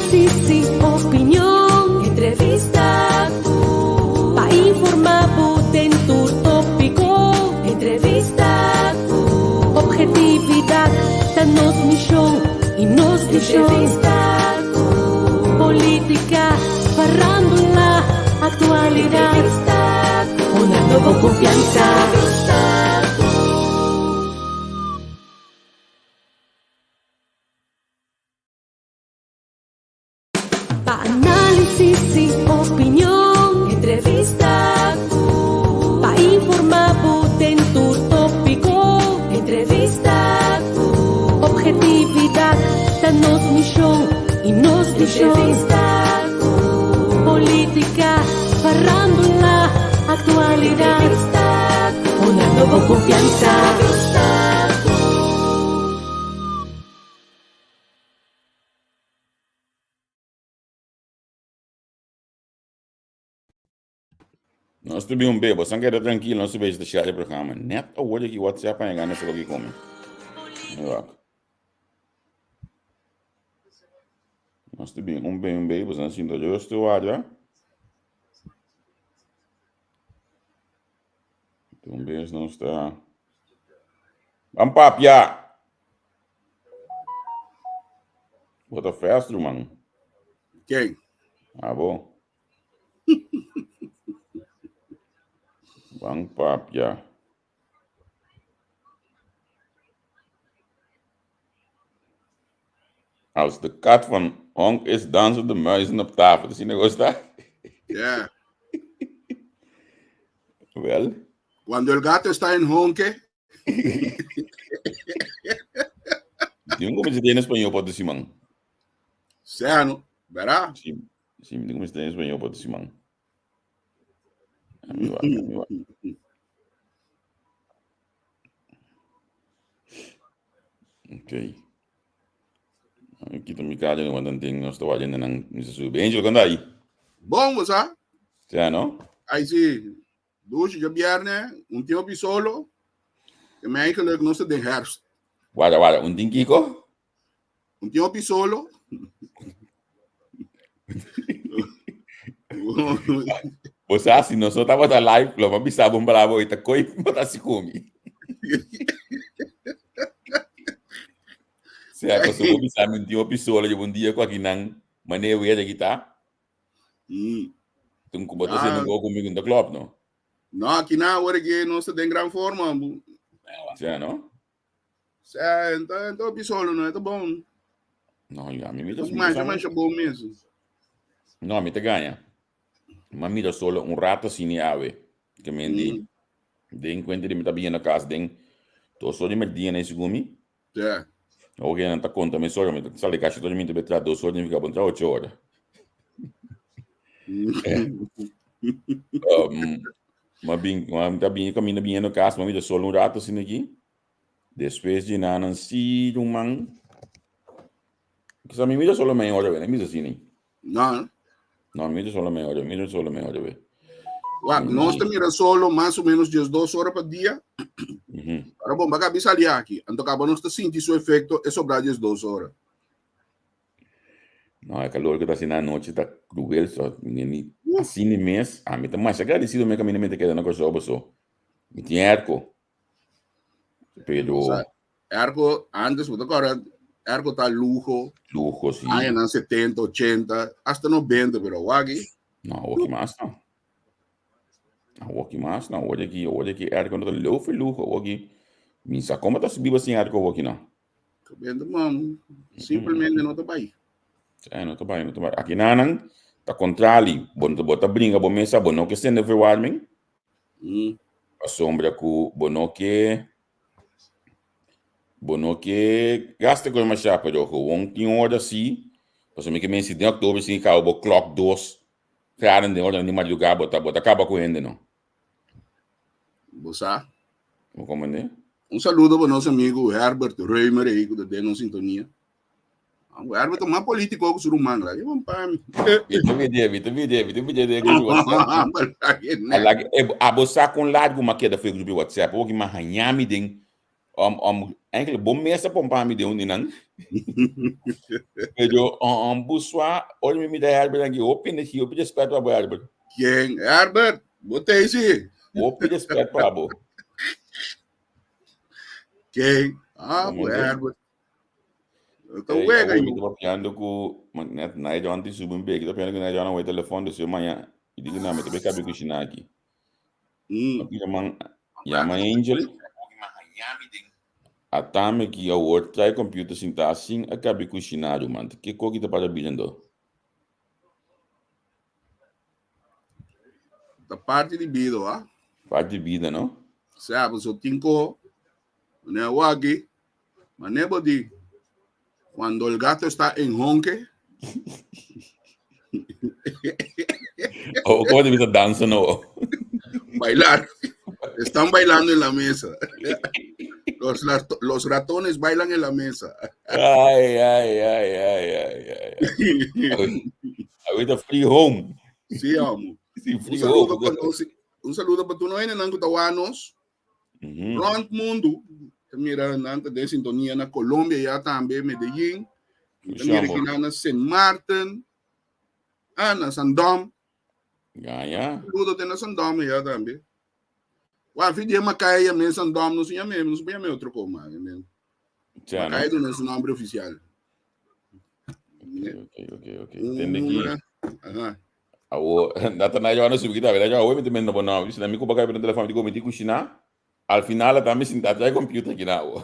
Análisis y opinion, entrevista ku pa informá bo den tur tópiko. Entrevista ku objetividat ta nos mishon i nos vishon. Entrevista ku polítika, farándula, aktualidat. Entrevista ku una nobo konfiansa. Entrevista ku. Pa análisis i opinion, entrevista ku pa informá bo den tur tópiko. Entrevista ku objetividat ta nos mishon i nos vishon. Entrevista ku polítika, farándula, aktualidat. Entrevista ku una nobo konfiansa. Entrevista ku. Nos tubi un bebo, san keda tranquilo, nos tubi este share programa. Net awor ki WhatsApp a gana se loki come. Wak. Nos tubi un be un bebo, san sinto justo warda. Un bes nos ta Ban papia. Bo ta fast, ruman. Ken? Abo. Ban papia. Als de kat van Honk is, dansen de muizen op tafel. Zie je wat dat? Ja. Wel. Cuando el gato está en honke. Digo como se tiene en español para decir, man. Sea, no? ¿Verdad? Sí, sí, digo como se tiene en español para decir, man. Mi wak, mi wak. Ok. Kita mi kaja no wantan ting nos tawa jenda nang misa subi. Angel, kanda aí? Bom, você? Sea, no? Aí sim. Dus je bierne, un tiempo solo. En eigenlijk no se den herfst. Guarda, guarda, un ting kiko? Un tiempo solo. O sea, si nosotros estamos live, lo vamos a pisar un bravo y te coi mata si kumi. Sea, que se bisa un tiempo solo, yo un día ko aquí nan mane weer de guitar. Toen como te haciendo un conmigo in de club, no? No, aki na awor que no se den gran forma. Sea, no? Sea, então, então solo, no, é bom. No, ja, mi mira. Mas, mas é bom mesmo. No, mi te ganha. Ma mira solo un rato sini ave. Que me di. Den cuenta di mi ta bien na casa den. To so di me dia na sigumi. Ja. Oke, nan ta conta mi solo, mi ta sali casi todo mi te betra dos horas, mi fica bon 8 horas. Ma bin, ma mi ta bin camina bien na casa, ma mira solo un rato sini aqui. Después di nanan si man. Quizá mi mira solo meia hora, mi mira sini. No. No, mi mira solo meia hora, mi mira solo meia hora, ve. Wak, nos ta mira solo mas o menos 12 ora pa dia. Pero bom, baka bisa ali aqui. Anto kaba nos ta sinti su efecto e sobra 12 ora. No, e calor cu ta asina anochi ta cruel, so ni asina mes, ami ta mas agradecido me camina mi ta keda na Kòrsou so. Mi tin airco. Pero Sa, airco, antes, bo ta corda, airco ta luho. Luho, si. Añanan 70, 80, hasta 90, pero waki. No, awor mas no. Awor mas no, awor aki airco no ta leu luho, awor aki. Mi sa como ta biba sin airco awor aki no. Bendo, man, simplemente no ta bai. Eh, no ta bai, no ta bai. Aki nanan ta contrali, bo bo ta bringa bo mesa, bo no ke sende verwarming. Pasobra ku bo no ke gasta ku demasiado, pero gewoon tin ora si, pasobra mi ke men si den oktober si kaba bo klok 2 graden den ora di madrugada bo ta kaba ku hende no. Bo sa? Bo comprende? Un saludo pa nos amigo Herbert Reumer aí, que está na sintonia. O Herbert é mais político que o ruman lá. Eu pa mi. Ito video, ito video, ito video de grupo WhatsApp. Abo sa con largo ma queda foi grupo WhatsApp, o que ma hanhami den. Um, um, eigenlijk bo mes a pompa mi den un di nan. Pero um, buswa, ora mi mira Herbert aki, hopi energia, hopi respet pa bo Herbert. Ken? Herbert, bo te si. Hopi respet pa bo. Ken? Ah, bo Herbert. Ta wega yo. Mi papiando ku net na John ti subi un beki, ta papiando ku na John away telefon, dus yo maña, i digo na mi ta be kabi kushina aki. Man yama Angel. Atame ki awor trai computer sinta sin a kabi kushiná ruman. Ke koki ta para bidendo? Ta parti di bida, wa? Parti di bida, no? Sea, so tin ko, ne wagi, ma bo di, cuando el gato está en honke. O como te bisa danza, no? Bailar. Están bailando en la mesa. Los, los ratones bailan en la mesa. Ay, ay, ay, ay, ay, ay. Ahorita free home. Sí, amo. Sí, free un saludo home. Pa, un saludo para tu no en Tawanos. Rond mundo. Mira, nan ta den sintonia na Colombia ya tambe, Medellín. Mira aquí na Sint Maarten. Ah, na Sandom. Ya, ya. Saludo te na Sandom ya tambe. Wa fi dia Macaya me Sandom no se llama, no se llama otro como. Macaya no es su nombre oficial. Ok. Tende aquí. Ajá. Awo, nata na yo no subi kita, yo awo mi te mendo bono, si na mi kuba kai telefon mi digo mi ti kushina. Al final ta mi sinta trai computer ki na awo.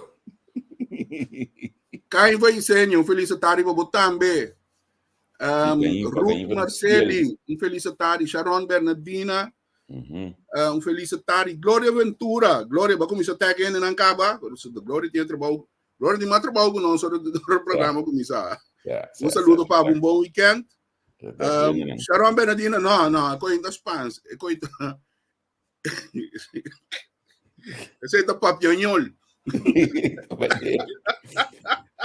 Kai vai insenio, un feliz tarde pa bo tambe. Ruth Marceli, un feliz tarde. Sharon Bernardina, un feliz tarde. Gloria Ventura, Gloria, ba começar até aqui não acaba. Gloria tem trabalho. Gloria tem mais trabalho que nós, sobre o programa começar. Um saludo para um bom weekend. Sharon Bernardina, no, no, coita Spans, coita. Ese ta papiañol.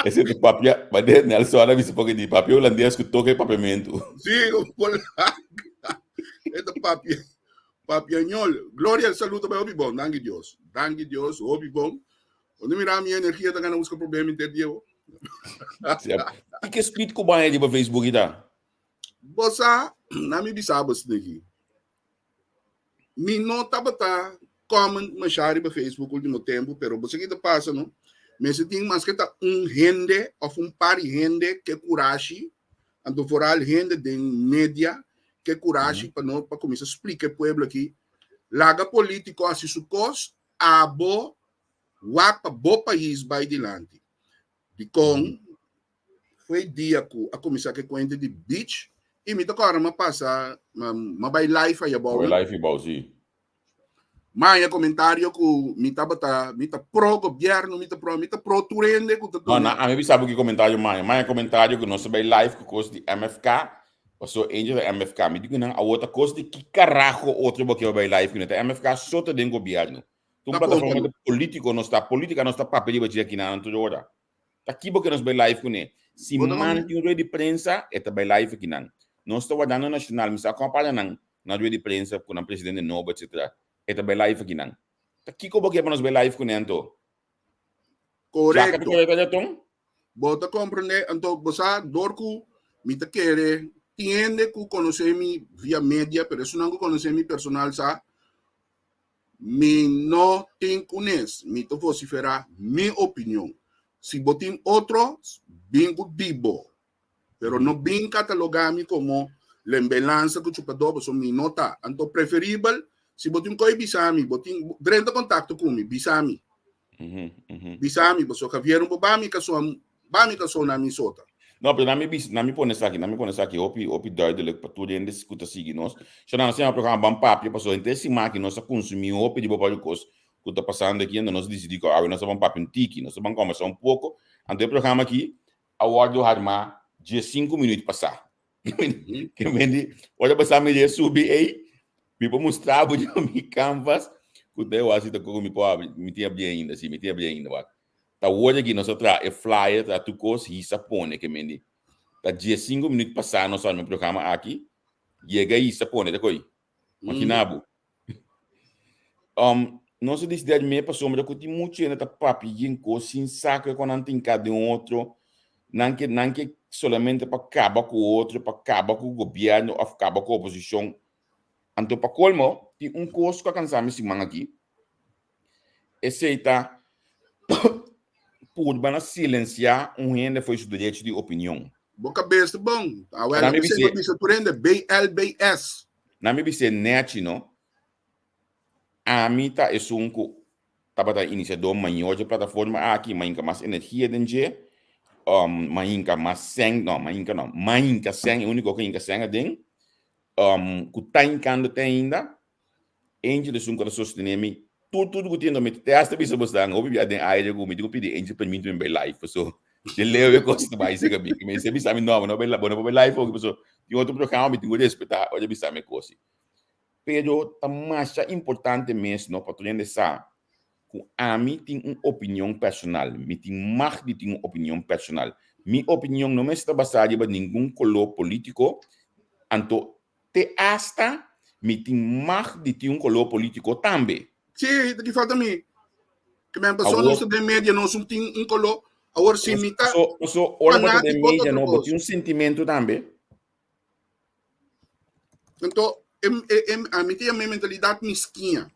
Ese ta papia, maar de Nelson a bisa porque di papia holandês ku toque papiamento. Sí, Esta papia, papiañol. Gloria al saludo bij hopi bon, danki Dios. Danki Dios, hopi bon. Cuando mira mi energia ta gana busca problema inter Diego. E que speed ku banha di Facebook ita? Bosa, na mi bisa bos niki. Mi no tabata comment masha riba Facebook último tempo, pero bo sa ki ta pasa, no? Mester tin maske ta un hende of un par di hende ke kurashi, anto vooral hende den media ke kurashi pa no pa kuminsá splika e pueblo aki, laga polítiko hasi su kos, abo wak pa bo pais bai dilanti. Dikon? Foi dia ku a kuminsá ku e kuenta di beach i mi ta kòrda mi a pasa mi a bai live ayabou. Bai live ayabou, si. Mi a haña komentario ku mi tabata mi ta pro gobièrnu, mi ta pro mi ta pro tur hende ku ta duna. No, no, ami bisa bo ki komentario mi haña. Mi haña komentario ku nos a bai live ku kos di MFK, paso Angel ta MFK. Mi di ku nan awor ta kos di ki karaho otro bo ke bai live kuné. Ta MFK so ta den gobièrnu. Ta un plataforma polítiko nos ta, polítika nos ta papia riba dje akinan tur ora. Ta ki bo ke nos bai live kuné? Si man tin un rueda di prensa, e ta bai live akinan. Nos ta wardando Nacional, mi sa kon a para nan na rueda di prensa ku nan presidente nobo etcetera. E ta bai live akinan. Ta kiko bo ke pa nos bai live kuné anto? Korekto. Jaka ta kere ta Bo ta komprendé? Anto bo sa dor ku mi ta kere tin hende ku konosé mi via media, pero esunnan ku konosé mi personal sa Mi no tin kunes, mi ta vociferá mi opinion. Si bo tin otro, bin ku di bo. Pero no bin katalogá mi komo lembelansa ku chupadó, pasobra mi no ta. Anto preferibel, si bo tin koi bisa mi, bo tin, drenta kontakto ku mi, bisa mi. Bisa mi, pasobra Javier no por ba mi kaso, ba mi kaso na mi sota. No, pero na mi bis, na mi pone esaki, na mi pone esaki hopi, hopi duidelijk pa tur hende ku ta sigui nos. So nan nos a programa Ban Papia, pasobra henter siman aki nos a konsumí hopi riba varios kos ku ta pasando aki, anto nos a disidí ku awe nos a ban papia un tiki, nos a ban kòmbersá un poko. Anto e programa aki a wòrdu harmá diesinku minüt pasá. Ke men di, ora pasá mi dje subi ei, mi por mustra bo dje mi canvas, ku ta e wasi ta koko mi por abri, mi tin abri ainda, si, mi tin abri ainda, wak. Ta wor aki nos a traha e flyer, traha tur kos, hisa pone ke men di. Ta diesinku minüt pasá nos a arma e programa aki, yega hisa pone ta koi. Makina bo. Nos a disidí admé pasobra ku tin muchu hende ta papia yen kos sin sa ke ku nan tin ka den otro. Nan ke nan ke solamente pa kaba ku otro, pa kaba ku gobièrnu òf kaba ku oposishon. Anto pa kolmo tin un kos ku a kansa mi siman aki, esei ta purba na silensiá un hende for su derecho di opinion. Bo kabes ta bon. Awel nan bisa bisa tur hende BLBS. Nan mi bis'é nèchi no. Ami ta esun ku tabata inisiadó mayor dje plataforma aki, m'a hinka mas energia den dje, m'a hinka mas sèn, no, m'a hinka no, m'a hinka sèn, e úniko ku a hinka sèn aden, ku ta hinkando te ainda. Angel esun ku ta sostené mi tur tur ku tin, mi te hasta bisa bosnan hopi bia den aire ku mi tin ku pidi Angel permit mi bai live, paso dje leu e kos ta bai serka mi. Mi mester bisa mi no, bo no bai bo no por bai live oki paso tin otro programa mi tin ku respetá ora e bisa mi e kos. Pero ta masha importante mes no pa tur hende sa ku ami tin un opinion personal. Mi tin mag di tin un opinion personal. Mi opinion no mester ta basá riba ningun koló polítiko, anto te asta mi tin mag di tin un koló polítiko tambe. Sí, ta ki falta mi. Ke men paso nos ta den media nos un tin un koló. Awor si mi ta Paso ora bo ta den media no bo tin un sentimentu tambe. Anto, em, em, a mi tin e mentalidad misquinha.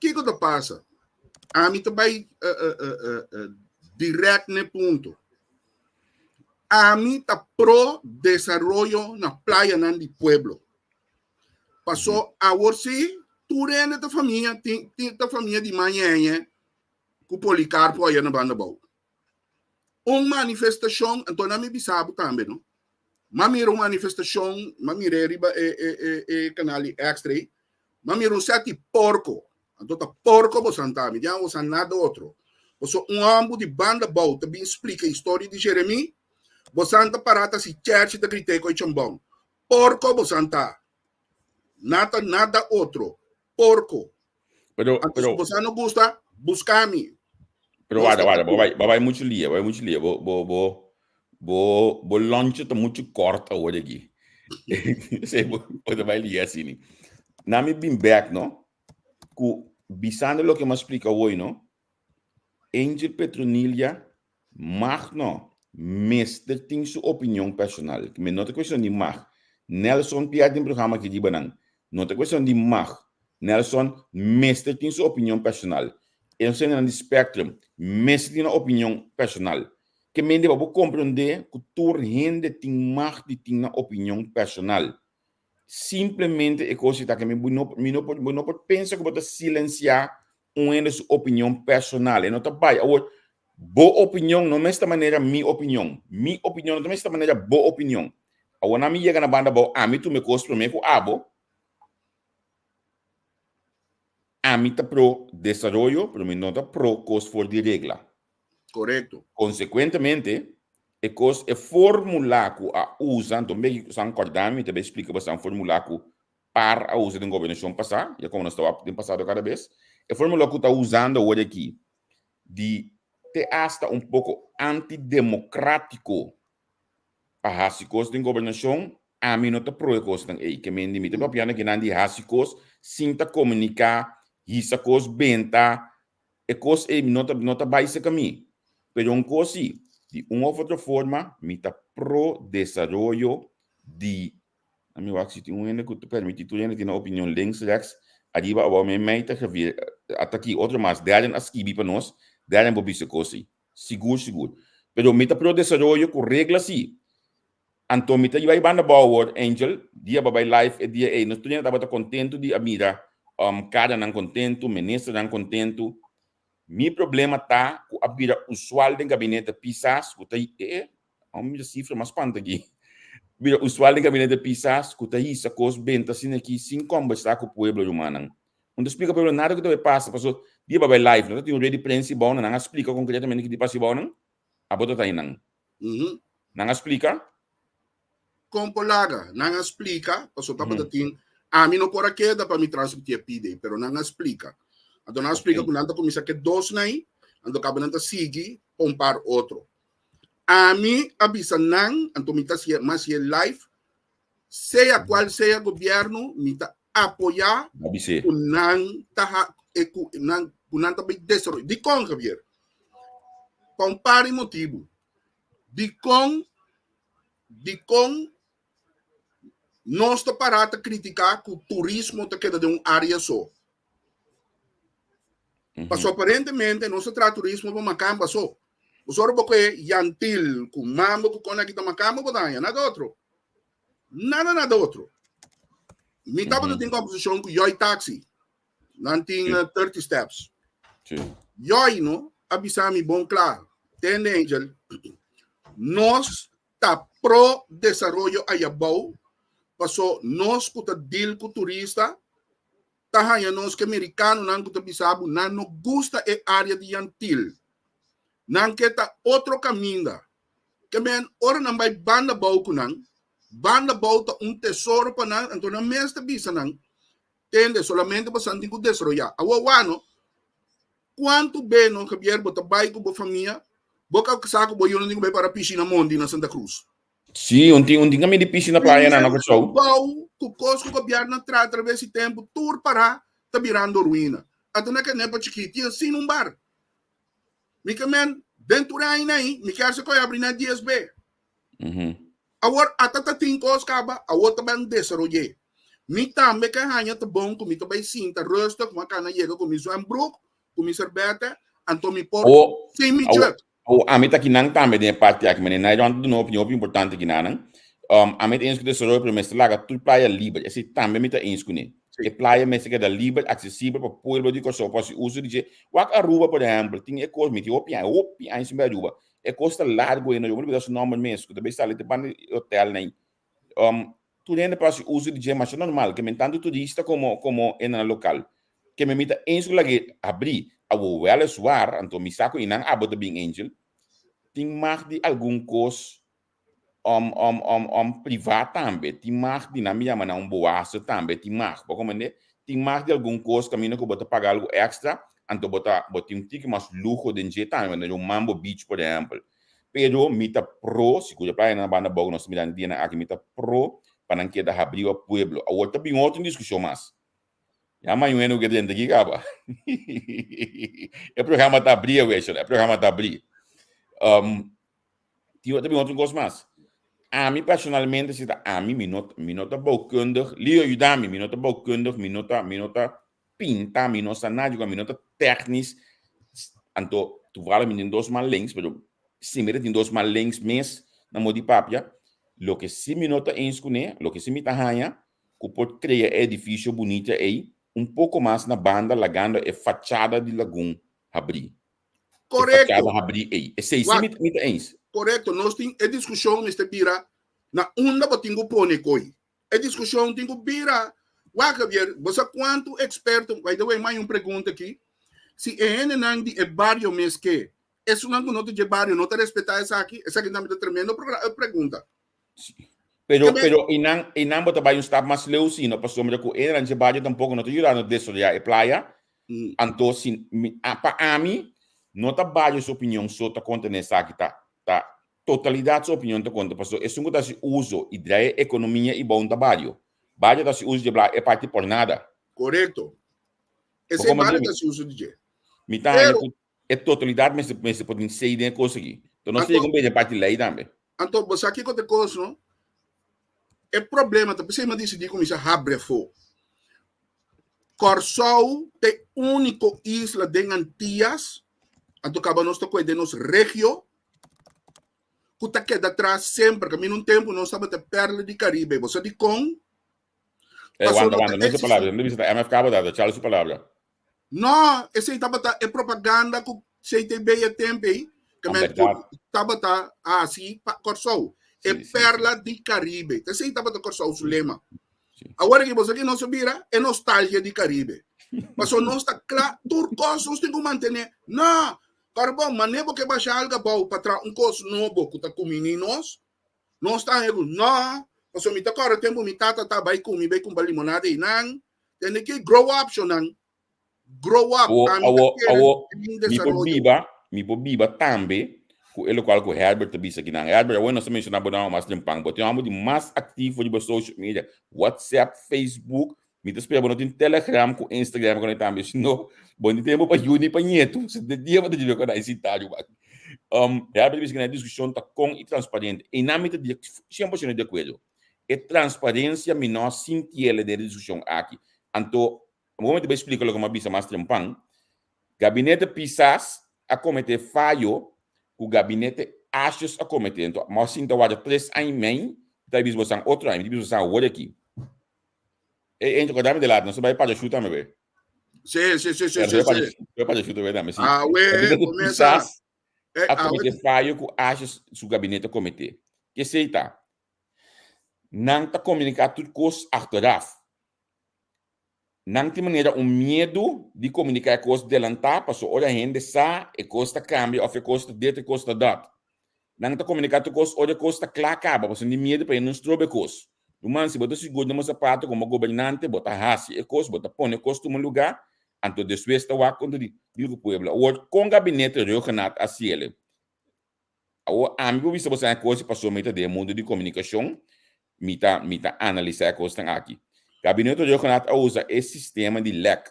Kiko ta pasa? A mi ta bai uh, uh, uh, uh, direct ne punto. A mi ta pro desarrollo na playanan di pueblo. Paso mm -hmm. awor si, tur hende ta famia, tin, tin ta famia di mañeñe ku Policarpo allá na banda bou. Un manifestashon, anto nan mi bisa bo tambe no. M'a mira un manifestashon, m'a mir'é riba e e e e kanal di Extra ei, m'a mira un sèt di porko. Anto ta porko bosan ta, mi di bosan nada otro. Pasobra un hòmber di banda bou ta bin splika historia di Jeremí, bosan ta pará ta hasi chèrchi ta grit'é ku e chambòn. Porko bosan ta. Nada nada otro. Porko. Pero, Anto pero, si bosan no gusta, buska mi. Pero Nos warda, ta warda, bo bai, bo bai muchu lia, bo bai muchu lia. Bo, bo, bo, bo, bo loncho ta muchu kort awor aki. Sí, bo, bo ta bai lia asina. Na mi bin bek, no? Ku bisando loke mi a splika awor, no? Angel Petronilia Mag no mester tin su opinion personal. Mi no ta cuestion di mag. Nelson Pierre tin programa aki riba nan. No ta cuestion di mag. Nelson mester tin su opinion personal. E hendenan di Spectrum mester tin nan opinion personal. Ke mende pa bo comprende cu tur hende tin mag di tin nan opinion personal. Simplemente e cos ta ke mi no mi no por bo no por pensa cu bo ta silencia un hende su opinion personal. E no ta bai. Awor, bo opinion no mester manera mi opinion. Mi opinion no ta mester manera bo opinion. Awor na mi yega na banda abou, ami tuma e kos promé ku abo. Ami ta pro desaroyo, pero mi no ta pro kos for di regla. Korekto. Konsekuentemente, e kos, e formula ku a usa, anto mi san kòrda mi, ta bai splika boso formula ku par a usa den gobernashon pasá, ya komo nos ta wak den pasado kada bes, e formula ku ta usando awor aki di te asta un poko antidemokratiko pa hasi kos den gobernashon, ami no ta pro e kosnan ei. Ke men di mi ta papiando kinan di hasi kos sin ta komuniká, hisa kos benta, e kos ei no ta no ta bai serka mi. Pero un kos si, di un òf otro forma mi ta pro desaroyo di Ami wak si tin un hende ku ta permití tur hende tin nan opinion links, rechts, ariba, abou, mei mei ta Javier ata aki otro mas Darren a skibi pa nos Darren bo bisa kos ei sigur sigur pero mi ta pro desaroyo ku regla si anto mi ta bai banda abou awor Angel dia bo bai live e dia ei nos tur hende tabata kontentu di a mira karanan kontentu ministernan kontentu mi problema ta ku a bira usual den gabinete Pisas ku ta e Amo mira sifra mas spanta aki. Mira, usual den gabinete Pisas ku ta hisa kos benta asina aki sin kombersá ku pueblo rumannan. Un ta splika pueblo nada ku ta bai pasa paso dia bo bai live no ta tin un red di prensa ibou nan a splika konkretamente ki ta pasa ibou nan. Abo ta ta einan. Nan a splika? Kon por laga? Nan a splika paso tabata tin ami no por a keda pa mi transmití e pide pero nan a splika. Anto nan a splika ku nan ta kuminsá ke dos nai anto kaba nan ta sigui pa un par otro. Ami a bisa nan, anto mi ta hasié, mi a hasié live, sea cual sea gobierno, mi ta apoyá ku nan ta ku nan ku nan ta bai desaroyá. Dikon, Javier? Pa un par di motibu. Dikon dikon nos ta pará ta kritiká ku turismo ta keda den un área so? Paso aparentemente nos ta traha turismo pa makamba so. Pasobra bo kohe Yantil ku Mambo ku kon aki ta makamba bo ta haña, nada otro. Nada nada otro. Mi tabata tin conversacion cu Joy Taxi. Nan tin 30 steps. Joy no a bisa mi bon kla. Tende Angel, nos ta pro desaroyo ayabou, paso nos ku ta deal ku turista ta haña nos ke merikanonan ku ta bisa bo nan no gusta e área di Yantil. Nan ke ta otro kaminda. Ke men ora nan bai banda bou ku nan, banda bou ta un tesoro pa nan, anto nan mes ta bisa nan, tende, solamente bosan tin ku desaroyá. Awor wano, kuantu be no Javier bo ta bai ku bo famia, bo ka sa ku bo yunan tin ku bai para pishi na mondi na Santa Cruz. Sí, un tin un tin kaminda di pishi na playa na na Kòrsou. Bou ku kos ku gobièrnu a traha atraves di tempu tur pará ta birando ruina. Ata na Kenepa Chikí tin asina un bar. Mi ke men den tur aña ei mi kier sa ku a yabri na dies be. Awor ata ta tin kos kaba awor ta ban desaroy'é. Mi tambe ke haña ta bon ku mi ta bai sinta rustig ku mi a kana yega ku mi zwembroek ku mi serbètè anto mi por sin mi jùk. O ami ta kinan tambe den e parti aki, meneer Nairon ta duna un opinion hopi importante kinanan. Ami ta eens ku desaroyo pero mester laga tur playa liber, esei tambe mi ta eens kuné. E playa mester keda liber, aksesibel pa pueblo di Kòrsou por hasi uso di dje. Wak Aruba por ehèmpel, tin e kos, mi tin hopi aña, hopi aña sin bai Aruba, e kos ta largu ei, no, yo me olbida su nòmber mes, ku ta bai sali te banda di hotelnan ei. Tur hende por hasi uso di dje masha normal, ke men tantu turista komo komo hendenan lokal. Ke men mi ta eens ku lag'é habrí. Awor wèleswar, anto mi sa ku einan abo ta bin Angel, tin mag di algun kos privá tambe, tin mag di nan mi yama nan un boase tambe, tin mag, bo komprendé? Tin mag di algun kos kaminda ku bo ta paga algu èkstra, anto bo ta bo tin un tiki mas luho den dje tambe, manera un Mambo Beach por ehèmpel. Pero mi ta pro, si ku playa na banda abou nos ta mirando dianan aki, mi ta pro pa nan keda habri pa pueblo. Awor ta bin otro diskushon mas. Ya mañueno ke drenta aki kaba. E programa ta abri awe, e programa ta abri. Tin ta bin otro kos mas. Ami personalmente, si ta ami, mi no, mi no ta bouwkundig. Leo, yuda mi, mi no ta bouwkundig, mi no ta, mi no ta pinta, mi no sa nada, mi no ta technisch. Anto, toevallig mi tin dos man links, pero si mi ta tin dos man links mes na modi papia, loke si mi no ta eens kuné, loke si mi ta haña, ku por krea e edifisio bunita ei un poko mas na banda lagando e fachada di lagun habrí. Korekto. E fachada habrí ei. Esei si mi ta eens. Korekto. Nos tin e diskushon mester bira na unda bo tin ku pone koi. E diskushon tin ku bira, wak Javier, bo sa kuantu eksperto, by the way, mi hay un pregunta aki, si e hendenan di e bario mes ke, esunnan ku no ta dje bario no ta respetá esaki? Esaki tambe ta tremendo pregunta. Pero, pero einan, einan bo ta bai un stap mas leu si, no? Pasobra ku e hendenan dje bario tampoko no ta yuda no desaroyá e playa. Anto si, mi, pa ami, no ta bario su opinion so ta konta na esaki, ta, ta Totalidat su opinion ta konta pasobra esun ku ta hasi uso i drai e ekonomia i bou ta bario. Bario ta hasi uso dje bla e parti por nada. Korekto. Esei bario ta hasi uso di dje. Mi ta haña ku e totalidat mester mester por tin sei den e kos aki. Enton nos ta yega un bes den parti lei tambe. Anto bo sa kiko ta e kos no? E problema ta p'esei mi a disidí kuminsá habri afó. Kòrsou ta e úniko isla den Antias, anto kaba nos ta kohe den nos regio, ku ta keda tras semper. Kaminda un tempu nos tabata perla di Karibe. Bo sa dikon? Eh, wanta, wanta, no es palabra. No bisa ta MFK bo ta, Charles su palabra. No, esei tabata e propaganda ku CTB e tempu ei, ke men tabata hasi pa Kòrsou. E perla di Karibe. Esei tabata Kòrsou su lema. Awor aki bo sa ki nos a bira? E nostalgia di Karibe. Pasobra nos ta kla, tur kos nos tin ku mantené. No, Karbon, mane bo ke basha alga bou pa traha un kos nobo ku ta kumini nos? Nos ta haña ku no, pasobra mi ta kòrda tempu mi tata ta bai ku mi bai kumpra limonada einan. Tende ki grow up, shonnan. Grow up. Awo, Ami ta awo, kere awo, tin mi por desaroyo. biba, mi por biba tambe ku e lokual ku Herbert ta bisa kinan. Herbert, awe nos ta menshoná bo nòmber mas trempan. Bo tin un hòmber di mas aktivo riba social media, WhatsApp, Facebook. Mi ta spera bo no tin Telegram ku Instagram ku tambe, si no, bo no tin tempu pa yu ni pa ñetu. Si de dia bo ta djebe ku nan sintá riba. Um, Herbert bisa ku na e diskushon ta kon i transparente. Einan mi ta di 100% di akuerdo. E transparensia mi no a sintiele den e diskushon aki. Anto, bo mi ta bai splika loke mi a bisa mas trempan. Gabinete Pisas a kometé fayo ku gabinete Asjes a kometé. Anto, mi a sinta warda tres aña i mei, mi ta bisa bosan otro aña, mi ta bisa bosan awor aki. Ey, Angel, kordami de laat, nos a bai parachute tambe, be. Sí, sí, sí, sí, sí, sí. Bai parachute be tambe, sí. Ah, we, Gabinete comienza. Pisas Eh, a ah, we, kometé fayo ku Asjes su gabinete a kometé. Kesey ta? Nan ta komuniká tur kos achteraf. Nan tin manera un miedu di komuniká e kos delantá paso ora hende sa e kos ta kambia òf e kos ta dit e kos ta dat. Nan ta komuniká tur kos ora e kos ta kla kaba pasobra nan tin miedu pa hende no stroba e kos. Ruman, si bo ta sigur den bo sapato komo gobernante bo ta hasi e kos, bo ta pone e kos tuma lugá, anto despues ta wak kontra di ku pueblo. Awor kon gabinete Rhuggenaath a hasiel? Awor ami por bisa boso e kos pasobra mi ta den e mundu di komunikashon, mi ta mi ta analisá e kosnan aki. Gabinete Rhuggenaath a usa e sistema di lèk.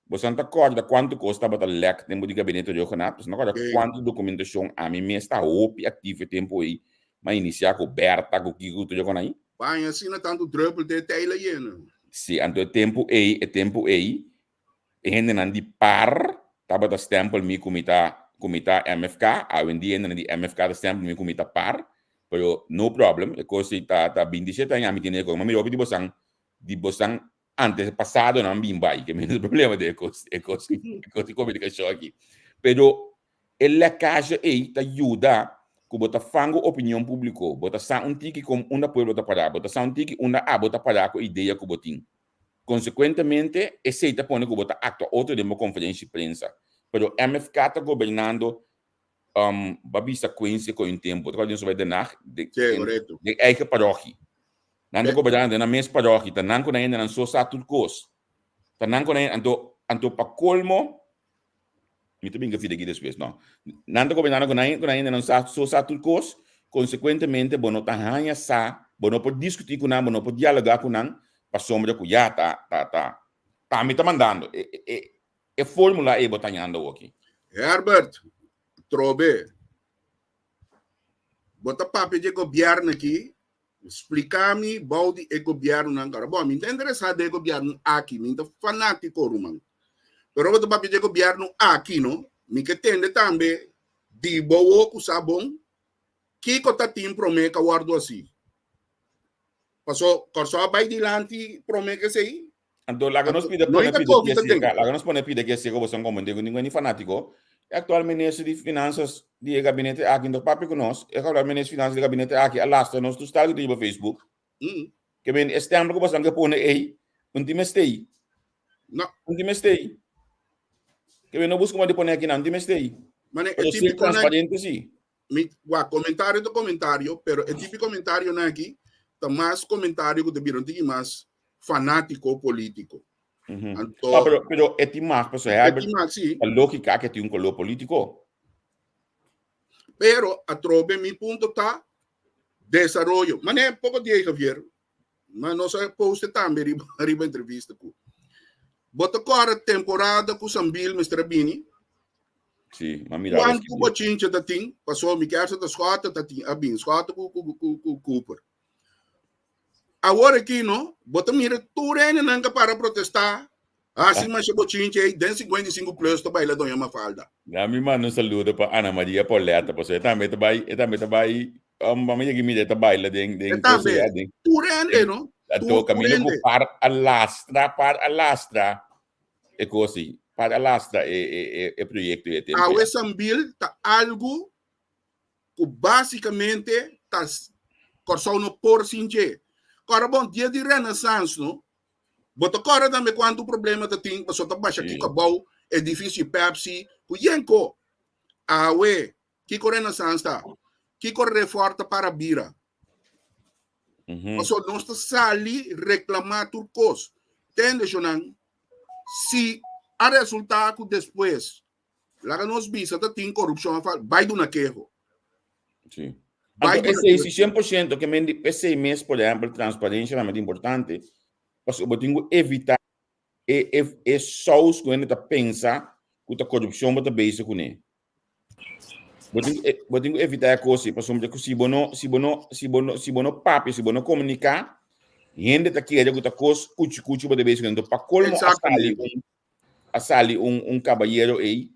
Boso ta kòrda kuantu kos tabata lèk tempu di Gabinete Rhuggenaath? Boso ta kòrda kuantu dokumentashon ami mes ta hopi aktivo e tempu ei? Mi a inisiá ku Bertha, ku kiko ku tur e kos ei. Baña asina tantu drùpel te e teila yena. Sí, anto e tempu ei, e tempu ei E hendenan di par tabata stempel mi ku mi ta ku mi ta MFK, awendia hendenan di MFK ta stempel mi ku mi ta par, pero no problem, e kos ei ta ta 27 aña ami tene e kos, ma mi hopi di bosan di bosan antepasadonan bin bai, ke menos problema den e kos e kos e kos di komunikashon aki. Pero e lèkazje ei ta yuda ku bo ta fangu opinion públiko, bo ta sa un tiki kon unda pueblo ta pará, bo ta sa un tiki unda abo ta pará ku e idea ku bo tin. Konsekuentemente, esei ta pone ku bo ta aktua otro den bo konferensia di prensa. Pero MFK ta gobernando um, ba bisa Quincy ku un tempu, ta kòrda den Den Haag, den, Sí, korekto. den eigen parochie. Nan ta gobernando den nan mes parochie, ta nan ku nan hende nan so sa tur kos. Ta nan ku nan anto, anto pa kolmo, Mi ta brinca fida aki despues, no. Nan ta gobernando cu nan, cu nan hende nan sa, so sa tur cos, consecuentemente bo no ta haña sa, bo no por discuti cu nan, bo no por dialoga cu nan, pasobra cu ya ta, ta, ta, ta mi ta mandando. E, e, e, e formula ey bo ta hañando awoki. Herbert, trobe. Bo ta papia dje gobierno aki, splica mi bou di e gobiernonan kara. Bo, mi ta interesa den e gobierno aki, mi ta fanatico ruman. Pero bo ta papia dje gobierno aki no, mi ke tende tambe di bo wo ku sa bon kiko ta tin prome ka wordo hasi. Paso Kòrsou a bai dilanti prome ke esei. Anto laga nos pida pone pida ki eseka, laga nos pone pida ki eseka boso komprende ku ningun ni fanatiko. E aktual minister di finansas di e gabinete aki no papia ku nos, e aktual minister di finansas di e gabinete aki a lastra nos tur stal ku ta riba Facebook. Ke men e stempel ku boso ke pone ei, un tin mester ei. No. Un tin mester ei. Ke men no buska modo di pone aki nan, un tin mester ei. Mane, e Pero si típico na transparente si. Mi, wak, komentario ta komentario, pero e tipo komentarionan aki ta mas komentario ku ta bira un tiki mas fanátiko polítiko. Anto, Ah, pero, pero e tin mag, pasobra e Herbert, tin mag, sí. ta lógika ku e tin un koló polítiko. Pero atrobe mi punto ta desaroyo. Mané poko dia, Javier, ma nos a poste tambe riba, riba entrevista ku. Bo ta kòrda temporada ku Sambil mester a bini? Sí, ma mira. Kuantu bochincha ta tin? Paso mi kersa ta Schotten ta tin a bin, Schotten ku ku ku ku Cooper. Awor aki no, bo ta mira tur hendenan ka para protestá, hasi masha bochincha ei den 55 plus ta baila Doña Mafalda. Na mi manda un saludo pa Ana Maria Pauletta, pasobra e tambe ta bai, e tambe ta bai, um, mama yega mira e ta baila den E den cosa tambe, ya, den tur hende no, anto tur tur kaminda ku hende. par a lastra, par a lastra e kos ei, par a lastra e e e e proyekto ei e tempu Awe ya. Sambil ta algu ku básikamente ta Kòrsou no por sin dje. Kòrda bon, dia di Renaissance no, bo ta kòrda tambe kuantu problema ta tin pasobra ta basha kiko abou edifisio Pepsi ku yenko. Awe, kiko Renaissance ta? Kiko Refort ta para bira? Pasobra nos ta sali reklamá tur kos. Tende shonnan, si a resultá ku despues Laga nos bisa ta tin korupshon of bai duna keho. Sí. Bai Anto duna esei keho. si 100% ke men di esei mes por ehempel transparencia tambe ta importante. Pasobra bo tin ku evitá e e e sous ku hende ta pensa ku ta korupshon bo ta bezig kuné. Bo tin bo tin ku evitá e kos ei pasobra ku si bo no si bo no si bo no si bo no papia si bo no komuniká hende ta kere ku ta kos kuchi kuchi bo ta bezig kuné. Enton pa kolmo a sali un a sali un un kabayero ei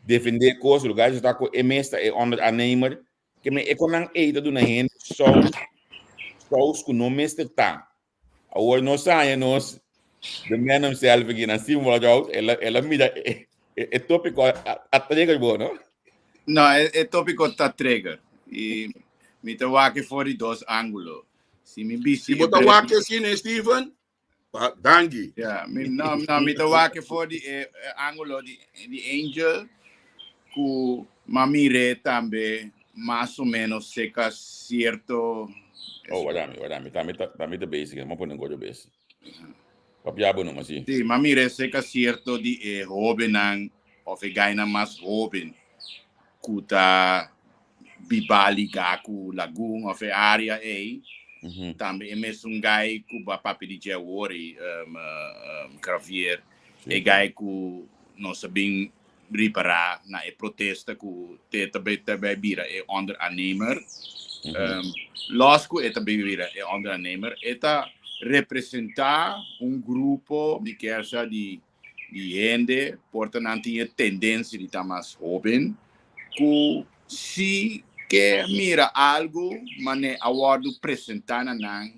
defendé e kos lugar di ta ku e mes ta e onderaannemer ke men e konan ei ta duna hende sous sous ku no mester ta. Awor nos haña nos the man himself aquí na Steven Waljout, el a, el a mira e, e, e tópico a, a, a trigger bo, no? No, e, e tópico ta trigger. Y mi ta wak for di dos ángulo. Si mi bisti Si bo ta wak asina, Steven, pa, danki. Ja, mi, no, no, mi ta wak for di e, e ángulo di, di Angel, ku ma mire tambe mas o menos seca cierto. Oh, warami, warami. Tambe ta, tambe ta basic. Mo pone gordo bes. Papia bo numa, si. Sí, ma mire seca cierto di e hobennan of e gainan mas hoben ku ta biba liga ku Lagun of e area ei. Tambe e mesun gai ku ba papia di dje awor ei, Gravier. E gai ku nos a bin ripará na e protesta ku te ta bai ta bai bira e onderaannemer. Los ku e ta bai bira e onderaannemer, e ta representá un grupo, mi kier sa, di di hende, por ta nan tin e tendensia di ta mas hóben, ku si ke mira algu manera a wòrdu presentá na nan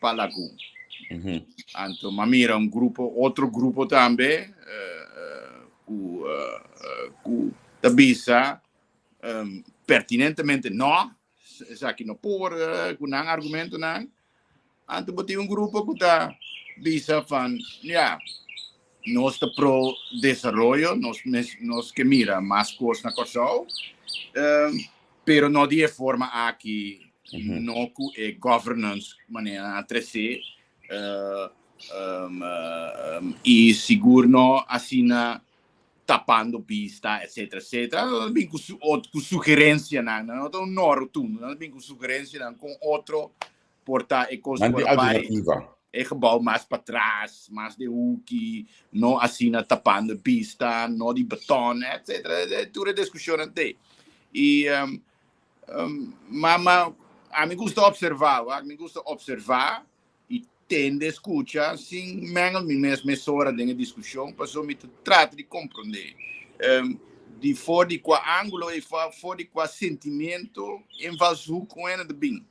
pa Lagun. Anto m'a mira un grupo, otro grupo tambe, ku ku ta bisa pertinentemente no, esaki no por ku nan argumentonan. Anto bo tin un grupo ku ta bisa van ya, nos ta pro desaroyo, nos mes nos ke mira mas kos na Kòrsou, pero no di e forma aki, no ku e governance manera nan a tresé I sigur no asina tapando bista, etcetera, etcetera. Nan ta bin ku su ku sugerencianan, nan no ta un no rotundo, nan ta bin ku sugerencianan kon otro por ta e kos Nan por tin bai alternativa. e gebouw mas patras, mas den hoeki, no asina tapando bista, no di beton, etcetera. Tur e discusionnan t'ei. I ma ma ami gusta observa, wak, mi gusta observa i tende skucha sin mengel mi mes mesora den e diskushon, pasobra mi ta trata di komprondé di for di kua ángulo i for di kua sentimiento invalshoek ku hende ta bin.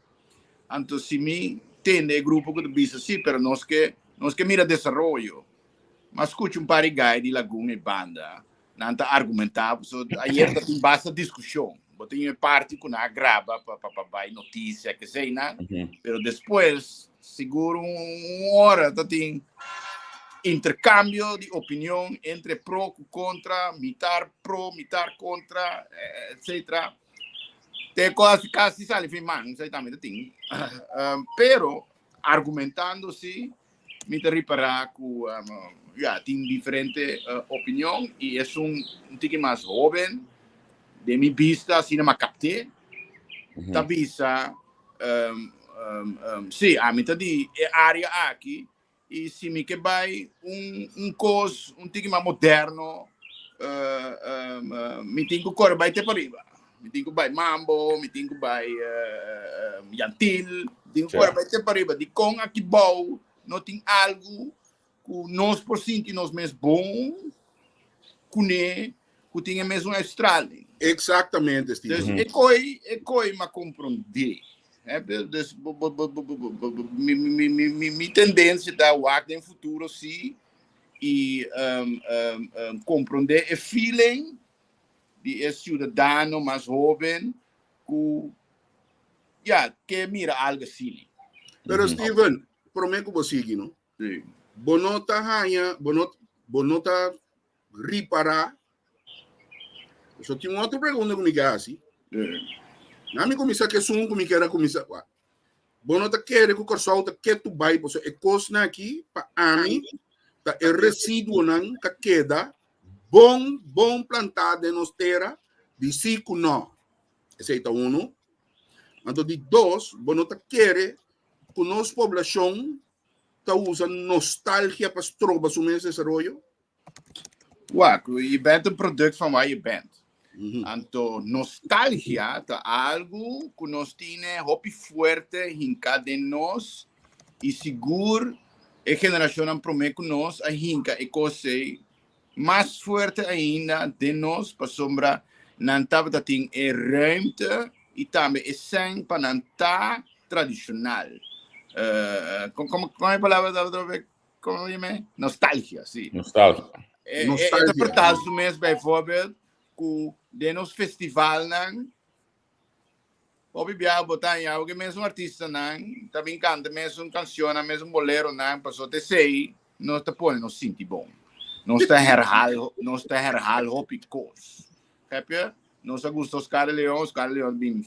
Anto si mi tende e grupo ku ta bisa si, pero nos ke nos ke mira desaroyo, m'a skucha un par di gai di Lagun e banda Nan ta argumentá, so ayer ta tin basta diskushon. Bo tin e parti ku nan a graba pa pa pa bai notisia kesei nan, pero despues sigur un ora ta tin interkambio di opinion entre pro ku kontra, mitar pro, mitar kontra, etcetera. Te kos kasi sali fin man, esei tambe ta tin. Pero argumentando si Mi ta ripará ku ya tin diferente opinion i esun un tiki mas hóben den mi bista asina m'a kapt'é ta bisa sí ami ta di e área aki i si mi ke bai un un kos un tiki mas moderno mi tin ku kore bai te pariba. Mi tin ku bai Mambo, mi tin ku bai Yantil, mi tin ku kore bai te pariba. Dikon aki bou no tin algu ku nos por sinti nos mes bon kuné, ku tin e mesun uitstraling? Exactamente, Steven. Dus e koi, e koi m'a komprondé. Dus mi, mi, mi, mi, mi tendensia ta wak den futuro sí i komprondé e feeling di e ciudadano mas hoben cu ya ke mira algo asina. Pero Steven, prome cu bo sigui no. Sí. Bo no ta haña, bo no, bo no ta ripara. So tin un otro pregunta cu mi ke haci. Sí. Na mi cuminsa cu esun cu mi kier a cuminsa. Bo no ta kere ku Kòrsou ta ketu bai pasobra e kosnan aki pa ami ta e residuonan ka keda bon bon plantá den nos tera di si ku nò. Esei ta unu. Anto di dos, bo no ta kere ku nos poblashon. ta usa nostalgia pa stroba su mes desaroyo? Wak, je bent een product van waar je bent. Anto nostalgia ta algu ku nos tine hopi fuerte hinká den nos i sigur e generashonnan promé ku nos a hinka e kos ei mas fuerte ainda den nos pasobra nan tabata tin e ruimte i tambe e sèn pa nan ta tradishonal. Kon kon e palabra tabata otra Kon yam'é? Nostalgia, sí. Nostalgia. E, e, e ta vertaal su mes bijvoorbeeld ku den nos festivalnan hopi biaha bo ta haña ku e mesun artistanan ta bin kanta mesun kanshonnan, mesun boleronan, pasobra ta esei nos ta pone nos sinti bon. Nos ta herhaal, nos ta herhaal hopi kos. Begrijp je? Nos a gusta Oscar de Leon, Oscar de Leon bin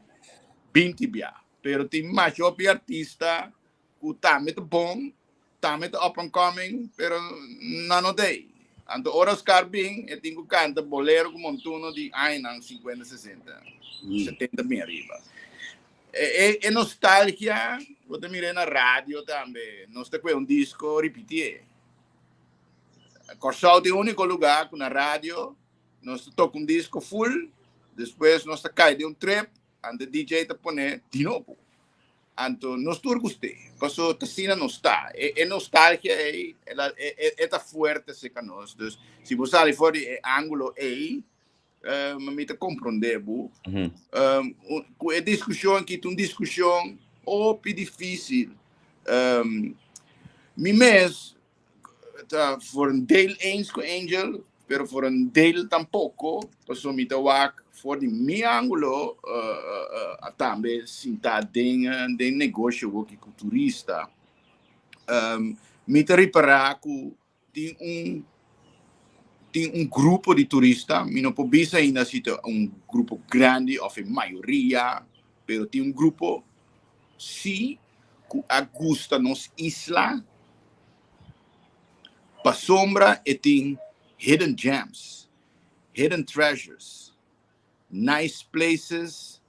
binti biaha. Pero tin masha hopi artista ku tambe ta bon, tambe ta up and coming, pero nan no ta ei. Anto ora Oscar bin, e tin ku kanta bolero ku montuno di añanan 50, 60, 70 bin ariba. E, e, e nostalgia, bo ta mir'é na radio tambe, nos ta kue un disko ripitié. Kòrsou ta e úniko lugá ku na radio nos ta toka un disko full, despues nos ta kai den un trip, anto e DJ ta pone di nobo. Anto nos tur gust'é, paso ta asina nos ta. E e nostalgia ei, el a e e e ta fuerte serka nos. Dus si bo sali for di e ángulo ei, mi ta komprondé bo. Ku e diskushon aki ta un diskushon hopi difísil. Mi mes ta voor een deel eens ku Angel, pero voor een deel tampoko, pasobra mi ta wak for di mi ángulo tambe sintá den den negoshi awoki ku turista. Mi ta ripará ku tin un tin un grupo di turista, mi no por bisa ainda si ta un grupo grandi òf e mayoria, pero tin un grupo sí ku a gusta nos isla pasobra e tin hidden gems, hidden treasures, nice places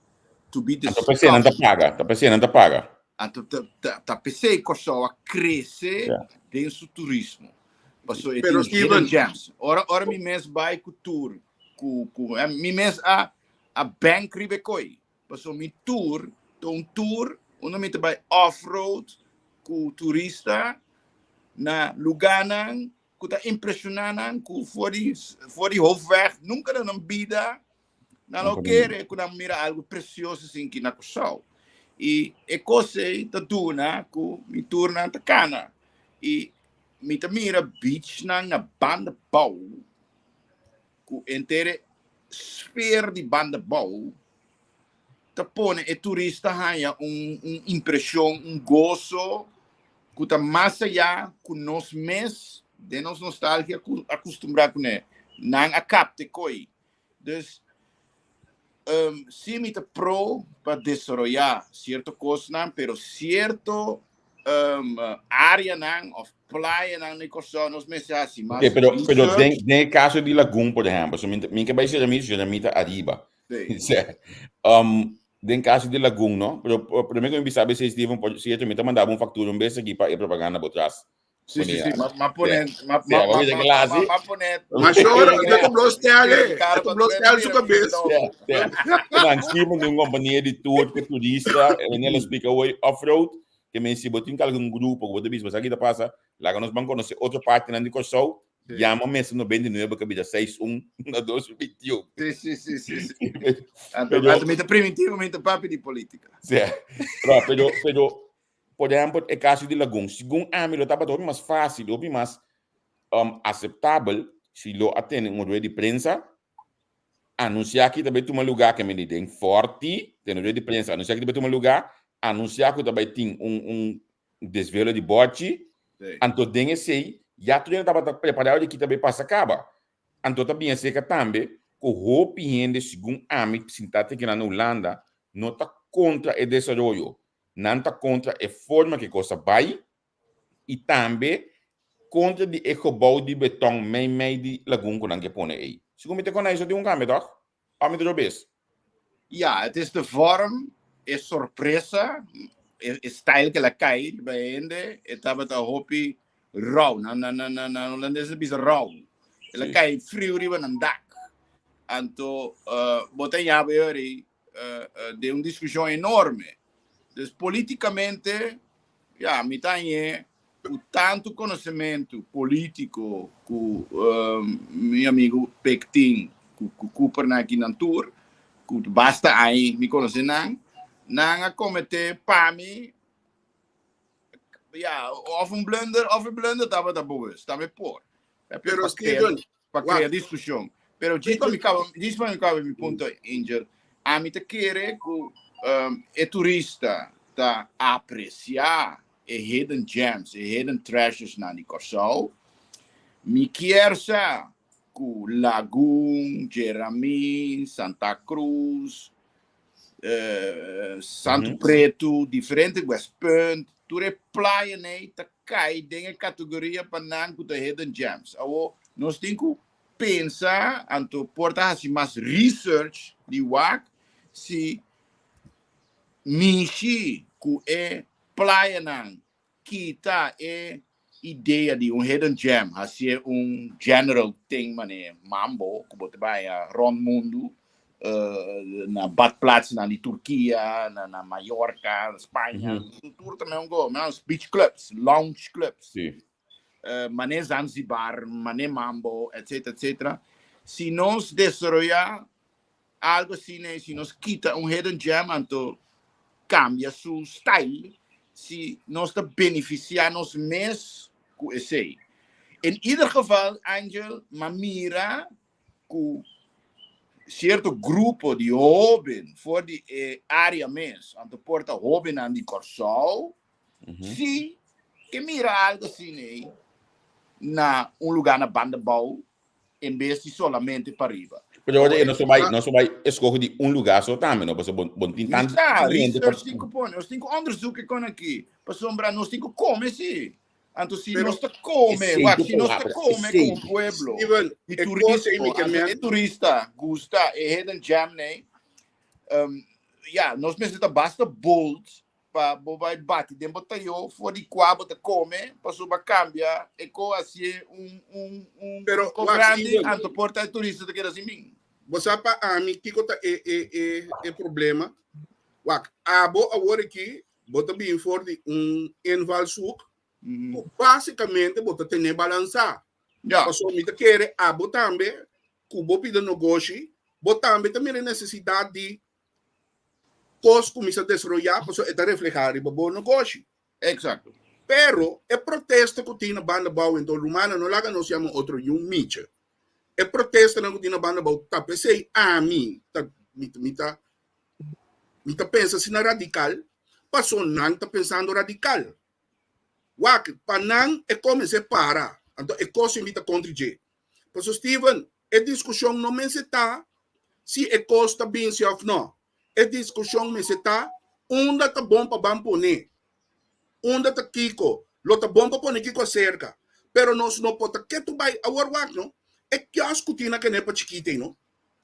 to be Anto p'esei nan ta discovered. paga, ta p'esei nan ta paga. Anto ta ta ta p'esei Kòrsou a krese Ja. den su turismo, pasobra e Pero tin hidden Steven, gems. Ora ora mi mes bai ku tour ku ku mi mes a a bank riba e koi. Pasobra mi tour ta un tour unda mi ta bai off-road ku turista na lugánan ku ta impreshoná nan ku for di for di hoofdweg nunka na nan bida nan lo kere ku nan mira algu presioso asin ki na Kòrsou. I e kos ei ta duna ku mi tournan ta kana i mi ta mira beachnan na banda bou ku henter e sfeer di banda bou ta pone e turista haña un un impreshon, un goso ku ta mas ayá ku nos mes den nos nostalgia ku a kustumbrá kuné. Nan a kapta e koi. Dus si mi ta pro pa desaroyá sierto kosnan, pero sierto áreanan òf playanan di Kòrsou nos mester hasi mas Ok, pero, pero den, research. den e kaso di Lagun, por ehèmpel, so mi, mi ke bai Jeremí, Jeremí ta ariba. Sí. Se, den kaso di Lagun, no? Pero promé ku mi bisa abc, Steven, por sierto, mi ta manda bo un faktura un bes aki pa e propaganda bo tras. Sí, sí, sí. Pone, Ma, ma pone, ma, Sí, ma, ma ma, bisa ma, kla, ma, sí. ma pone. Ma shora, e ta blostel, e Ricardo, ta blostel su kabes. Ja, ja. Dan Steven di un kompania di tour ku turista, e wanneer el splika hoy off-road, ke men si bo tin algun grupo ku bo ta bisa bo sa ki ta pasa, laga nos ban konosé otro partinan di Kòrsou, Sí. yama mester 99 ke bira 6 1 na 221. Sí, sí, sí, sí, sí. Anto, Pero, anto mi ta primitivo, mi ta papia di política. Sí. Pero, pero, pero, por ehèmpel, e kaso di Lagun, segun ami lo tabata hopi mas fásil, hopi mas aseptabel si lo a tene un rueda di prensa, anunsiá ki ta bai tuma lugá, ke mende den Forti, tene rueda di prensa, anunsiá ki ta bai tuma lugá, anunsiá ku ta bai tin un un desvelo di bòchi, anto den esei ya tur hende tabata prepará di ki ta bai pasa kaba. Anto ta bin aserka tambe ku hopi hende, segun ami, sintá te kinan na Hulanda, no ta kontra e desaroyo, nan ta kontra e forma ku e kos a bai i tambe kontra di e gebou di beton mei mei di lagun ku nan ke pone ei. Segun mi ta kona eso tin un kambio tòg? Òf mi ta robes? Ja, het is de vorm, e sorpresa. E style ku el a kai riba e hende, e tabata hopi rou. Na na na na holandes ta bisa rou. El a kai friu riba nan dak. Anto bo ta yaba e ora ei den un diskushon enorme. Dus politikamente, ya, mi ta hañ'é ku tantu konosementu polítiko ku mi amigu Pek tin, ku Coopernan aki nan tur, ku basta aña mi konosé nan, nan a kometé pa mi, ya, òf un blunder òf e blunder tabata bewust, tambe por. Pero Steven, pa krea diskushon. Pero djis pa mi kaba, djis pa mi kaba mi punto, Angel, ami ta kere ku e turista ta apresiá e hidden gems, e hidden treasuresnan di Kòrsou. Mi kier sa ku Lagun, Jeremí, Santa Cruz, Santu Pretu, diferente Westpunt, tur e playanan ei ta kai den e kategoria pa nan ku ta hidden gems. Awor, nos tin ku pensa, anto por ta hasi mas research di wak si mishi ku e playanan kita e idea di un hidden gem, hasié un general thing manera mambo ku bo ta bai rònt mundu, na badplaatsnan di Turkia, na Mallorca, na Spaña, tur ta mesun go, mesun beach clubs, lounge clubs, manera Zanzibar, manera mambo, etcetera, etcetera. Si nos desaroyá Algo asina ei, si nos kita un hidden gem anto cambia su style, si nos ta beneficia nos mes cu esey. In ieder geval, Angel, m'a mira cu cierto grupo di hoben for di e area mes, anto por ta hobennan di Corsou, si ke mira algo asina ei na un lugar na Bandabou, en bes di solamente pariba. Pero ora no so bai, no so bai escoge di un lugar so tambe, no, pasobra bon, bon tin tanto Sa, cliente pa research tin ku pone, nos tin ku onderzoeken kon aki, pasobra nos tin ku kome si. Anto si Pero nos ta kome, Esei wak, ku si nos ta palabra, kome esei. komo pueblo Steven, di e kos ei turismo, mi ke anto men e turista gusta e hidden gem nei, ya, nos mester ta basta bold pa bo bai bati den bo tayo for di kua bo ta kome pasobra bo a kambia e ko hasié un un un Pero, ko wak, grandi Steven, anto por ta e turista ta keda sin bin. Bo sa pa ami kiko ta e e e e problema? Wak, abo awor aki bo ta bin for di un invalshoek ku basikamente bo ta tene balansá. Pasobra mi ta kere abo tambe ku bo pida nogoshi, bo tambe ta mira e nesesidat di kos kuminsá desaroyá pasobra e ta reflehá riba bo negoshi. Eksakto. Pero e protesta ku tin na banda bou enton rumannan no laga nos yama otro yu micha. E protestanan ku tin na banda bou ta p'esei ami ta mi ta mi ta pensa asina radikal pasobra nan ta pensando radikal. Wak, pa nan e comenz'é para, anto e cos mi ta contra dje. Pasobra Steven, e discusion no mester ta si e cos ta binsi of no. E discusion mester ta unda ta bon pa ban pone, unda ta kico, lo ta bon pa pone kico acerca. Pero nos no por ta ketu bay awor wak no, e kiosk cu tin na Kenepa Chikito ey no,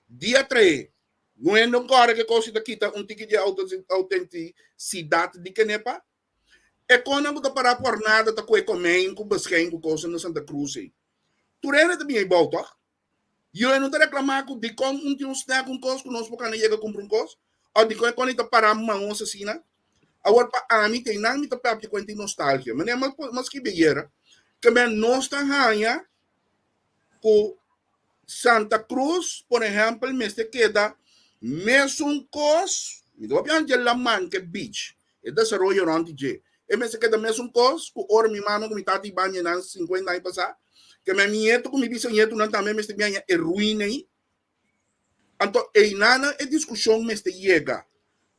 dia trae, no hende un cora ke cos ta kita un tiki di autenticidad di Kenepa? E konan ku ta pará pòrnada ta kohe komein ku beskein ku kosnan na Santa Cruz ei. Tur hende ta bin ei bou tòg? Yo no ta reklamá ku dikon un tin un snack un kos ku nos por kana yega kumpra un kos? Òf dikon e kòni ta pará mahos asina? Awor pa ami te einan mi ta papia ku hende tin nostalgia. Manera mi a skibi ayera ke men nos ta haña ku Santa Cruz, por ehèmpel, mester keda mesun kos, mi ta papia dje laman ke beach, e desaroyo rònt di dje, e mester keda mesun kos ku ora mi mama ku mi tata i baña nan sinkuenta aña pasá, ke mi nieto ku mi bisañetonan tambe mester biaña e ruina ei. Anto einanan e diskushon mester yega.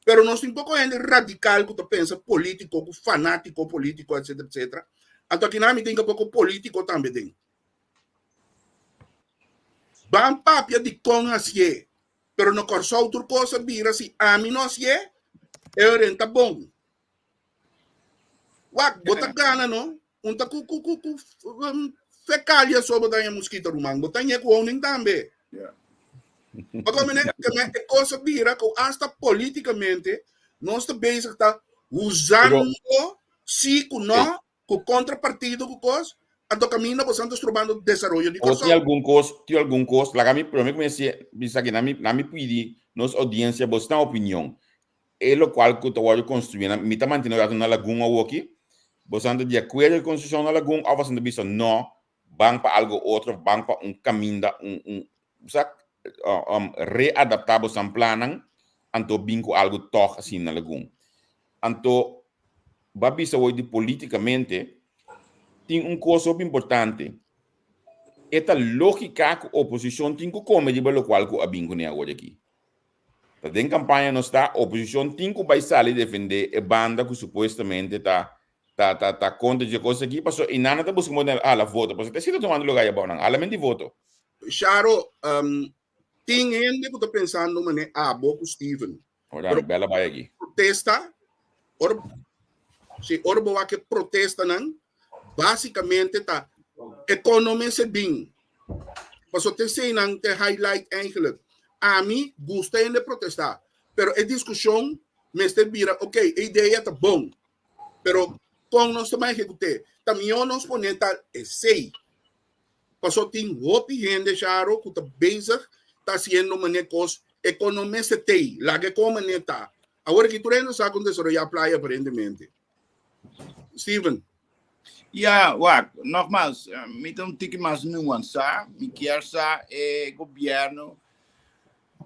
Pero nos tin poko hende radikal ku ta pensa polítiko, ku fanátiko polítiko, etsetera, etsetera. Anto akinan mi tin poko polítiko tambe den. Ban papia di kon hasié, pero na Kòrsou tur kos a bira si ami no hasié, e renta bon. Wak, bo ta gana no, un ta ku ku ku ku fekalia so bo ta haña muskito ruman, bo ta haña ku honing tambe. Pasobra mene, e kos a bira ku asta politikamente nos ta bezig ta. Usando si ku no, ku kontra partido ku kos, anto kaminda boso ta strobando desaroyo di Kòrsou. Tin algun kos, tin algun kos, laga mi prome ku mi bisa aki, na mi pidi nos oudiensia boso nan opinion. E lokual ku ta wòrdu konstruí, mi ta mantene rato na Lagun awoki, boso nan ta di akuerdo ku e konstrukshon na Lagun òf boso nan ta bisa no, ban pa algo otro, ban pa un kaminda, un, un, sa, readaptá boso nan plannan, anto bin ku algo tòg asina na Lagun. Anto, bo a bisa hoy di políticamente, tin un cos hopi importante. E ta lógica cu oposicion tin cu come riba locual cu a bin cune awor aki. Ta den campaña nos ta, oposicion tin cu bay sali defende e banda cu supuestamente ta ta ta ta contra dje cos aki, pasobra einan nan ta busca modo hala voto, pasobra ta esei ta tumando lugar ayabao nan, halament di voto. Sharo, tin hende cu ta pensando mane abo cu Steven. Ora mi bela bai aki. Protesta, ora, si ora bo wak e protestanan, básicamente ta economie se bin. Paso te nan te highlight eigenlijk. Ami gusta hende protesta, pero e discusion mester bira, ok, e idea ta bon, pero kon nos ta bai ejecute? Ta mihó nos pone tal esei. Paso tin hopi hende Sharo ku ta bezig ta hasiendo mane kos e kon no mester tei, laga e kon mane ta. Awor aki tur hende sa kon desaroyá playa aparentemente. Steven. Ya, wak, nogmaals, mi ta un tiki mas nuansá, mi kier sa e gobièrnu,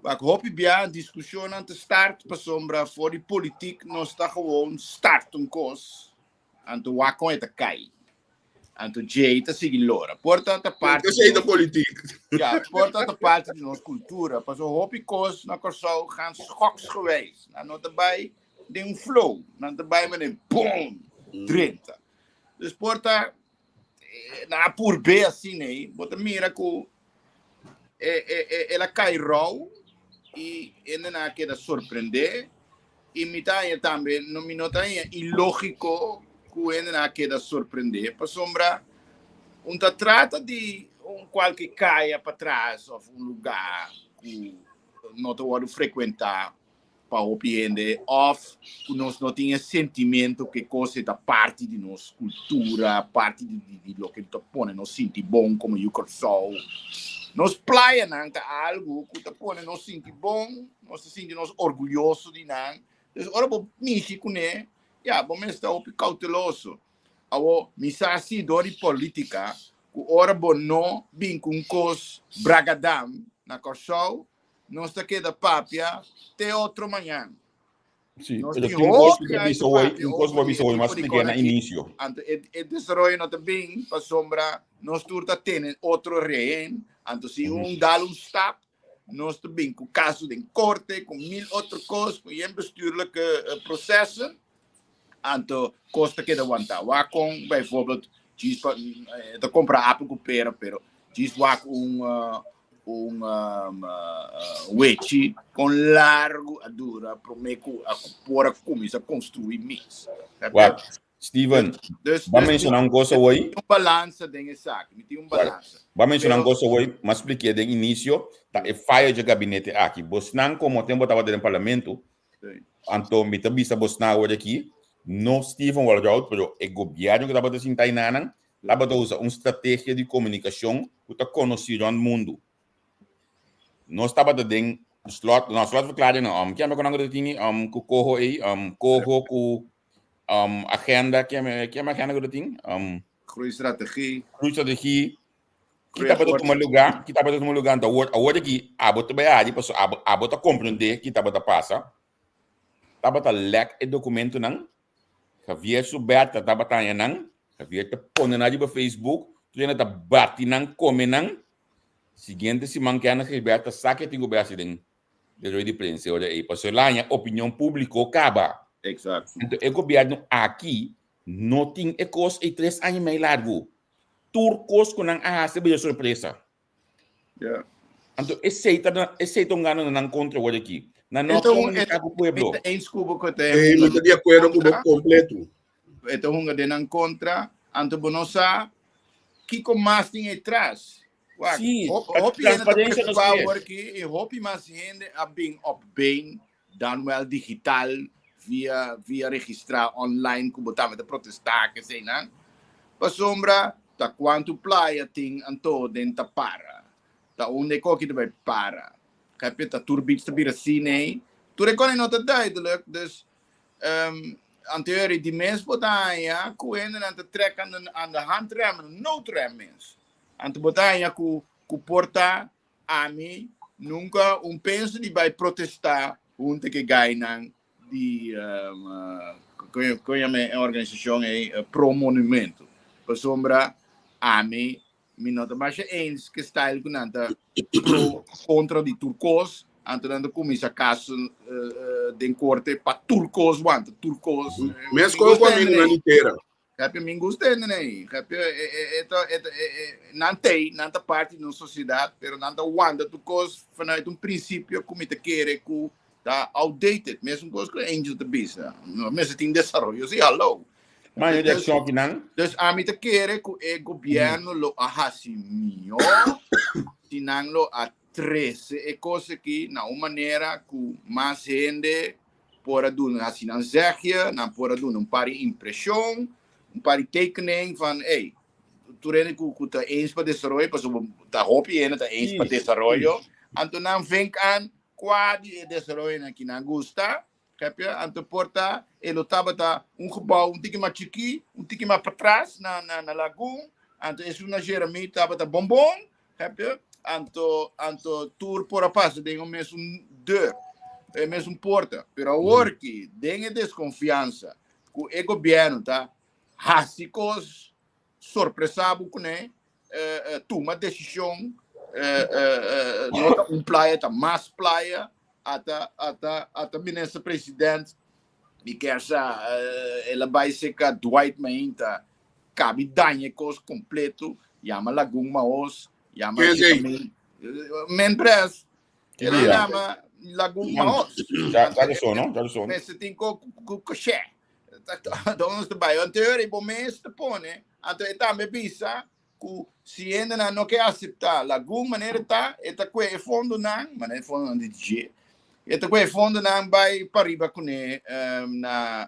wak, hopi bia diskushonnan ta start pasobra for di politik nos ta gewoon start un kos, Anto wak kon e ta kai. Anto djei ta sigui lora. Por ta ta parti Esei ta politiek. Ja, por ta ta parti di nos kultura. Paso hopi kos na Kòrsou gaan schoksgewijs. Nan no ta bai den un flow. Nan ta bai manera boom, drenta. Dus por ta nan a purb'é asina ei, bo ta mira ku e e e el a kai rou i hendenan a keda sorprendé i mi ta haña tambe no mi no ta haña ilógiko ku hendenan a keda sorprendé pasobra un ta trata di un kualke kaya patras òf un lugá ku no ta wòrdu frekuentá pa hopi hende òf ku nos no tin e sentimentu ku e kos ei ta parti di nos kultura, parti di di di loke ta pone nos sinti bon komo yu Kòrsou. Nos playanan ta algu ku ta pone nos sinti bon, nos ta sinti nos orguyoso di nan. Dus ora bo mishi kuné, ya, bo mester ta hopi kouteloso. Awor, mi sa si dor di politika ku ora bo no bin ku un kos bragadam na Kòrsou, Nos ta keda papia te otro mañan. Sí, Nos pero tin un kos ku ta bisa hoy, un kos ku a bisa hoy, mas spliké na inicio. Anto e, e desaroyo no ta bin pasobra nos tur ta tene otro rehen. Anto si un dal un stap, nos ta bin ku kaso den korte, ku mil otro kos, ku yen bestuurlijke processen. Anto kos ta keda wantá. Wak kon bijvoorbeeld djis pa ta kompra apel ku pera, pero djis wak un un wechi kon largu a dura promé ku a por a kuminsá konstruí mes. Wak, Steven, bo a menshoná un kos awor. Mi tin un balansa den esaki, mi tin un balansa. Bo a menshoná un kos awor, mi a spliké den inisio, ta e fayo dje gabinete aki. Bosnan komo tempu tabata den parlamento, Anto mi ta bisa bosnan awor aki, no Steven Walroud, pero e gobierno ku tabata sinta einanan, tabata usa un strategia di komunikashon ku ta konosí rònt mundu. Nos tabata den slot, no, slotverklaring no, um, kieme ku nan ku ta tini, um, ku koho ei, um, koho ku um, agenda, kieme, kieme agenda ku ta tin? Um, Groeistrategie. Groeistrategie. Ki tabata tuma lugá? Ki tabata tuma lugá? Anto awor, awor aki abo ta bai adi pasobra abo, abo ta komprendé ki tabata pasa. Tabata lèk e dokumentonan. Javier su Bertha tabata haña nan. Javier ta pone nan riba Facebook. Tur hende ta bati nan, kome nan. Siguiente siman kende Gilbert ta sa ke tin ku bai hasi den den rueda di prensa e ora ei pasobra el a haña opinion públiko kaba. Exacto. Anto e gobièrnu aki no tin e kos ei tres aña i mei largu. Tur kos ku nan a hasi a bira sorpresa. Yeah. Anto esei ta na, esei ta un gana na nan kontra awor aki. Nan no E ta un, e komuniká ku pueblo. ta eens ku bo ku ta Eh, mi ta di akuerdo ku bo kompleto. E ta hunga den nan kontra, anto bo no sa kiko mas tin etras. Wak, Sí, hopi hende ta transparencia nos preocupa kier. awor aki i hopi mas hende a bin op been dan wel digital. via via registrá online ku bo tambe ta protestá keseinan. Pasobra ta kuantu playa tin anto den ta para. Ta unda e koki ta bai para. Kepia ta tur beach ta bira asina ei. Tur e kos no ta duidelijk, dus anterior di mes bo ta haña ku hendenan ta trek aan de aan de handrem, de noodrem mes. Anto bo ta haña ku ku por ta ami nunka un pensa di bai protestá hunte ku e gainan di kon yama e organisashon ei Pro Monumento. Pasobra ami mi no ta masha eens ku e style ku nan ta pro kontra di tur kos, anto nan ta kuminsá kaso den korte pa tur kos wanta tur kos. Meskos ku amigunan di tera. Happy mi gusta hende nei. Happy e ta e ta nan tei, nan ta parti di nos sociedad, pero nan ta wanta tur kos vanuit un principio ku mi ta kere ku ta outdated. Mesun kos ku Angel ta bisa. No mester tin desaroyo si, hallo. Maar je Dus, shoki nan. dus ami ta kere ku e gobierno lo a hasi mihó si nan lo a trese e kos aki na un manera ku mas hende por a duna hasi nan zegje, nan por a duna un par di impreshon, un par di tekening van ey, tur hende ku ku ta eens pa desaroyo, pasobra ta hopi hende ta eens pa desaroyo, anto nan vink aan kua di e desaroyonan ki nan gusta, begrijp je? Anto por ta e lo tabata un gebou un tiki mas chikí, un tiki mas patras na na na Lagoon, anto esun na Jeremie tabata bon bon, Heb je? Anto, anto tur por a pasa den un mesun deur, e mesun porta. Pero awor ki den e desconfianza cu e gobierno ta haci cos sorpresa bo cune, eh, eh, tuma decision, eh, eh, eh, no ta un playa, ta mas playa, ata, ata, ata minister president mi kier sa, eh, el a bay seca Dwight Mainta, Kabi daña e kos kompleto, yama Lagun Maos, yama Ken Chita sei? Mil, Men Pres, Ki el a dia? yama Lagun Maos. Ya, Anto ya so, no? Ya so. mester tin ko ku koshé. Don nos ta bai. Anto e bo mes ta pone, anto e tambe bisa ku si hendenan no ke aseptá Lagun manera e ta, e ta kue e fondonan, manera e fondonan di dje, e ta kue e fondonan bai pariba kuné na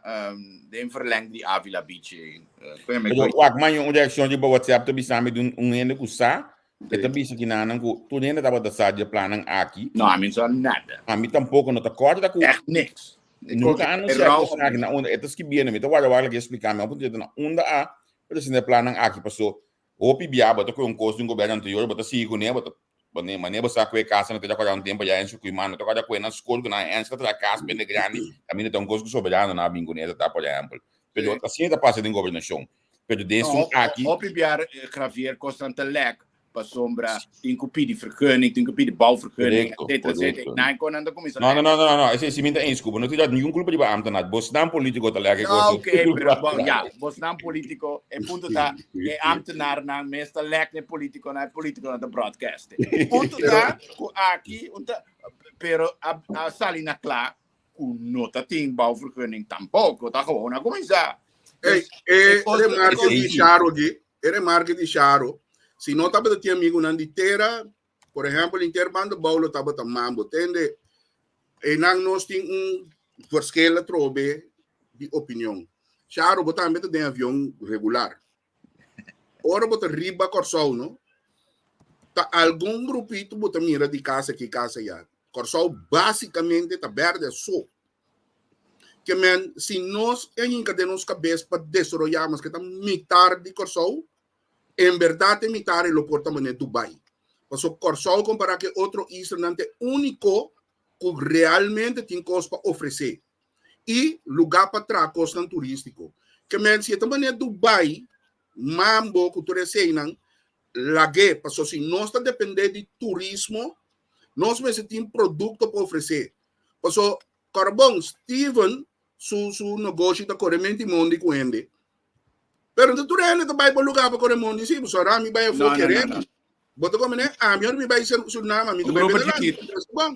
den verlengde di Avila Beach ei. Pero wak man un reakshon riba WhatsApp ta bisa mi di un hende ku sa, e ta bisa kinanan ku tur hende tabata sa di e plannan aki. No, ami no sa nada. Ami tampoko no ta kòrda ku. Ègt niks. Nunka a anunsiá kos aki na unda e ta skibiendo, mi ta warda warda ke splika mi, a punto na unda a Presenta e plannan aki paso hopi bia bo ta kohe un kos di un gobierno anterior bo ta sigui kuné bo ta manera bo sa ku e kasanan ta kòrda un tempu ya Enzo ku Imán no ta kòrda ku e nan skol ku nan Enzo ta traha kas bende grandi kaminda ta un kos ku soberano nan a bin kuné ta por ehèmpel pero asina ta pasa den gobernashon pero den esun aki. Hopi bia Javier kosnan ta lèk pasobra tin ku pidi vergunning, tin ku pidi bouwvergunning, Correcto, etcetera, etcetera. correcto. Nan kon nan ta kuminsá No, no, lek. no, no, no, esei si mi ta eens ku bo. No tin dat ningun kulpa riba ambtenaar. Bosnan politiko ta lek e No, kos. oké, pero bon, ja, bosnan politiko, e punto ta, e ambtenaarnan mes ta lek na e politikonan, e politikonan ta broadcasten. Punto ta ku aki, un ta, pero a, a sali na kla ku no ta tin bouwvergunning tampoko, ta gewoon a kuminsá. Ey, Dus, e e kos, e remarke kos, di Charo di, e remarke di Charo, si no tabata tin amigunan di tera, por ehempel, inter banda bou lo tabata mambo, tende, einan nos tin un verschil atrobe di opinion. Charo, bo tambe ta den avion regular. Ora bo ta riba Kòrsou, no? Ta algun grupito bo ta mira di kas aki, kas allá. Kòrsou básikamente ta bèrdè so. Ke men, si nos a hinka den nos kabes pa desaroyá maske ta mitar di Kòrsou, en bèrdat e mitar e lo por ta manera Dubai. Pasobra Kòrsou kompará ku e otro islanan ta e úniko ku realmente tin kos pa ofresé i lugá pa traha kosnan turístiko. Ke men si e ta manera Dubai, mambo ku tur eseinan, lag'é, pasobra si nos ta dependé di turismo, nos mester tin produkto pa ofresé. Pasobra kòrbon, Steven su su negoshi ta kore menti mondi ku hende. Pero no tur hende ta bai bo lugá pa kore mondi sí, pasobra ami bai afó No, no, no, kere. no. Bo ta komprendé? Ami ora mi bai Surinam, ami ta Un bai grupo Nederland. chiquito. Bon.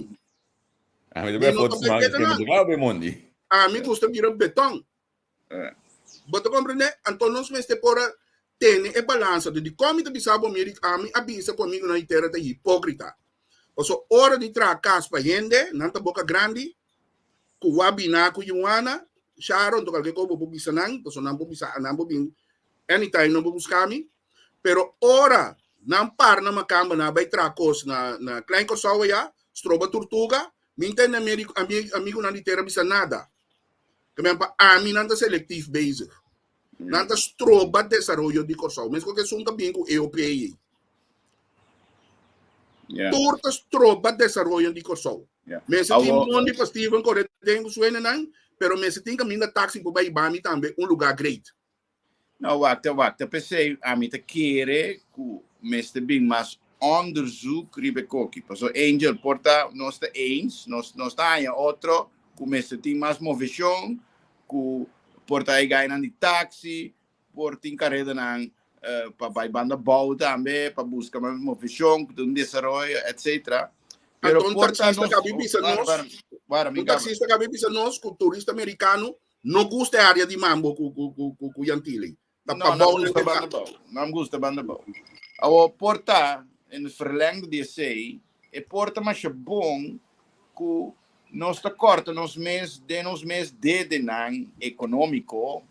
Ami ta Mi bai no foto ta bai smal, Nederland. mi ta bai bai mondi. Ami gusta mira beton. Bo ta komprendé? Anto nos mester por a tene e balansa. Di kon mi ta bisa bo miri, ami a bisa ku amigunan di tera ta hipókrita. Pasobra ora di traha kas pa hende, nan ta boka grandi. Ku wa bina ku Juana, Sharon, to kalke ko bo por bisa nan, paso nan por bisa, nan por bin anytime nan por buska mi. Pero ora nan par na makamba nan a bai traha kos na na Klein Kòrsou ayá, stroba turtuga, mi ntende ami ami amigunan di tera bisa nada. Ke men pa ami nan ta selektief bezig. Nan ta stroba desaroyo di Kòrsou. Meskos ku esun ta bin ku EOP ei. Yeah. Tur ta stroba desaroyo di Kòrsou. Yeah. Mester tin Awo- mondi pa Steven kore den ku suenenan, pero mester tin kaminda taxi por bai bami tambe un lugá great. No, wakta, wakta. P'esei ami ta kere ku mester bin mas onderzoek riba e koki. Paso Angel, por ta nos ta eens, nos nos ta haña otro ku mester tin mas moveshon, ku por ta e gainan di taxi, por tin karedanan pa bai banda bou tambe, pa buska mas moveshon, ku ta un desaroyo, etcetera. Pero Anto un por ta taxista nos, kabi bisa wara, nos, wara, wara, mi un kaba. taxista kabi bisa nos ku turista merikano No gusta e área di Mambo ku ku ku ku ku Yantili. Ta No, pa no bou gusta banda bou. No gusta banda bou. Awo por ta in het verlengde di esei, e por ta masha bon ku nos ta kòrta nos mes den nos mes dedenan ekonómiko,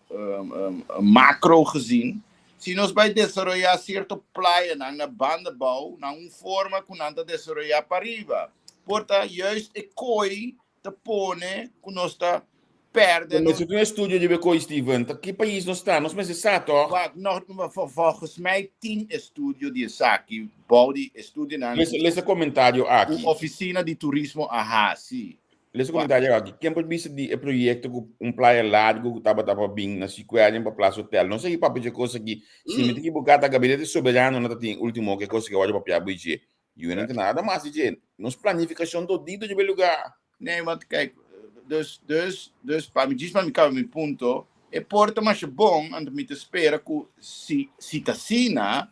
um, um, macro gezien, si nos bai desaroyá sierto playanan na banda bou na un forma ku nan ta desaroyá pariba. Por ta juist e koi ta pone ku nos ta pèrdè Nos nos. tin un estudio di Bekoi, Steven. Ta ki pais nos ta? Nos mester sa, tòg? Wak, no, volgens mij tin estudio di esaki, bou di estudionan Lesa, lesa komentario ku aki. Ofisina di Turismo a hasi. Lesa Wak. komentario aki. Ken por bisa di e proyekto ku un playa largu ku tabata pa bin na Seaquarium pa Plaza Hotel? No sa ki papia dje kos aki. Si mi ta ekiboká ta Gabinete Soberano no ta tin último ke kos ki a wòrdu papiá bo dje. Yu no ta nada mas di dje. Nos planifikashon todito dje lugá. Nee, want kijk, dus, dus, dus, pa mi, djis pa mi kaba mi punto, e por ta masha bon, anto mi ta spera ku si, si ta asina,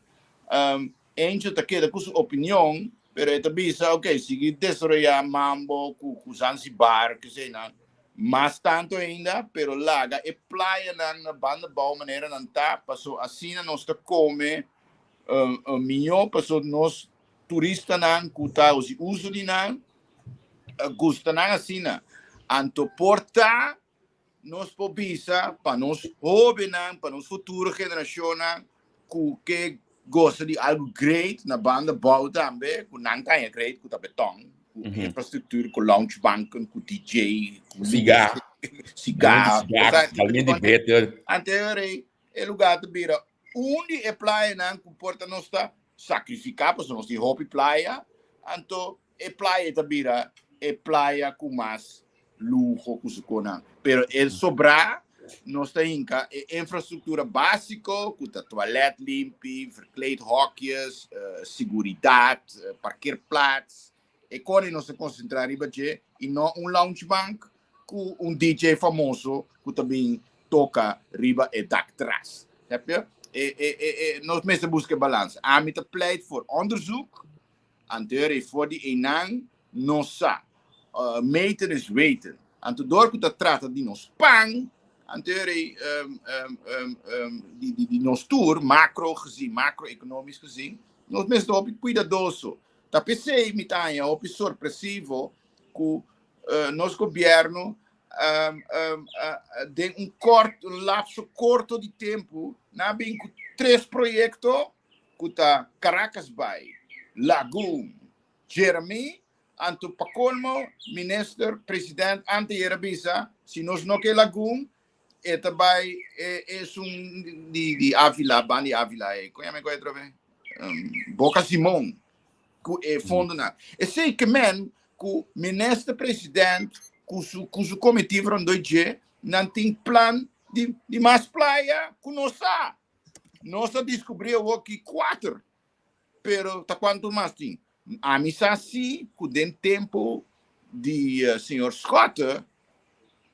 um, Angel ta keda ku su opinion, pero e ta bisa, ok, sigui desaroyá Mambo ku, ku Zanzibar, keseinan, mas tanto ainda, pero laga e playanan na banda bou manera nan ta, paso asina nos ta kome Mihó paso nos turistanan ku ta hasi uso di nan gusta nan asina. Anto por ta nos por bisa pa nos hóbennan, pa nos futuro generashonnan ku ke gosa di algu great na banda bou tambe, ku nan ta haña great, ku ta beton, ku infrastruktura, ku loungebanken, ku DJ, ku Siga. siga. Siga, talmente beter. Anto e lugá ta bira Un di e playanan ku por ta nos ta sakrifiká pasobra nos tin hopi playa, anto e playa ta bira e playa ku mas luho ku su konan. Pero e sobrá nos ta hinka e infrastruktura básiko ku ta tualèt limpi, verkleedhokjes, siguridat, parkeerplaats. E kore nos ta konsentrá riba dje i no un loungebank ku un DJ famoso ku ta bin toka riba e daktras. Snap je? E, e, e, e, nos mester buska e balans. Ami ta pleit voor onderzoek. Anto e for di einan nos sa. Meten is weten. Anto door ku ta trata di nos pan, anto e, um, um, um, di, di, di nos tur, macro gezien, macro-economisch gezien, nos mester hopi cuidadoso. Ta p'esei mi ta haña hopi sorpresivo ku nos gobièrnu den un kort, un lapso korto di tempu nan a bin ku tres proyekto ku ta Caracas Bay, Lagoon, Jeremí, anto pa kolmo minister president anteayer a bisa si nos no ke Lagoon e ta bai esun di di Avila, banda di Avila ei, kon yama e kos otra vez? Boca Simon ku e fondonan. Esei ke men ku minister president ku su ku su comitiva rondó dje nan tin plan di di mas playa ku nos sa. Nos a diskubrí awor ki kuater, pero ta kuantu mas tin? Ami sa si ku den tempu di señor Schotte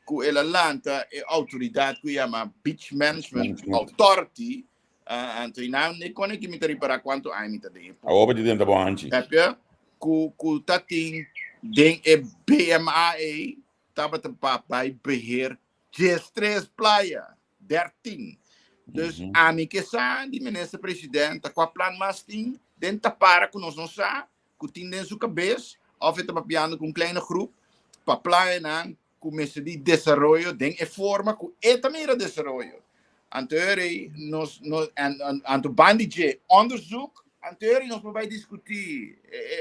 ku el a lanta e outoridat ku yama Beach Management Authority, anto i nan e kone ki mi ta ripará kuantu aña mi ta den e puesto. Awor bo ta den ta bon hanchi. Snap Ku ku ta tin den e BMA ei tabata pa bai beheer 13 playa, 13. Dus ami ke sa di minister president ta kua plan mas tin den tapara ku nos no sa ku tin den su kabes of e ta papiando ku un kleine groep. pa playanan ku mester di desaroyo den e forma ku e ta mira desaroyo. Anto eri nos no anto ban di dje onderzoek, anto eri nos por bai diskutí.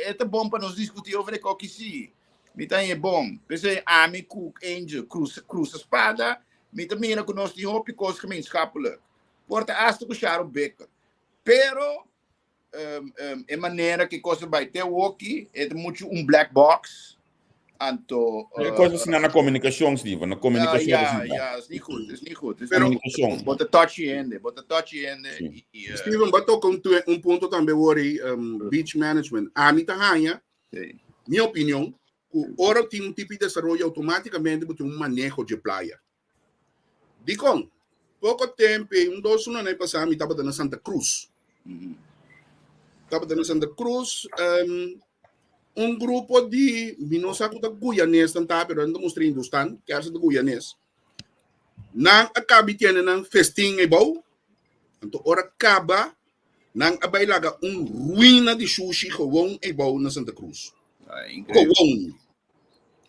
E ta bon pa nos diskutí over e koki sí. Mi ta haña bon. P'esei ami ku Angel krusa krusa spada, mi ta mira ku nos tin hopi kos gemeenschappelijk. Por ta asta ku Sharon Bikker. Pero e manera ku e kos a bai te awoki e ta muchu un black box. Anto E kos asina na komunikashon, Steven, na komunikashon Ja, ja, ja, is niet goed, is niet goed. Is Pero komunikashon. Bo ta touchy hende, bo ta touchy hende. Sí. I, Steven, bo toka un, un punto tambe wor ei, beach management. Ami ta haña, Sí. mi opinion, ku ora tin un tipo di desaroyo automáticamente bo tin un maneho dje playa. Dikon? Poko tempu, un dos luna pasá mi tabata na Santa Cruz. Tabata na Santa Cruz, un grupo di, mi no sa ku ta Guyanés nan ta, pero nan ta mustra Hindustan, kier sa ta Guyanés. Nan a kabi tene nan festin eibou, anto ora kaba, nan a bai laga un ruina di shushi gewoon eibou na Santa Cruz. Gewoon.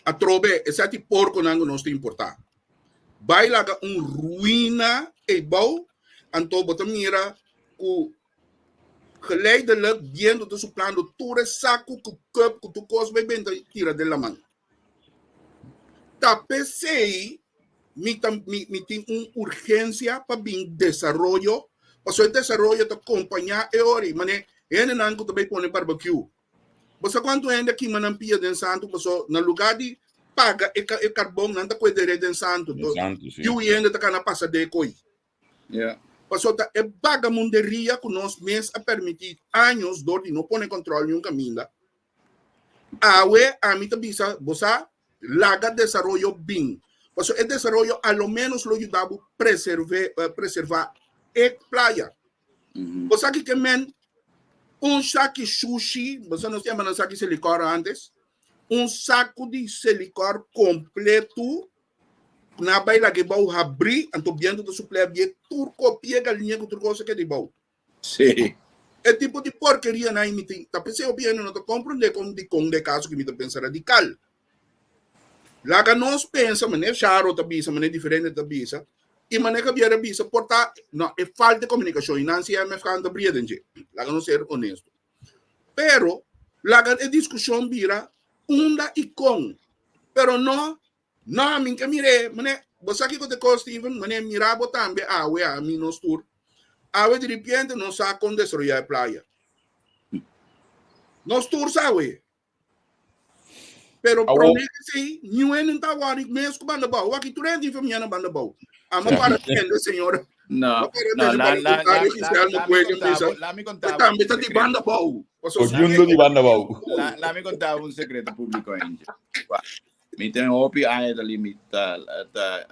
Atrobe, esaki porkonan ku nos ta importá. Bai laga un ruina eibou, anto bo ta mira ku geleidelijk bientu ta suplando tur e saku ku cup ku tur kos bai benta tira den laman. Ta p'esei mi ta mi mi tin un urgensia pa bin desaroyo, pasobra e desaroyo ta kompañá e ora ei. Manera hendenan ku ta bai pone barbecue, Bo sa kuantu hende a kima nan pia den santu paso na lugar di paga e e karbon nan ta kue dere den santu. Den santu, si. Yu hende ta kana pasa de koi. Ja. Paso ta e bagamunderia ku nos mes a permiti años dor di no pone kontrol niun kaminda. Awe ami ta bisa bo sa laga desaroyo bin. Paso e desaroyo a lo menos lo yuda bo preserve preserva e playa. Bo sa kiko men un saki sushi, bo sa nos yama nan saki selikor antes, un saku di selikor kompletu na bai laga e bou habrí, anto bientu ta suplé abie tur kopia galiña ku tur kos a keda bou. Sí. E tipo di porkeria nan mi tin, ta p'esei hopi hende no ta komprendé kon dikon de kaso ku mi ta pensa radikal. Laga nos pensa, manera Sharo ta bisa, manera diferente ta bisa, i manera Javier a bisa, por ta, no, e falta di komunikashon, i nan si MFK no ta bria den dje. Laga nos ser honesto. Pero, laga e diskushon bira unda i kon. Pero no, no, mi ke mir'é, manera, bo sa kiko ta e kos, Steven? Manera mira bo tambe awe, ami, nos tur. Awe diripiente nos sa kon desaroyá e playa. Nos tur sa awe. Pero promé que sí, ni un ta wari mes ku banda bou. Waki tur hende famia na banda bou. Ama para tende, señora. No, no, la, la, la, la, la, mi contaba. Tambe ta di banda bou. Oriundo di banda bou. La, la mi contaba un secreto público, Angel. Mi ten hopi aña ta limita ta,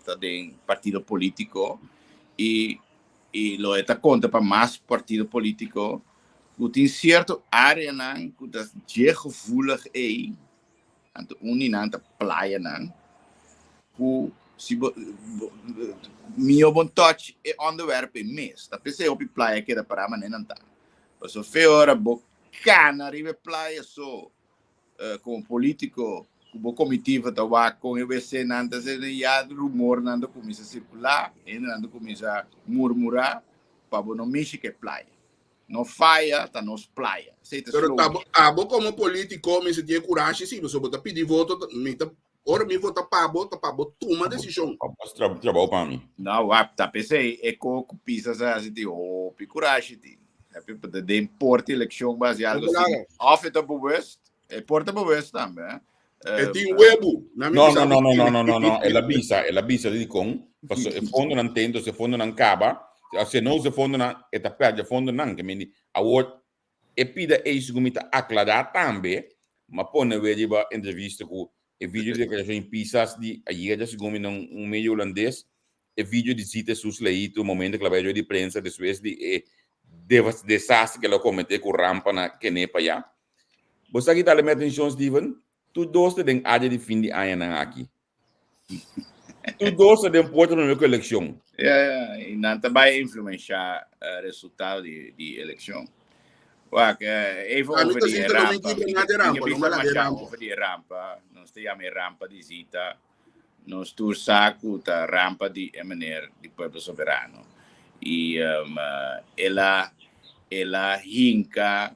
ta den partido político y y lo e ta konta pa mas partido polítiko ku tin sierto áreanan ku ta dje gevoelig ei, anto un di nan ta playanan, ku si bo mihó bon touch e onderwerp ei mes. Ta p'esei hopi playa keda pará manera nan ta. Pasobra fe ora bo kana riba e playa so Komo polítiko, ku bo komitiva ta wak kon e wc-nan ta sende, ya rumornan ta kuminsá sirkulá, hendenan ta kuminsá murmurá pa bo no mishi ku e playa. No faya, ta nos playa. Esei ta Pero slogan. ta bo, abo komo polítiko mester tin e kurashi si, pasobra bo ta pidi voto, mi ta, ora mi vota pa bo, ta pa bo tuma desishon. Pa bo hasi trabou pa mi. No, wak, ta p'esei e ko ku pisa sa hasi tin hopi kurashi tin. Den por di elekshon bo hasi algo asina. Of e ta bewust, e por ta bewust tambe. E tin webu. No, no, no, no, no, no, no, no. El a bisa, el a bisa dikon, paso e fondonan ten, entonces e fondonan kaba, si e no usa e fondonan, e ta pèrdè e fondonan. Ke mindi, awor e pida ei segun mi ta aklará tambe, m'a pone wei riba entrevista ku e video di deklarashon di Pisas di ayer dja segun mi na un medio hulandes, E video di Zita Jesús Leito, momento ku el a bai di prensa despues di e desastre ku el a kometé ku rampa na Kenepa ya. Bo sa ki ta hala mi atenshon, Steven? Tur dos ta den área di fin di añanan aki. Tur dos ta den porta promé ku elekshon. Ya, ya, i nan ta bai influenshá resultado di elekshon. Wak, eh, even A mi over ta die sinta lo mi rampa. kibra Mi na de mi rampa, lo bisa mi laga e masha rampa. over die rampa. Nos ta yama e rampa di Zita. Nos tur sa ku ta rampa di e meneer di Pueblo Soberano. I um, el a el a hinka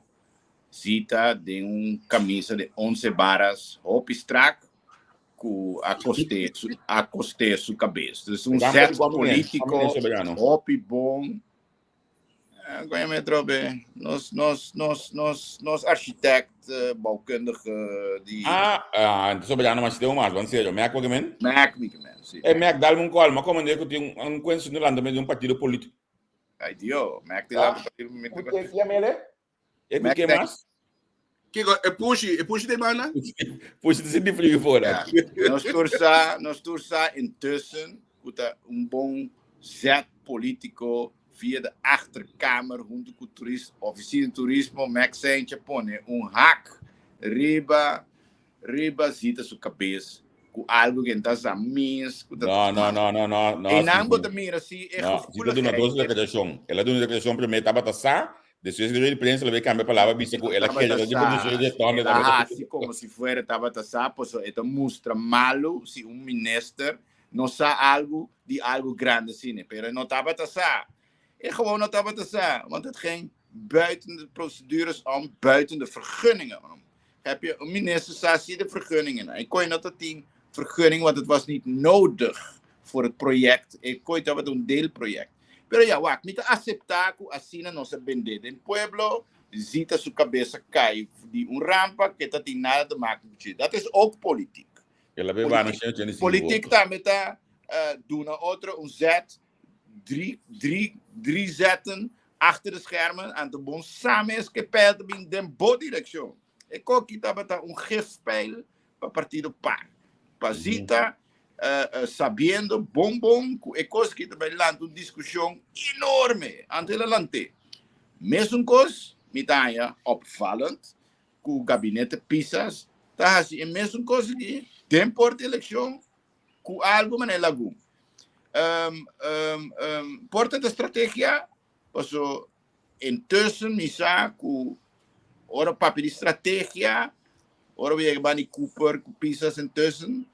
Zita den un camisa de once varas hopi strak ku a kost'é su a kost'é su kabes. Dus un Rampa di zet kua meneer? Kua meneer polítiko Soberano? hopi bon. Koña me trobe nos nos nos nos nos architect bouwkundige di Ah, ah, Soberano mas tin un mas, ban serio. Mek wak men? Mek mi men, si. Eh, Mek, dal un call. Ma komende ku tin un kwensu no lanta di un partido polítiko. Ay Dio, Mek ti Ah, lanta partido ku ke yamele? E ku Mek ke tek mas? Kiko, e pushi, e pushi de banda? Pushi te sinti frio fora. Ja. Nos tur sa, nos tur sa intussen ku ta un bon zet politico via de achterkamer hunto ku turist, oficina de turismo Max Saintje pone un hak riba riba Zita su kabes ku algo ku ta sa mis ku ta No, no, no, no, no, no. E nan bo ta mira si e No, Zita duna dos gevoeligheid declaracion. El a duna declaracion primer tabata sa, despues di de prensa lo cambia palabra bisa ku el a tabata kere di sa, producción de ton el a hasi como si fuera tabata sa, paso e ta mustra malu si un minister no sa algo di algo grande asina, pero e no tabata sa. E gewoon no tabata sa, want het ging buiten de procedures om, buiten de vergunningen om. Heb je een minister sa si de vergunningen. En kon je not tin vergunning, want het was niet nodig voor het project. E kon tabata un deelproject. Pero ja, wak, mi ta acepta ku asina nos a bende den pueblo, Zita su cabeza a cai di un rampa que ta tin nada te maken cu Dat is ook politiek. El a beba no 185 Politiek voto. tambe ta duna otro un zet, drie, drie, drie zetten achter de schermen anto bon sa mes ke pijl ta bin den bo direccion. E koki tabata un gifpijl pa partido par. Pa Zita, sabiendo bon bon ku e kos ki ta bai lanta un discusion enorme, anto el a lant'é. Mesun kos mi ta haña opvallend ku gabinete Pisas ta hasi e mesun kos aki den por di elekshon ku algu manera lagun. Por ta strategia, paso intussen mi sa ku ora papia di strategia, ora bo yega banda di Cooper ku Pisas intussen,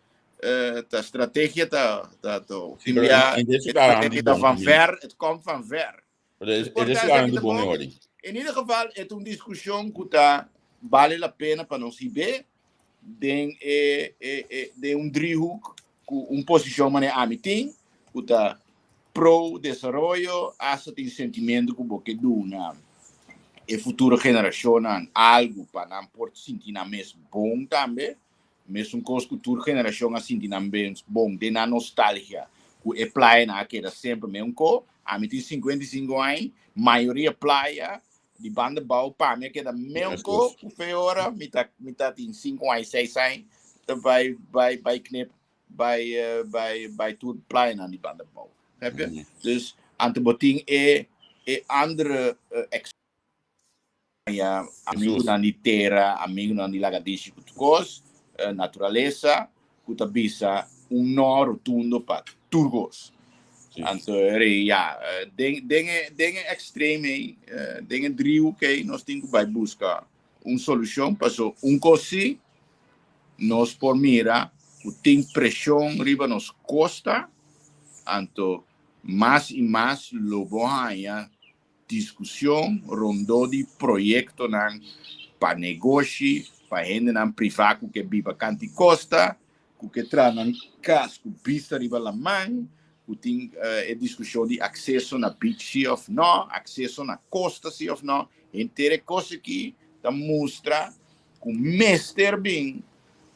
ta strategia ta ta ta Sí, pero tin en deze daar aan die ta bon van también. ver, het komt van ver. Pero es, Por es ta daar aan esaki die ta bon bon. hoor. In ieder geval, het un discussión ku ta vale la pena pa nos hibe den e, e, e, den un driehoek ku un posicion manera ami tin, ku ta pro desaroyo, hasta tin sentimento ku bo ke duna e futuro generacionnan algo pa nan por sinti nan mes bon tambe. Mesun kos ku tur generashon a sinti nan mes bon den nan nostalgia ku e playanan a keda semper meun ko. Ami tin 55 aña, mayoria playa di banda bou pa mi a keda meun ko ku fe ora mi ta mi ta tin 5 aña, 6 aña ta bai bai bai knip bai bai bai tur playanan di banda bou. Begrijp je? Dus anto bo tin e e andere Ya, amigunan di tera, amigunan di lagadishi ku tur kos, naturalesa ku ta bisa un no rotundo pa tur kos. Anto eri ya, den den e den e extreme ei, den e driehoek ei nos tin ku bai buska un solushon paso un kos si nos por mira ku tin preshon riba nos kosta, anto mas i mas lo bo haña Diskushon rondó di proyektonan pa negoshi, pa hendenan privá ku ke biba kant'i kosta, ku ke traha nan kas ku bista riba laman, ku tin e diskushon di akseso na beach si òf nò, akseso na kosta si òf nò. Henter e kos aki ta mustra ku mester bin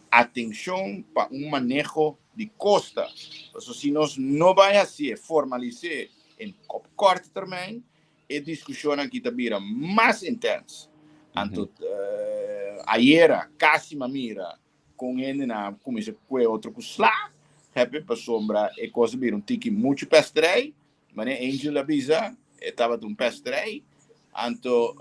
atenshon pa un maneho di kosta. Pasobra si nos no bai hasié, formalis'é En op korte termijn e discusionnan aki ta bira mas intens. Anto ayera casi m'a mira con hendenan a cuminsa cue otro cu sla, hepe, pasobra e cos a bira un tiki mucho pesterij. Manera Angel a bisa, e tabata un pesterij. Anto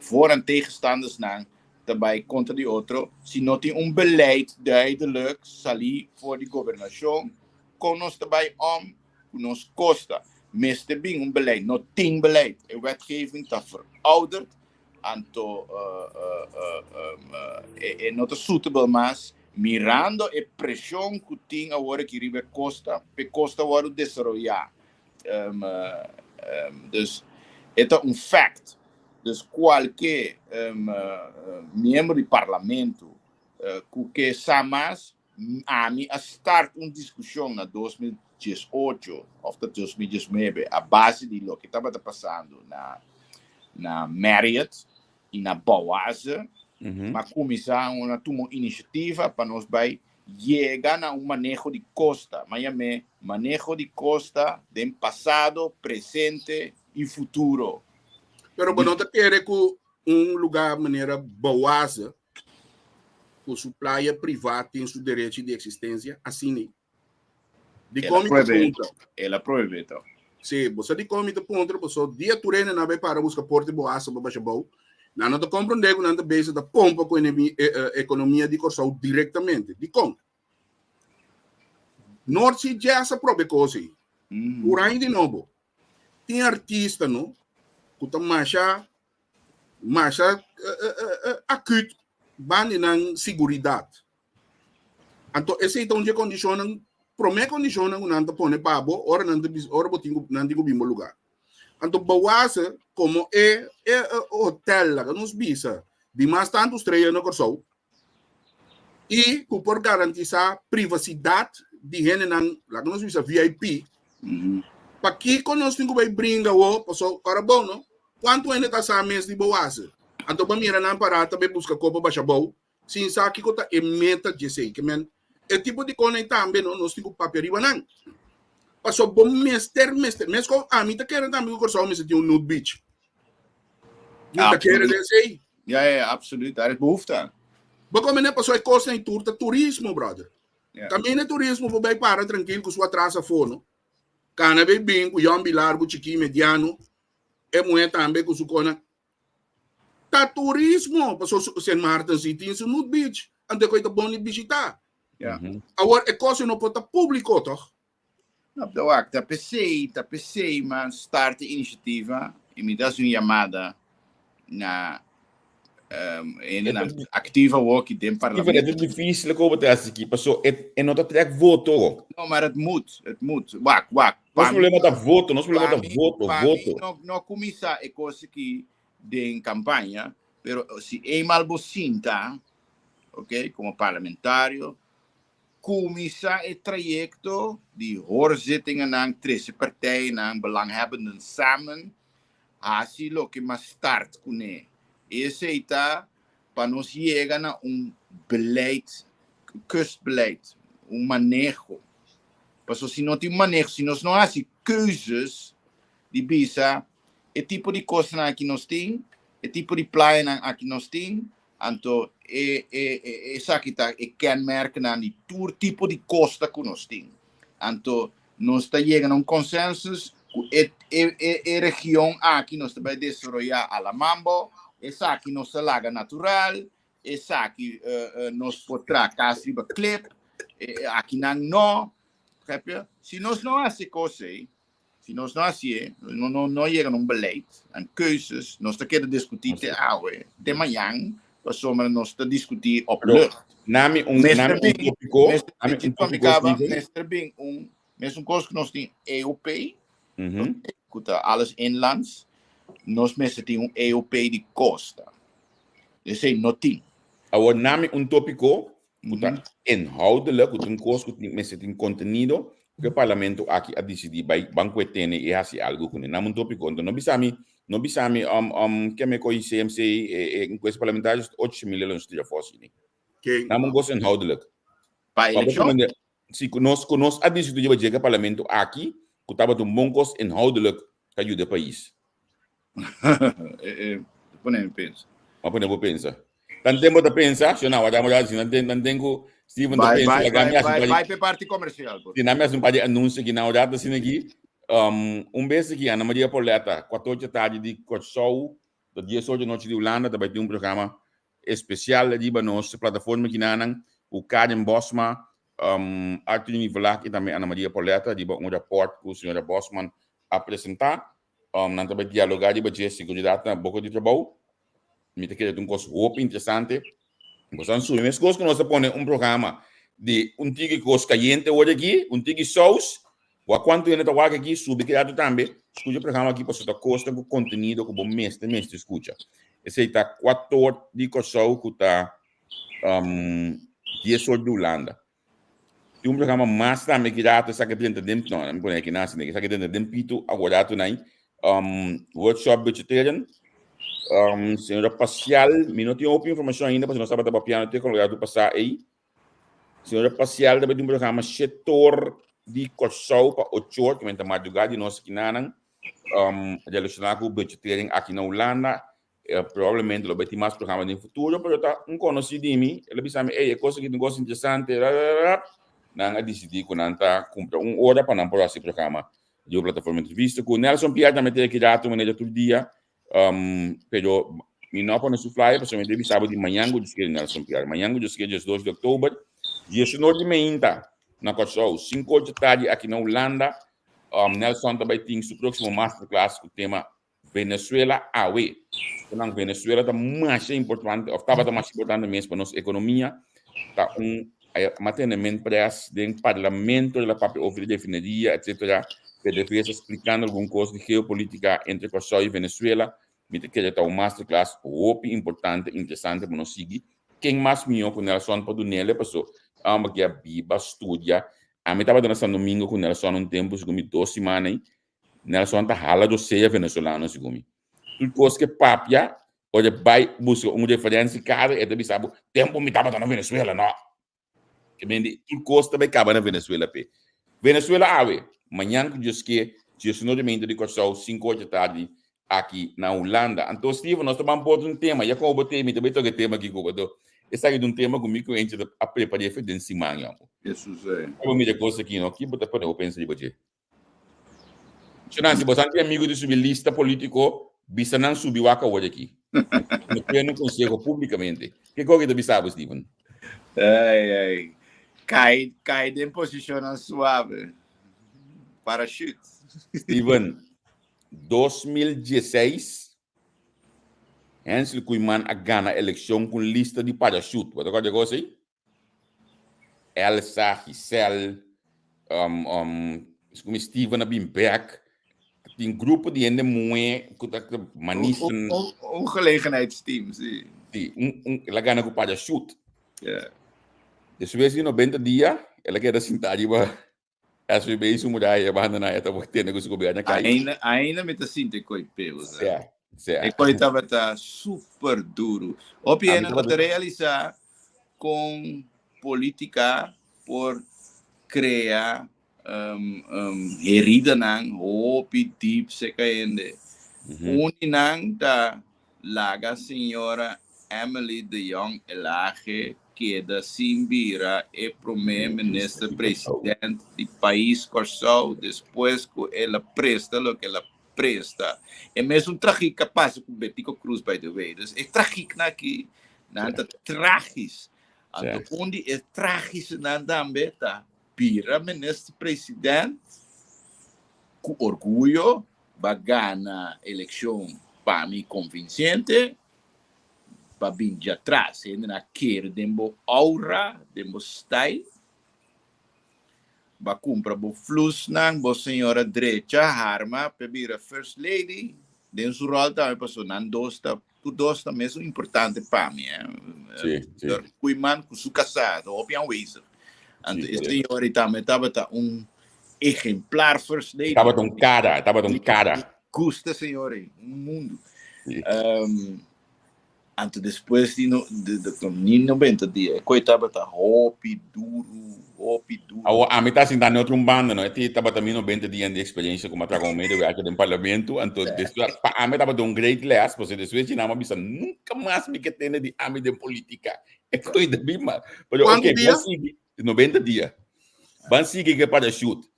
voor en tegenstandersnan ta bai contra di otro. Si no tin un beleid duidelijk sali for di gobernacion, Kon nos ta bai om ku nos kosta? Mester bin un beleid, no tin beleid. E wetgeving ta verouderd, anto e no ta suitable mas, mirando e presion cu tin awor aki riba e costa, p'e costa wordo desaroya. Dus e ta un fact. Dus cualke miembro di parlamento cu ke sa mas, Ami a start un diskushon na 2018 òf ta 2019 a base di loke tabata pasando na na Marriott i na Bouaze. M'a kuminsá un a tuma un inisiativa pa nos bai yega na un maneho di kosta. M'a yam'é maneho di kosta den pasado, presente i futuro. Pero bo no ta kere ku un lugá manera Bouaze ku su playa privá tin su derechi di eksistensia? Asina ei. Dikon mi ta puntra? El a prohibé to. Sí, bo sa dikon mi ta puntra? Pasobra dia tur hende nan bai para buska porta di bo asa pa basha bou, nan no ta komprondé ku nan ta bezig ta pompa ku ekonomia di Kòrsou direktamente. Dikon? North Sea Jazz a proba e kos ei. Tur aña di nobo. Tin artista no ku ta masha masha akut banda di nan siguridat. Anto esei ta un di e kondishonnan, promé kondishonnan ku nan ta pone pa bo ora nan ta bisa, ora bo tin ku nan tin ku bin bo lugá. Anto Bouwase komo e e hotel laga nos bisa di mas tantu strea na Kòrsou i ku por garantisá privasidat di hendenan laga nos bisa VIP, pakiko nos tin ku bai bringa awo? Pasobra ora bon no, kuantu hende ta sa mes di Bouwase? Anto bo mira nan pará ta bai buska kopa basha bou sin sa kiko ta e meta djesei. Ke men e tipo di kosnan ei tambe no nos tin ku papia riba nan. Pasobra bo mester mester meskos ami ta kere tambe ku Kòrsou mester tin un nude beach. Mi ta kere den esei. Ja, ja, absoluut. Daar is behoefte aan. Bo kome ne pasobra e kosnan ei tur ta turismo, brother. Ja. Kaminda turismo por bai para trankil ku su atras afó, no. Kana bai bin ku yòmbi largu, chikí, mediano. E muhé tambe ku su kona. Ta turismo, pasobra Sint Maarten si tin su nude beach, anto e kos ei ta bon di bishitá. Ja. Awor e kos ei no por ta públiko, tòg? No, ta wak, ta p'esei, ta p'esei m'a start e inisiativa i mi ta hasi un yamada na hendenan aktivo awor aki den parlamento. Steven, e ta difícil ku bo ta hasi aki, pasobra e no ta trek voto. No, maar het moet, het moet. Wak, wak. Nos problema ta voto, nos problema ta voto, voto. Pa mi no kuminsá e kos aki den kampaña, pero si eenmaal bo sinta, ok, komo parlamentario, Kuminsá e trayekto di hoorzittingennan, trese partijennan, belanghebbenden samen, hasi loke mas start kuné. Esei ta pa nos yega na un beleid, kustbeleid, un maneho. Pasobra si no tin maneho, si nos no hasi keuzes di bisa e tipo di kosnan aki nos tin, e tipo di playanan aki nos tin, Anto e e esaki ta e kenmerknan di tur tipo di kosta ku nos tin. Anto nos ta yega na un konsensus ku e e e e region aki nos ta bai desaroyá a la mambo, esaki nos ta laga natural, esaki nos por traha kas riba klip, akinan no. Begrijp je? Si nos no hasi kos ei, Si nos no hasié, no, no, no yega na un beleid, en keuzes, nos ta keda diskutí te awe, te mañan, pasobra nos ta diskutí op Pero, lucht. nami un, Mester nami un bin, tópiko, mester nami bin, un tópiko, Caba, Steven. mester bin un, mesun kos ku nos tin EOP, Mhm. ku ta alles inlands, nos mester tin un EOP di kosta. Esei no tin. Awor, nami un tópiko ku ta inhoudelijk, ku ta un kos ku tin mester tin kontenido, ku e parlamento aki a disidí bai ban ku e tene i hasi algu kuné. Nan un tópiko. Anto no bisa mi, no bisa mi ke me ko'i CMC e e enkuesta parlamentario ocho mil lo studia afó asina. Nan un kos inhoudelijk. Pa elekshon? Si ku nos ku nos a disidí pa yega parlamento aki ku tabata un bon kos inhoudelijk pa yuda e pais. Pone mi pensa. Ma pone bo pensa. Tan tempo ta pensa, si no, wada wada si nan ten nan ten ku Steven ta pensa, laga mi hasi un par di Bai pe parti komersial por. Si nan mi hasi un par di anunsio aki nan wada asina aki. Un bes aki Ana Maria Pauletta, kuator dje tardi di Kòrsou, ta dies or dje nochi di Hulanda ta bai tin un programa espesial riba nos plataforma kinanan ku Karin Bosma, Arthur Nivelak i tambe Ana Maria Pauletta riba un rapòrt ku señora Bosman. a presentá. Um, nan ta bai dialogá riba dje seguridat na boko di trabou. Mi ta kere ta un kos hopi interesante. Boso subi meskos ku nos ta pone un programa di un tiki kos kayente ora aki, un tiki sous. Wak kuantu hende ta wak aki, subi ki rato tambe, skucha e programa aki pasobra ta kosnan ku kontenido ku bo mester mester skucha. Esei ta kuator di Kòrsou ku ta um, dies or di Hulanda. Tin un programa mas tambe ki rato esaki drenta den, no, mi pone aki nasi, esaki drenta den pitu awor rato nai. Um, workshop budgetteren. Um, señora Pasial, mi no tin hopi informashon ainda pasobra nos tabata papiando te kon rato pasá ei. Señora Pasial tabatin un programa shetor di Kòrsou pa ochor, ku menta madrugá di nos kinanan, um, relashoná ku budgettering aki na Hulanda. Eh, probablemente lo bai tin mas programa den futuro, pero ta un konosí di mi, el a bisa mi, ey, e kos aki ta un kos interesante, ra, ra, ra, ra. Nan a disidí ku nan ta kumpra un ora pa nan por hasi programa di un plataforma entrevista ku Nelson Pierre tambe ta aki rato manera tur dia. Um, pero mi no a pone su flyer, pasobra mi debe bisa bo di mañan ku Dios quiere Nelson Pierre. Mañan ku Dios quiere, 12 di oktober, 19 di meinta na Kòrsou, 5 di tardi aki na Hulanda, um, Nelson ta bai tin su próksimo masterclass ku tema Venezuela awe. Nan Venezuela ta masha importante, of tabata masha importante mes pa nos ekonomia. Ta un manteniment pres den parlamento de la papia over di refineria, etcetera. PDVSA splikando algun kos di geopolitika entre Kòrsou i Venezuela. Mi ta kere ta un masterclass hopi importante, interesante pa nos sigui. Ken mas mihó ku Nelson pa dunele paso amba ke a biba, studia. Ami tabata na San Domingo ku Nelson un tempu, segun mi dos simana ei. Nelson ta hala dosea venezolano segun mi. Tur kos ke papia, ora e bai buska un referensia kada e ta bisa bo, tempu mi tabata na Venezuela no. Ke men di tur kos ta bai kaba na Venezuela p'e. Venezuela awe, mañan ku Dios ke, diesnuebe meinta di Kòrsou, sinku ora di tardi aki na Hulanda. Anto Steven, nos ta ban por un tema, ya komo bo te, mi ta bai toka e tema aki ku bo. Anto esaki ta un tema ku mi ku Enchi ta a prepar'é for den siman ya. Jesus eh. Bo mira e kos aki no, ki bo ta pone bo pensa riba dje? Sho Nancy, bo san tin amigo di subi lista politico, bisa nan subi wak awor aki. No pone un conseho publicamente. Ke koke ta bisa bo, Steven? Ai, ai. Kai, kai den posicionnan suave. Parachute. Steven, 2016, Hensley Koeiman a gana eleccion cu un lista di parachute. Bo ta corda e cosa ei? Elsa, Giselle, um, um, como Steven a bin back. Tin grupo di hende muhe ku ta manisten. Un, un, un gelegenheidsteam, sí. Sí, un, un, el a gana ku parachute. Yeah. Despues di 90 dia, el a keda sintá riba SVB su muraya banda na e ta tende ku su gobierno kai. Ainda, ainda mi ta sinti koi peo. Sea, sea. E koi tabata super duro. Hopi Ami hende no tabata ta realisa kon politica por crea um, um, heridanan hopi diep seka hende. Un di nan ta Laga señora Emily de Jong Elhage keda sin bira e prome minister president di pais Kòrsou despues ku el a presta loke el a presta. E mesun tragik a pasa ku Betico Croes by the way. Dus e tragiknan aki nan ta tragis. Anto un di e tragisenan tambe ta bira minister president ku orguyo Ba gana elekshon pa mi konvinsente, ba bin djatras. Hende na kere den bo aura, den bo style. Ba kumpra bo flusnan, bo señora drecha harma p'e bira first lady. Den su ròl tambe pasobra nan dos ta, tur dos ta mesun importante pa mi. Sí, sí. Koeiman ku su kasá ta hopi aanwezig. Anto Sí, e korekto. señora ei tambe tabata un Ejemplar first lady. Tabata un cara, tabata un cara. Gusta señor ei, un mundo. Sí. Um, anto despues di no, de, de, de, ni 90 dia, e koi tabata hopi duro, hopi duro. Awo, ami ta sinta na otro un banda, no? E tabata mi 90 dia di experiencia como tra como medewerker den parlamento, anto despues, pa ami tabata un great les, pasobra despues di nama bisa nunca mas mi ke tende di ami den politica. E koi da bima. Pero Cuánto ok, dia? ban sigui, 90 dia. Ban sigui ke parachute.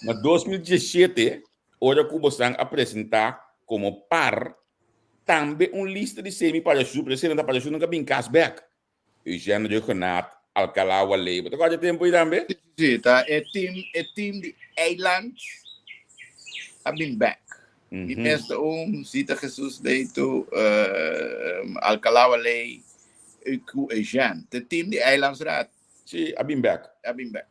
Na 2017, ora ku bosan a presentá komo par, tambe un lista di semi parachute, pero esei nan ta parachute nan ka bin kas bek. Eugène Rhuggenaath, Alcalá Wallé, bo ta kòrda e tempu ei tambe? Sí, sí, ta e team, e team di eiland. A bin bek. Mi mes ta un, Zita Jesus Leito, Alcalá Waley, ku Eugène. Te team di Eilandsraad. Sí, a bin bek. A bin bek.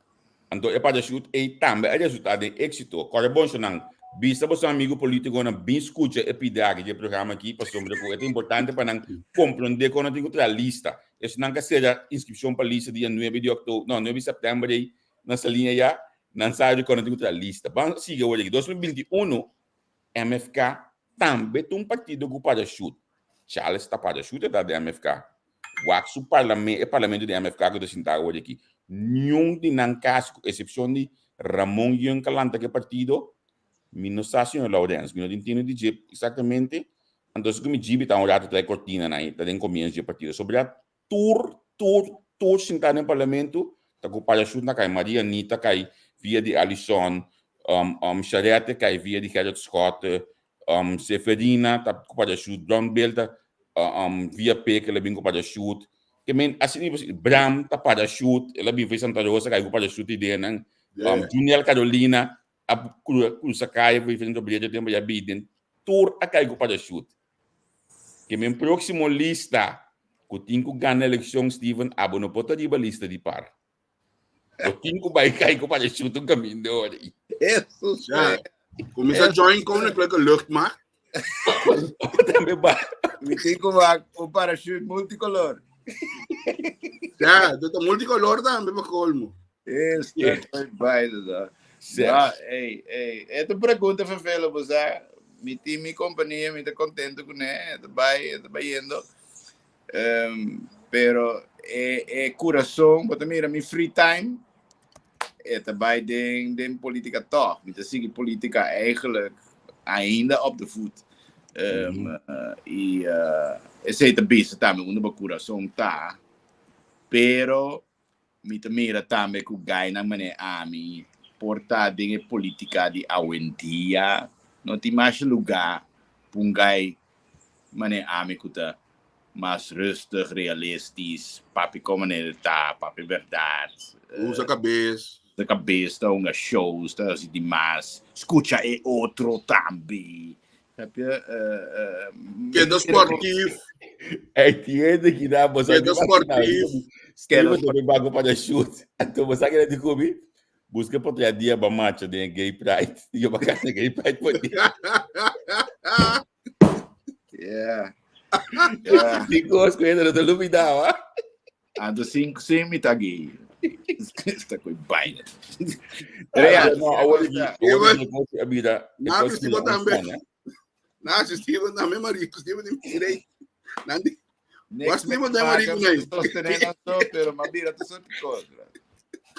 Anto e parachute ei tambe a resultá den éksito. Kòrda bon shonnan, bisa boso amigu polítikonan bin skucha e pida aki di e programa aki pasobra ku e ta importante pa nan komprondé kon nan tin ku traha lista. Esnan ka sera inskripshon pa lista dia nuebe di òktober, no, nuebe di sèptèmber ei na Saliña ya, nan sa di kon nan tin ku traha lista. Ban sigui awor aki. 2021 MFK tambe ta un partido ku parachute. Charles ta parachute ta den MFK. Wak su parlame e parlamento di MFK ku ta sinta awor aki. Niun di nan kasi ku esepshon di Ramon Yeung ka lanta ku e partido. Mi no sa señor Laurens, mi no tin tino di dje eksaktamente. Anto si ku mi djibi ta un rato trae kortinanan i ta den komienso di e partido. Sobra Tur, tur, tur sintá den parlamento ta ku parachute na kai. Maria Anita kai via di Alison, um, um, Charette kai via di Gerrit Schotte, um, Seferina ta ku parachute, John Bill ta um, via Pek el a bin ku parachute. Ke men, asina mi Bram ta parachute, el a bin via Santa Rosa kai ku parachute ideanan. Um, Juniel Carolina a cruza kaya via Centro Brecho tempo ya bi den tur a kai ku parachute. Ke men próksimo lista ku tin ku gana elekshon Steven abo no por ta riba lista di par. Bo tin ku bai kai ku parachute un kaminda ora. Jesus. Ja. Kuminsá join Koninklijke Luchtmacht. Tambe ba. Mi tin ku wak un parachute multicolor. Ja, dat ta multicolor tambe pa colmo. Es ta bai da. Ja, ey, ey. E ta pregunta vervelen, bo sa. Mi tin mi kompania, mi ta kontento kuné, e ta bai, e ta bayendo. Um, pero e, e kurason, bo ta mira mi free time, e ta bai den, den politika tòg. Mi ta sigui politika eigenlijk ainda op de voet. Um, mm -hmm. uh, i uh, esei ta bisa tambe unda bo kurason ta. Pero Mi ta mira tambe ku gainan manera ami por ta den e politika di awendia. No tin masha lugá pa un gai manera ami ku ta mas rustig, realistis, papia kon manera e ta, papia bèrdat. Usa kabes. Usa kabes, ta hunga shows, ta hasi dimas, skucha e otro tambe. Snap je? Keda sportief. Entiende que dá, você Keda sportief. Steven também bago para shoot. Então você quer dizer comigo? Busca por outro dia para macho de gay pride. Eu para casa gay pride por dia. Yeah. Yeah. Digo, as coisas não te olvidava. Anto sin sin mi ta gay. Esta coi baile. Real. No, awor di awor di negoshi a bira. Na, Steven tambe. Na, Steven tambe, Marico. Steven di mirei. Nandi. Was Steven tambe, Marico, nee. Sostener so, pero ma bira tu soort contra.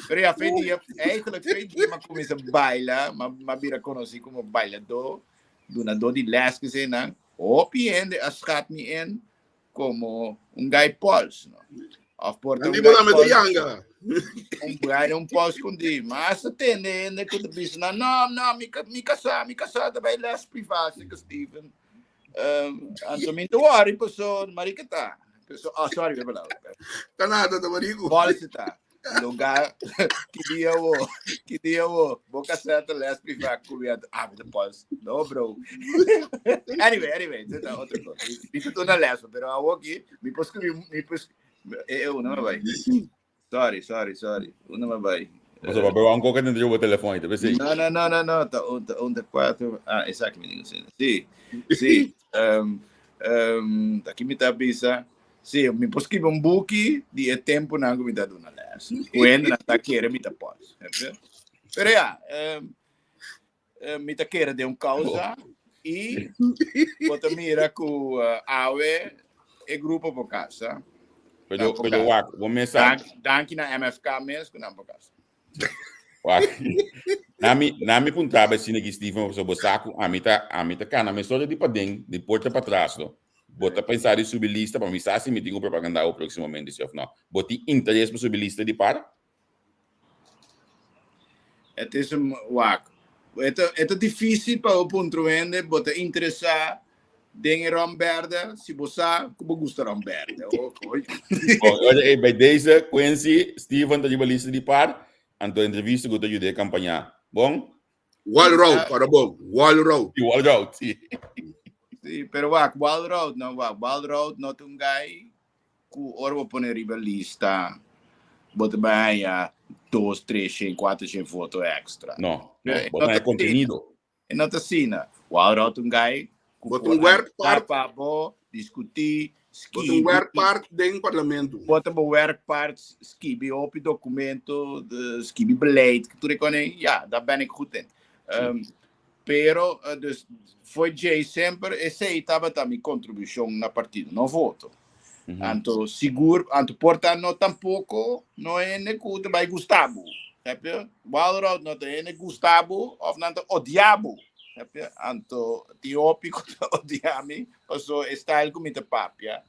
Pero ja, fe dia, eigenlijk fe dia ma comienza baila, ma, ma bira conocí como bailador, dunador di les que se nan. Hopi hende a schat mi in como un guy pols, no? Of por un guy pols. Yanga. Un guy un pols kundi. Mas a tende hende ku ta bisa na, no, no, mi, mi kasá, mi kasá ta bai les privá, sika Steven. Um, anto mi ta worry paso marica ta. Paso, oh, sorry, mi palabra. Ta nada, ta marico. Pols ta. Lugar, ki dia wo, ki dia wo, bo casá ta les privá ku mi ah, mi ta pols. No, bro. Anyway, anyway, dit ta otro kos. Mi ta duna les, pero awo aki, mi por skribi, mi por, eh, eh, una me bai. Sorry, sorry, sorry. Una me bai. Paso pa beba un coca dentro di bo telefon, te pensei. No, no, no, no, no, ta un, ta un, ta cuatro. Ah, esaki mi digo, sí. Sí, sí. Um, um, aki mi ta bisa. Sí, mi por skribi un buki di e tempunan ku mi ta duna les. Ku hendenan ta kere mi ta pòs. Pero ya, mi ta kere den un kousa i bo ta mira ku awe e grupo por kasa. Pero, pero wak, bo mes sa. Danki na MFK mes ku nan por kasa. Wak. Nami, nami puntraba asina ki Steven, so bo sa ku ami ta, ami ta kana mesora di paden, di porta patras no. Bo ta pensa di subi lista pa mi sa si mi tin ku propaganda bo próximamente si of no. Bo tin interes pa subi lista di par? Het is een wak. Het ta, het ta difícil pa bo puntra un hende, bo ta interesá den e rom berde, si bo sa ku bo gusta rom berde. Oh, oh. Oh, oye, hey, bij deze, Quincy, Steven ta riba lista di par, anto entrevista ku ta yuda e kampañá. Bon? Walroud, para bom. Walroud. Si, Walroud, si. Si, pero wak, Walroud, no, wak, Walroud no ta un guy ku ora bo pone riba lista, bo ta bai haña dos, tres shen, kuater shen voto extra. No, no, bo ta haña kontenido. E no ta asina. Walroud ta un guy ku Bo ta un por werkpaard. analisá pa bo, diskutí, Bo ta un skibi. werkpaard den parlamento. Bo ta bo werkpaard, skibi hopi documento, skibi beleid, tur e kone, ja, daar ben ik goed in. Pero, dus, for djei semper esei tabata mi contribucion na partido, no voto. Anto sigur, anto por ta no tampoco no hende ku ta bai gusta bo. Heb je? Walroud no ta hende gusta bo of nan ta odia bo. Heb je? Anto tin hopi ku ta odia mi paso e style ku mi ta papia.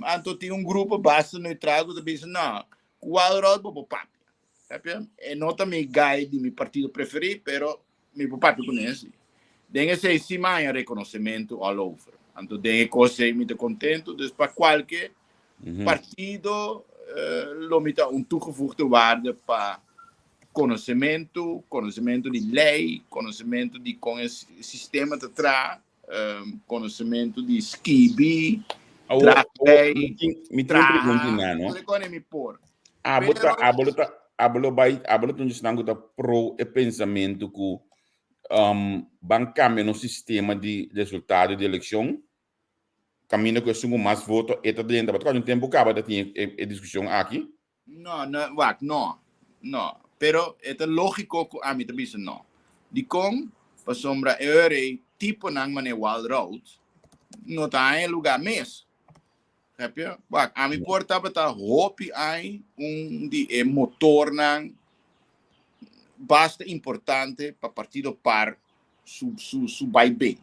Anto tin un grupo basta neutral ku ta bisa no, ku Walroud bo por papia. Heb je? E no ta mi guy di mi partido preferí, pero Mi por papia ku nan si. Den esei si mi haña rekonosementu all over. Anto den e kos ei mi ta kontentu. Dus pa kualke partido lo mi ta un toegevoegde waarde pa konosementu, konosementu di lei, konosementu di kon e sistema ta traha, konosementu di skibi, Awor, traha lei, mi tin un traha, pregunta na, no? tur e kos mi por. Abo ta, Pero abo lo ta, abo lo bai, abo lo ta un esnan ku ta pro e pensamentu ku um, ban kambia nos sistema di resultado di elekshon, kaminda ku esun ku mas voto e ta drenta. Pasobra un tempu kaba ta tin e, e diskushon aki. No, no, wak, no, no. Pero e ta lógiko ku ami ta bisa no. Dikon? Pasobra e ora ei tiponan manera Walroud no ta haña lugá mes. Heb je? Wak, ami por tabata hopi ai un di e motornan basta importante pa partido par su, su, su bai ben.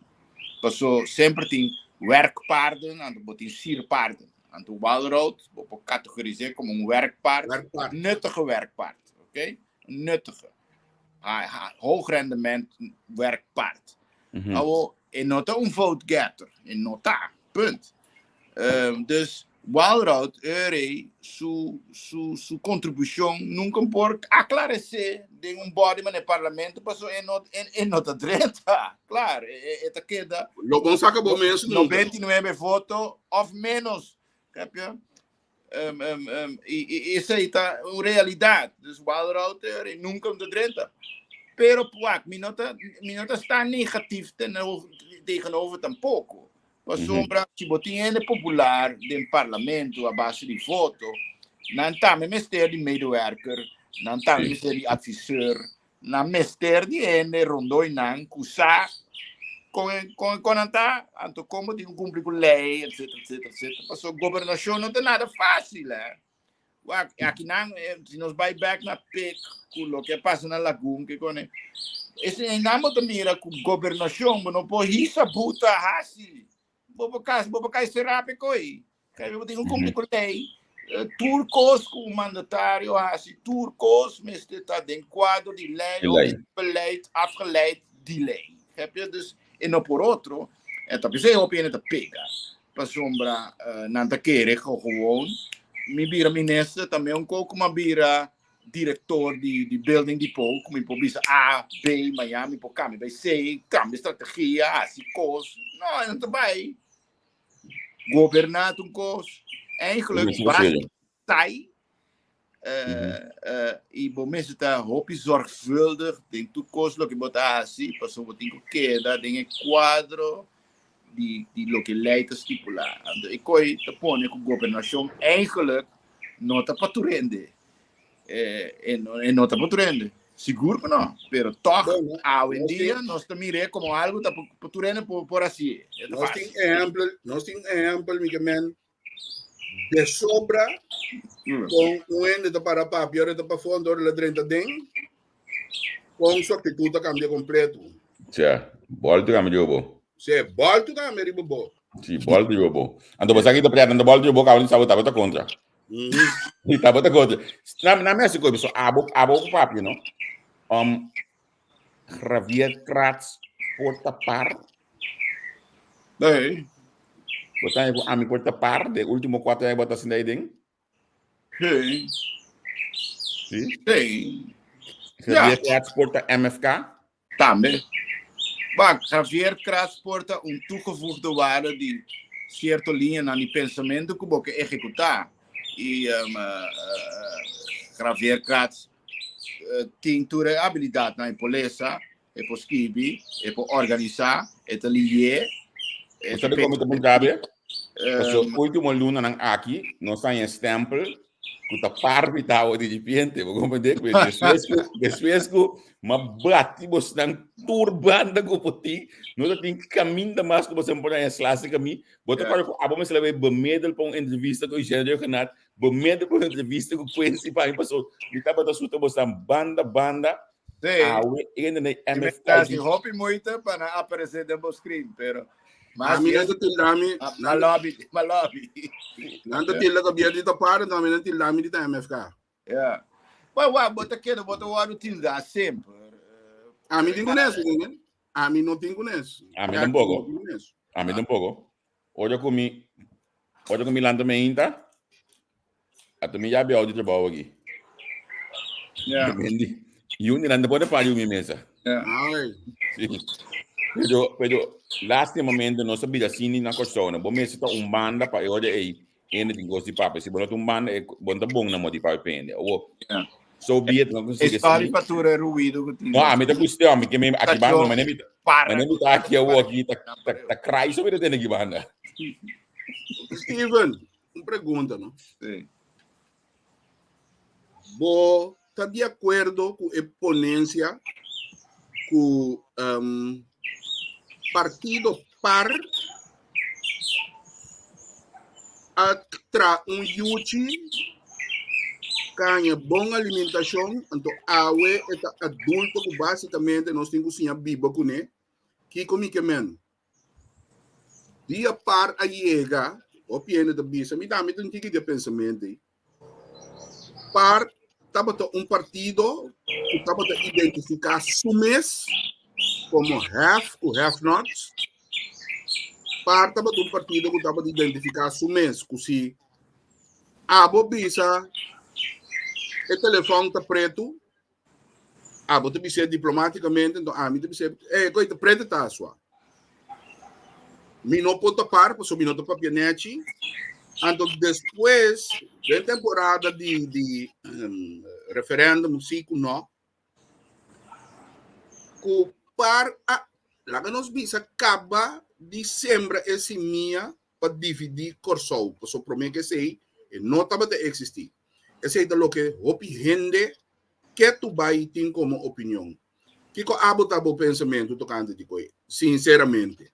Paso semper tin werkpaarden, anto bo tin sierpaarden. Anto Walroud bo por categorisé como un werkpaard, Werkpaard. nuttige werkpaard, oké? Nuttige. Ha, ha, hoog rendement werkpaard. Awo, e no ta un vote getter, e no ta, punt. Dus Walroud Ure su, su, su contribucion nunca por aclarece den un body manera parlamento paso e no, e, e no ta drenta. Klaar, e, e, e ta keda Lo bon saca bo mes nunca. 99 voto of menos. Heb je? Y, y esey ta un realidad. Dus Walroud Ure nunca ta drenta. Pero wak, mi no ta, mi no ta sta negatief ten, tegenover tampoco. Pasobra si bo tin hende popular den parlamento a base di voto, nan tambe mester di medewerker, nan tambe mester di adviseur, nan mester di hende rondoi nan ku sa kon e kon kon nan ta, anto kon bo tin ku kumpli ku lei, etcetera, etcetera, etcetera. Pasobra gobernashon no ta nada fásil, eh. Wak, aki nan, si nos bai bek na pek ku loke a pasa na Lagun, ke kone, ese einan bo ta mira ku gobernashon bo no por hisa buta hasi. Bo por kas, bo por kai será pe koi. Kai bo tin ku kumpli ku lei. Tur kos ku un mandatario hasi, tur kos mester ta den kuadro di lei of beleid afgeleid di lei. Heb je? Dus e no por otro, e ta p'esei hopi hende ta pega. Pasobra nan ta kere gewoon mi bira minister ta meun ko ku mi a bira direktor di di building depot ku mi por bisa A, B, mañana mi por kambia bai C, kambia strategia, hasi kos. No, e no ta bai. Goberná ta un kos. Eigenlijk basta tai i bo mester ta hopi zorgvuldig den tur kos loke bo ta hasi pasobra bo tin ku keda den e kuadro di di loke lei ta stipulá. Anto e koi ta pone ku gobernashon eigenlijk no ta pa tur hende. E no e no ta pa tur hende. Sigur ku no, pero tòg Bueno, awendia nos ta mir'é komo algu ta pa tur hende por por hasié. E ta Nos tin fásil. ehèmpel, nos tin ehèmpel, mi ke men, de sobra con un hende ta para papia ora ta pafó anto ora el a drenta den con su actitud ta cambia completo. Tja, bolto cambia riba bo. Sí, bolto cambia riba bo. Sí, bolto riba bo. Anto bo sa ki ta preta, anto bolto riba bo caba di sa bo tabata contra. Mm Tabata contra. Na, na mi hasi koe, so abo, abo ku papia, no? Javier Kratz por tapar. Nee. Bo ta ku ami por tapar de último cuatro aña bo ta sinda den? Sí. Sí? Sí. Javier Kratz por ta MFK? Tambe. Wak, Javier Kras por ta un toegevoegde waarde di sierto liñanan di pensamentu ku bo ke ehekutá. I Javier Kras tin tur e abilidatnan, e por lesa, e por skibi, e por organisá, e ta lié. E ta Sabe kon mi ta puntra be? Paso último lunanan aki nos a haña stempel ku ta parti tawa di ripiente. Bo comprende? Ku despues ku despues ku ma bati bosnan tur banda ku bo tin, no ta tin kaminda mas ku boso por haña sla serka mi. Bo ta kòrda ku abo mester a bai bemiddel pa un entrevista ku Eugenio Rhuggenaath, bemiddel pa un entrevista ku Quincy pa mi paso mi tabata suta bosnan banda banda. Sí. Awe hende na Mi MFK ta hasi hopi moeite pa nan aparece den bo screen, pero mas Ami yes, nan ta tilda mi, ma nan, lobby, ma lobby. nan ta tilda Gabriel di ta para, anto ami nan tilda mi di ta MFK. Ja. Maar wa, bo ta keda, bo ta wordo tilda semper. Ami tin kunes, ne? Ami no tin kunes. Ami Ja, tampoco. no tin kunes. Ami tampoco. Ora ku mi ora ku mi lanta meinta, ato mi yabi ouw di trabou aki. Ja. Mendi, yun di nan pone pari mi mesa. Ja. Ai. Sí. Pero, pero, lastimamente nos a bira asina na Kòrsou. Bo mester ta un banda pa e ora ei hende tin kos di papia. Si bo no ta un banda, e bo no ta bon na mo di papia pa hende. Awo, Ja. so be it, no consigue Sorry así. pa tur e ruido ku tin. No, a mi ta gusteo, a mi ke me aki banda, mane mi Para. mane mi ta aki awo aki ta ta ta cry so mi ta tene aki banda. Steven, un pregunta, no? Sí. Bo ta di akuerdo ku e ponencia ku um, partido par a tra un yuchi kaña bon alimentashon, anto awe e ta adulto ku básikamente nos tin ku siña biba kuné. Kiko mi ke men? Dia par a yega, hopi hende ta bisa, mi tambe tin tiki di e pensamentu ei. Par tabata un partido ku tabata identifiká su mes komo have ku have nots. Par tabata un partido ku tabata identifiká su mes ku si abo bisa e telefòn ta pretu, Abo ta bis'é diplomáticamente, enton ami ta bis'é, eh, koe ta prete ta asua. Mi no por tapar, pasobra mi no ta papia nechi. Anto despues, den temporada di, di um, referendum, sí ku no, ku par a, laga nos bisa, kaba di sembra e simia pa dividí Kòrsou, pasobra promé ku esei e no tabata eksistí. Esei ta loke hopi hende ketu bai tin komo opinion. Kiko abo ta bo pensamentu tokante di koe, sinseramente?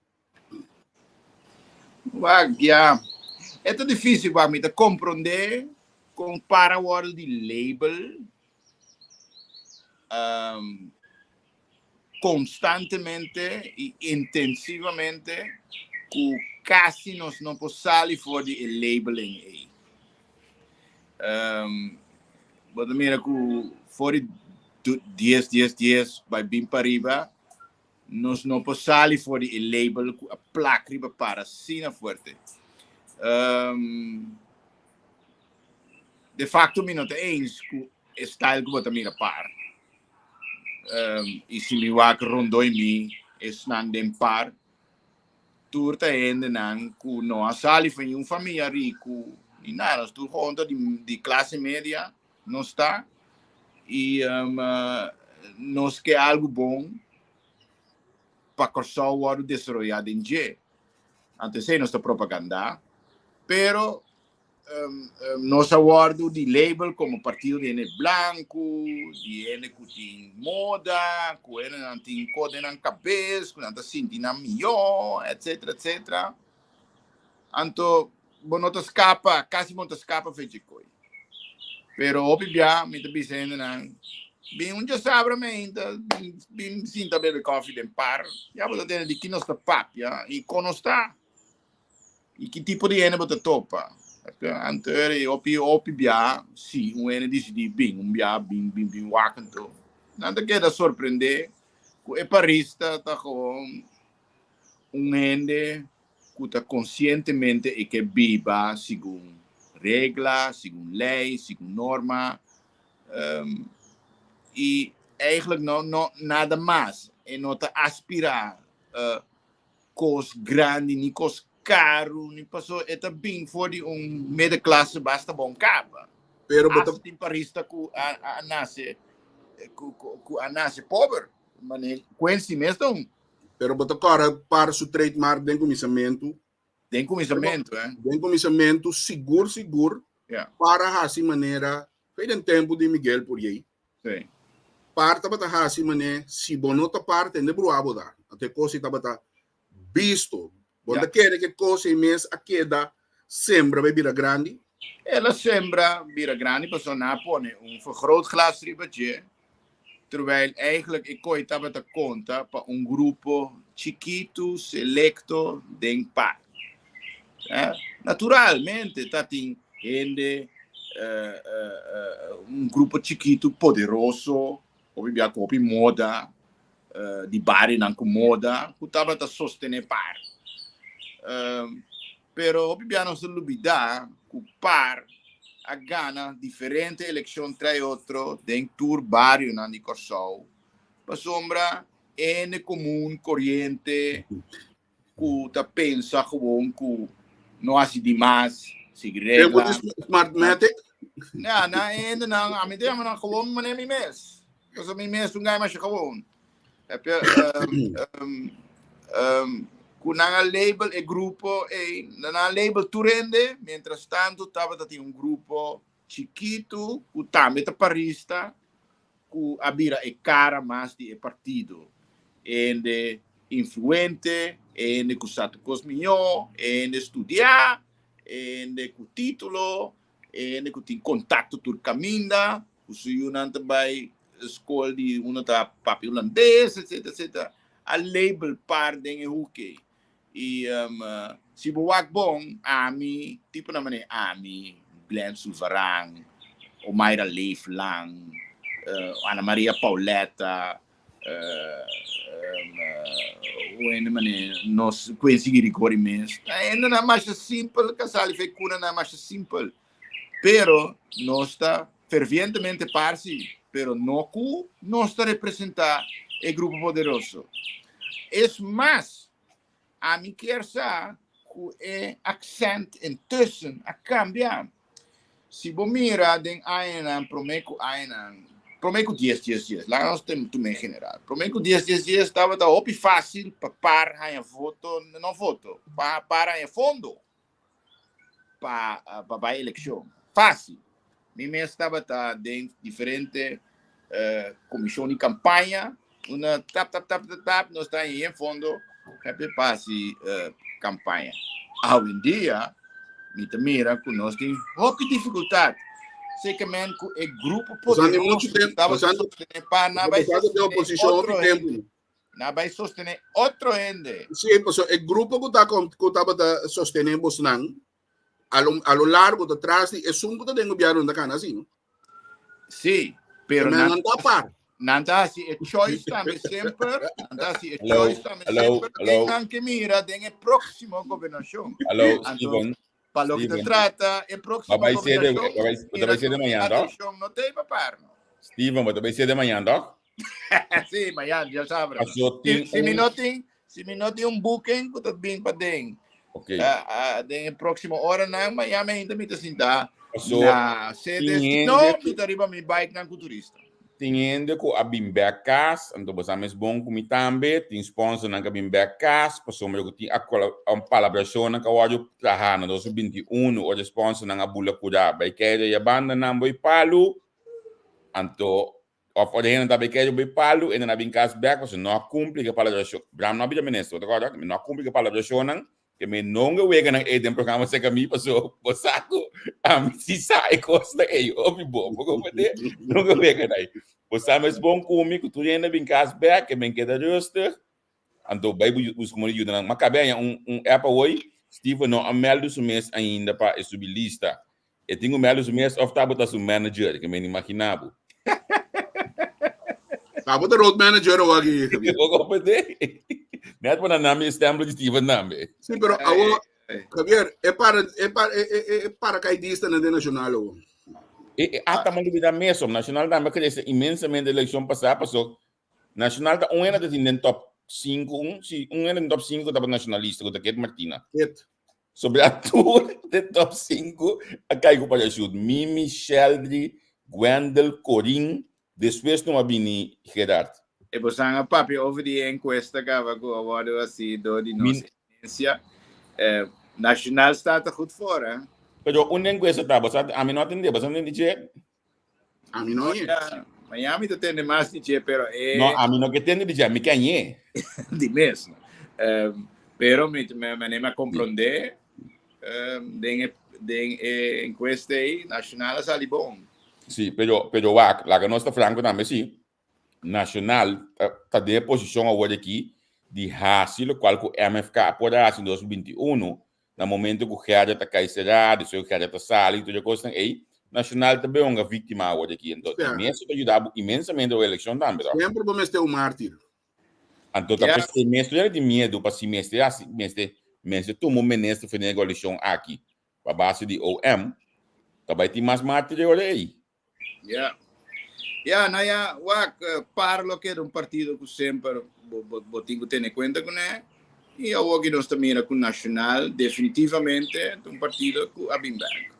Wak, ya. E ta difísil, wak. Mi ta komprondé kon para wòrdu di label konstantemente i intensivamente ku kasi nos no por sali for di e labeling ei. Bo ta mira ku for di dies dies dies bai bin pariba nos no por sali for di e label ku a plak riba para asina fuerte. De facto mi no ta eens ku e style ku bo ta mira par. I si mi wak rondoi mi esnan den par, tur ta hendenan ku no a sali for niun famia riku ni nada. Nos tur gewoon ta di klase media nos ta i nos ke algu bon pa Kòrsou wòrdu desaroyá den dje. Anto esei nos ta propagandá, pero Nos a wòrdu di label komo partido di hende blanku, di hende ku tin moda, ku hendenan tin kos den nan kabes, ku nan ta sinti nan mihó, etsetera, etsetera. Anto bo no ta skapa, kasi bo no ta skapa fechi koi. Pero hopi bia mi ta bisa hendenan, bin un djasabra meinta, bin bin sinta bebe kòfi den par, ya bo ta tende di ki nos ta papia i kon nos ta. I ki tipo di hende bo ta topa? Anto e hopi hopi bia si un hende disidí bin un bia bin bin bin wak anto nan ta keda sorprendé ku e parista ta gewoon un hende ku ta konsientemente e ke biba segun regla, segun lei, segun norma i eigenlijk no no nada mas. E no ta aspirá kos grandi ni kos karu ni paso e ta bin for di un middenklasse basta bon kaba. Pero bo ta Hasta tin parista ku a a nase ku ku ku a nase pober. Mane Quincy mes ta un. Pero bo ta kòrda par su trademark den kuminsamentu. Den kuminsamentu, eh. Den kuminsamentu sigur sigur Ja. para hasi manera fei den tempu di Miguel Puriey. Sí. Par tabata hasi mane si bo no ta par tende brua bo da. Anto e kos ei tabata bisto. Bo Ja. ta kere ke kos ei mes a keda sembra bai bira grandi? El a sembra bira grandi pasobra nan a pone un vergrootglas riba dje, terwijl eigenlijk e kooi tabata konta pa un grupo chikitu, selekto den par. Eh, naturalmente ta tin hende, eh, eh, eh, un grupo chikitu poderoso, hopi bia ku hopi moda, eh, di barionan ku moda, ku tabata sostené par. Eh, pero hopi bia nos ta lubidá ku par a gana diferente elekshon trai otro den tur barionan di Kòrsou, pasobra hende komun, koriente, ku ta pensa gewoon ku no hasi dimas, sigui Tempo regla. di Smartmatic? Ja, na hende nan, ami ta yama nan gewoon manera mi mes. Pasobra mi mes un gai masha gewoon. Heb je, um, um, um, ku nan a label e grupo ei, nan a label tur hende, mientras tanto tabata tin un grupo chikitu ku tambe ta parista, ku a bira e kara mas di e partido. Hende influente, hende ku sa tur kos mihó, hende studiá, hende ku título, hende ku tin kontakto tur kaminda, ku su yunan ta bai skol di uno ta papia hulandes, etcetera, etcetera. A label par den e hoek ei. I si bo wak bon, ami, tiponan manera ami, Glenn Sulvaran, Omaira Leeflang, Ana Maria Pauletta, un hende manera nos Quincy Girigori mes, ta hendenan masha simpel, ka sali fe kunanan masha simpel. Pero nos ta fervientemente parsi, pero no ku nos ta representá e grupo poderoso. Es mas, ami kier sa ku e aksènt intussen a kambia. Si bo mira den añanan promé ku añanan, promé ku dies dies dies, laga nos tuma en general, promé ku dies dies dies tabata hopi fásil pa par haña voto, no voto, pa par haña fondo. pa pa bai elekshon. Fásil. Mi mes tabata den diferente komishon di kampaña. Una tap tap tap tap tap nos ta haña fondo happy pa hasi kampaña. Awendia mi ta mira ku nos tin hopi difikultat. Sekermente ku e grupo poderoso ku tabata sostené pa nan bai sostené otro hende. Na bai sostené otro hende. Sí, paso e grupo ku ta ku tabata sostené bosnan a lo, a lo largo ta tras di esun ku ta den gobierno ta kana así, no? Sí, pero nan, nan ta par. Nan ta hasi e choice tambe semper, nan ta hasi e choice tambe semper, ken nan ke mira den e próximo gobernashon. Hallo, Steven. Pa loke ta trata e próximo Babay sede, babay, babay sede mañana, toch? Atención, no te pa par, no. Steven, bo ta bay sede mañana, toch? Sí, mañana, ya sabes. Aso tin Si, si mi un- no tin, si mi no tin un booking, ku ta bin pa den. Ok. Ah, ah, den e próximo hora nan, mañana ainda mi ta sinta Aso na sede. tin Si no, hende- mi ta riba mi bike nan ku turista. Tin hende ku a bin bek kas, anto bo sa mes bon ku mi tambe, tin sponsornan ku a bin bek kas, pasobra ku tin a un palabrashonnan ku a wòrdu traha na 2021 ora e sponsornan a bula kura bai keiru e bandanan bo e palu, anto òf ora e hendenan ta bai keiru bo e palu, e nan a bin kas bek pasobra no a kumpli ku e palabrashon. Bram no a bira minister, bo ta kòrda? No a kumpli ku e palabrashonnan Ke mi nonga weganan ei den programa serka mi paso bo sa ku ami si sa e kosnan ei hopi bon. Bo comprende? Nonga weganan ei. Bo sa mes bon ku mi ku tur hende bin kas bek ke men keda rustig. Anto bai buska modo yuda nan. Ma kabe haña un un app awoi. Steven no a meldu su mes ainda pa e subi lista. E tin ku meldu su mes of tabata su manager ke men imagina bo. Tabo ta road manager o aki, Javier. Bo comprende? Net pa nan nami e stempel di Steven tambe. Sí, pero awo, Javier, e para, e para, e, e, e paracaidista na de Nacional awo. E, e ata man lubida mesom. Nacional tambe crece inmensamente eleccion pasá, paso. Nacional ta un hende ta tin den top 5, un, si, un hende den top 5 ku tabata nacionalista, ku ta Kate Martina. Kate. Sobre a tur den top 5 a kai ku parachute. Mimi, Sheldry, Gwendel, Corin, despues no a bini Gerard. E bosan a papia over di e encuesta caba cu a wordo haci door di nos eminencia. Eh, Nacional staat er goed voor, hè? Pero un encuesta ta, bosa, ami no a tende, bosa a tende dje? Ami no ye. Ja, Miami ta tende mas di dje, pero e... No, ami no ke tende di dje, mi ke añe. Di mes. Um, pero mi, mi, mi, mi a comprende um, den, e, den e encuesta ei, Nacional a sali bon. Sí, pero, pero wak, laga nos ta franco tambe, sí. Nacional ta den e posicion awor aki di haci locual cu MFK por a haci den 2021, na momento cu Gerda ta cay cera, despues cu Gerda ta sali y tur e cosnan ey, Nacional ta bay hunga victima awor aki. Enton, Ja. mes ta yuda bo inmensamente den eleccion tambe, toch? Semper bo mester un mártir. Anto ta Ja. p'esei mes tur tin miedo pa si mester haci, mester, mester tuma un minister for den e coalicion aki pa base di OM, ta bay tin mas mártir e ora ey. Ja. Ja, nou ja, wak, eh, par lo keda un partido ku semper bo, bo, bo tin ku tene kuenta kuné. I awor ki nos ta mira ku Nacional definitivamente ta un partido ku a bin bek.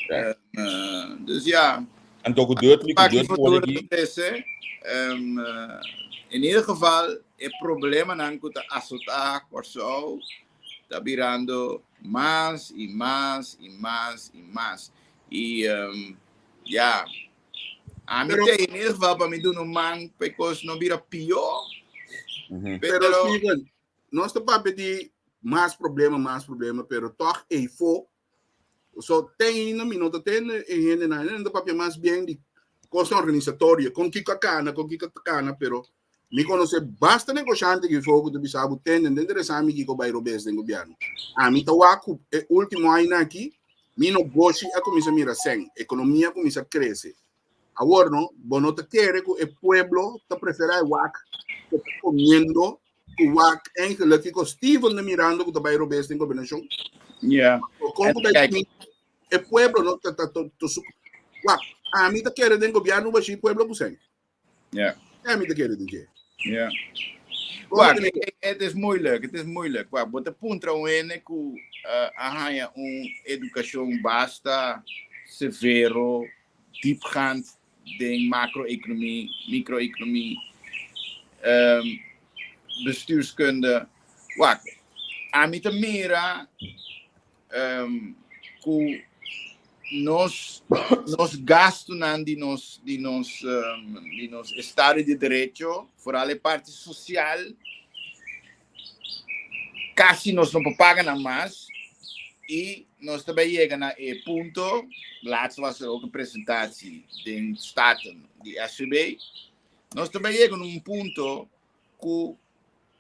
Ja. Eh, dus ja, Anto ku Dutli, ku Pak Dutli futuro word aki, trese, um, eh, in ieder geval, e problemanan ku ta asotá Kòrsou ta birando mas i mas i mas i mas. I um, ja, ami Pero- te in ieder geval pa mi duna un man pa e kos no bira pió. Pero, Pero, Steven, nos ta papia di mas problema, mas problema, pero toch eifo. So, te ainda mi no ta tende e hendenan, hende ta papia mas bien di kos organisatorio, kon kiko a kana, kon kiko ta kana, pero Mi konosé basta negoshante ki foku ta bisa bo tende den interesá mi kiko bai robes den gobièrnu. Ami ta wak ku e último añanan aki mi nogoshi a kuminsá mira sèn, ekonomia a kuminsá krese. Awor no, bo no ta kere ku e pueblo ta preferá e wak ku ta komiendo ku wak eigenlijk kiko Steven ta mirando ku ta bai robes den gobernashon. Ja. Kon ku bai e pueblo no ta ta ta su wak ami ta kere den gobièrnu bashi pueblo ku sèn. Ja. Ja, mi ta kere di dje. Ja. Wak, het is moeilijk, het is moeilijk. Wak, bo ta puntra un hende ku uh, a haña un edukashon basta severo, diepgaand den macro-economie, micro-economie, um, bestuurskunde. Wak, ami ta mira um, ku nos nos gastunan di nos di nos um, di nos estado de derecho, vooral e parte social, casi nos no por paga nan mas y nos tambe llega na e punto, laatst was er ook een presentatie den Staten di SVB, nos tambe llega na un punto ku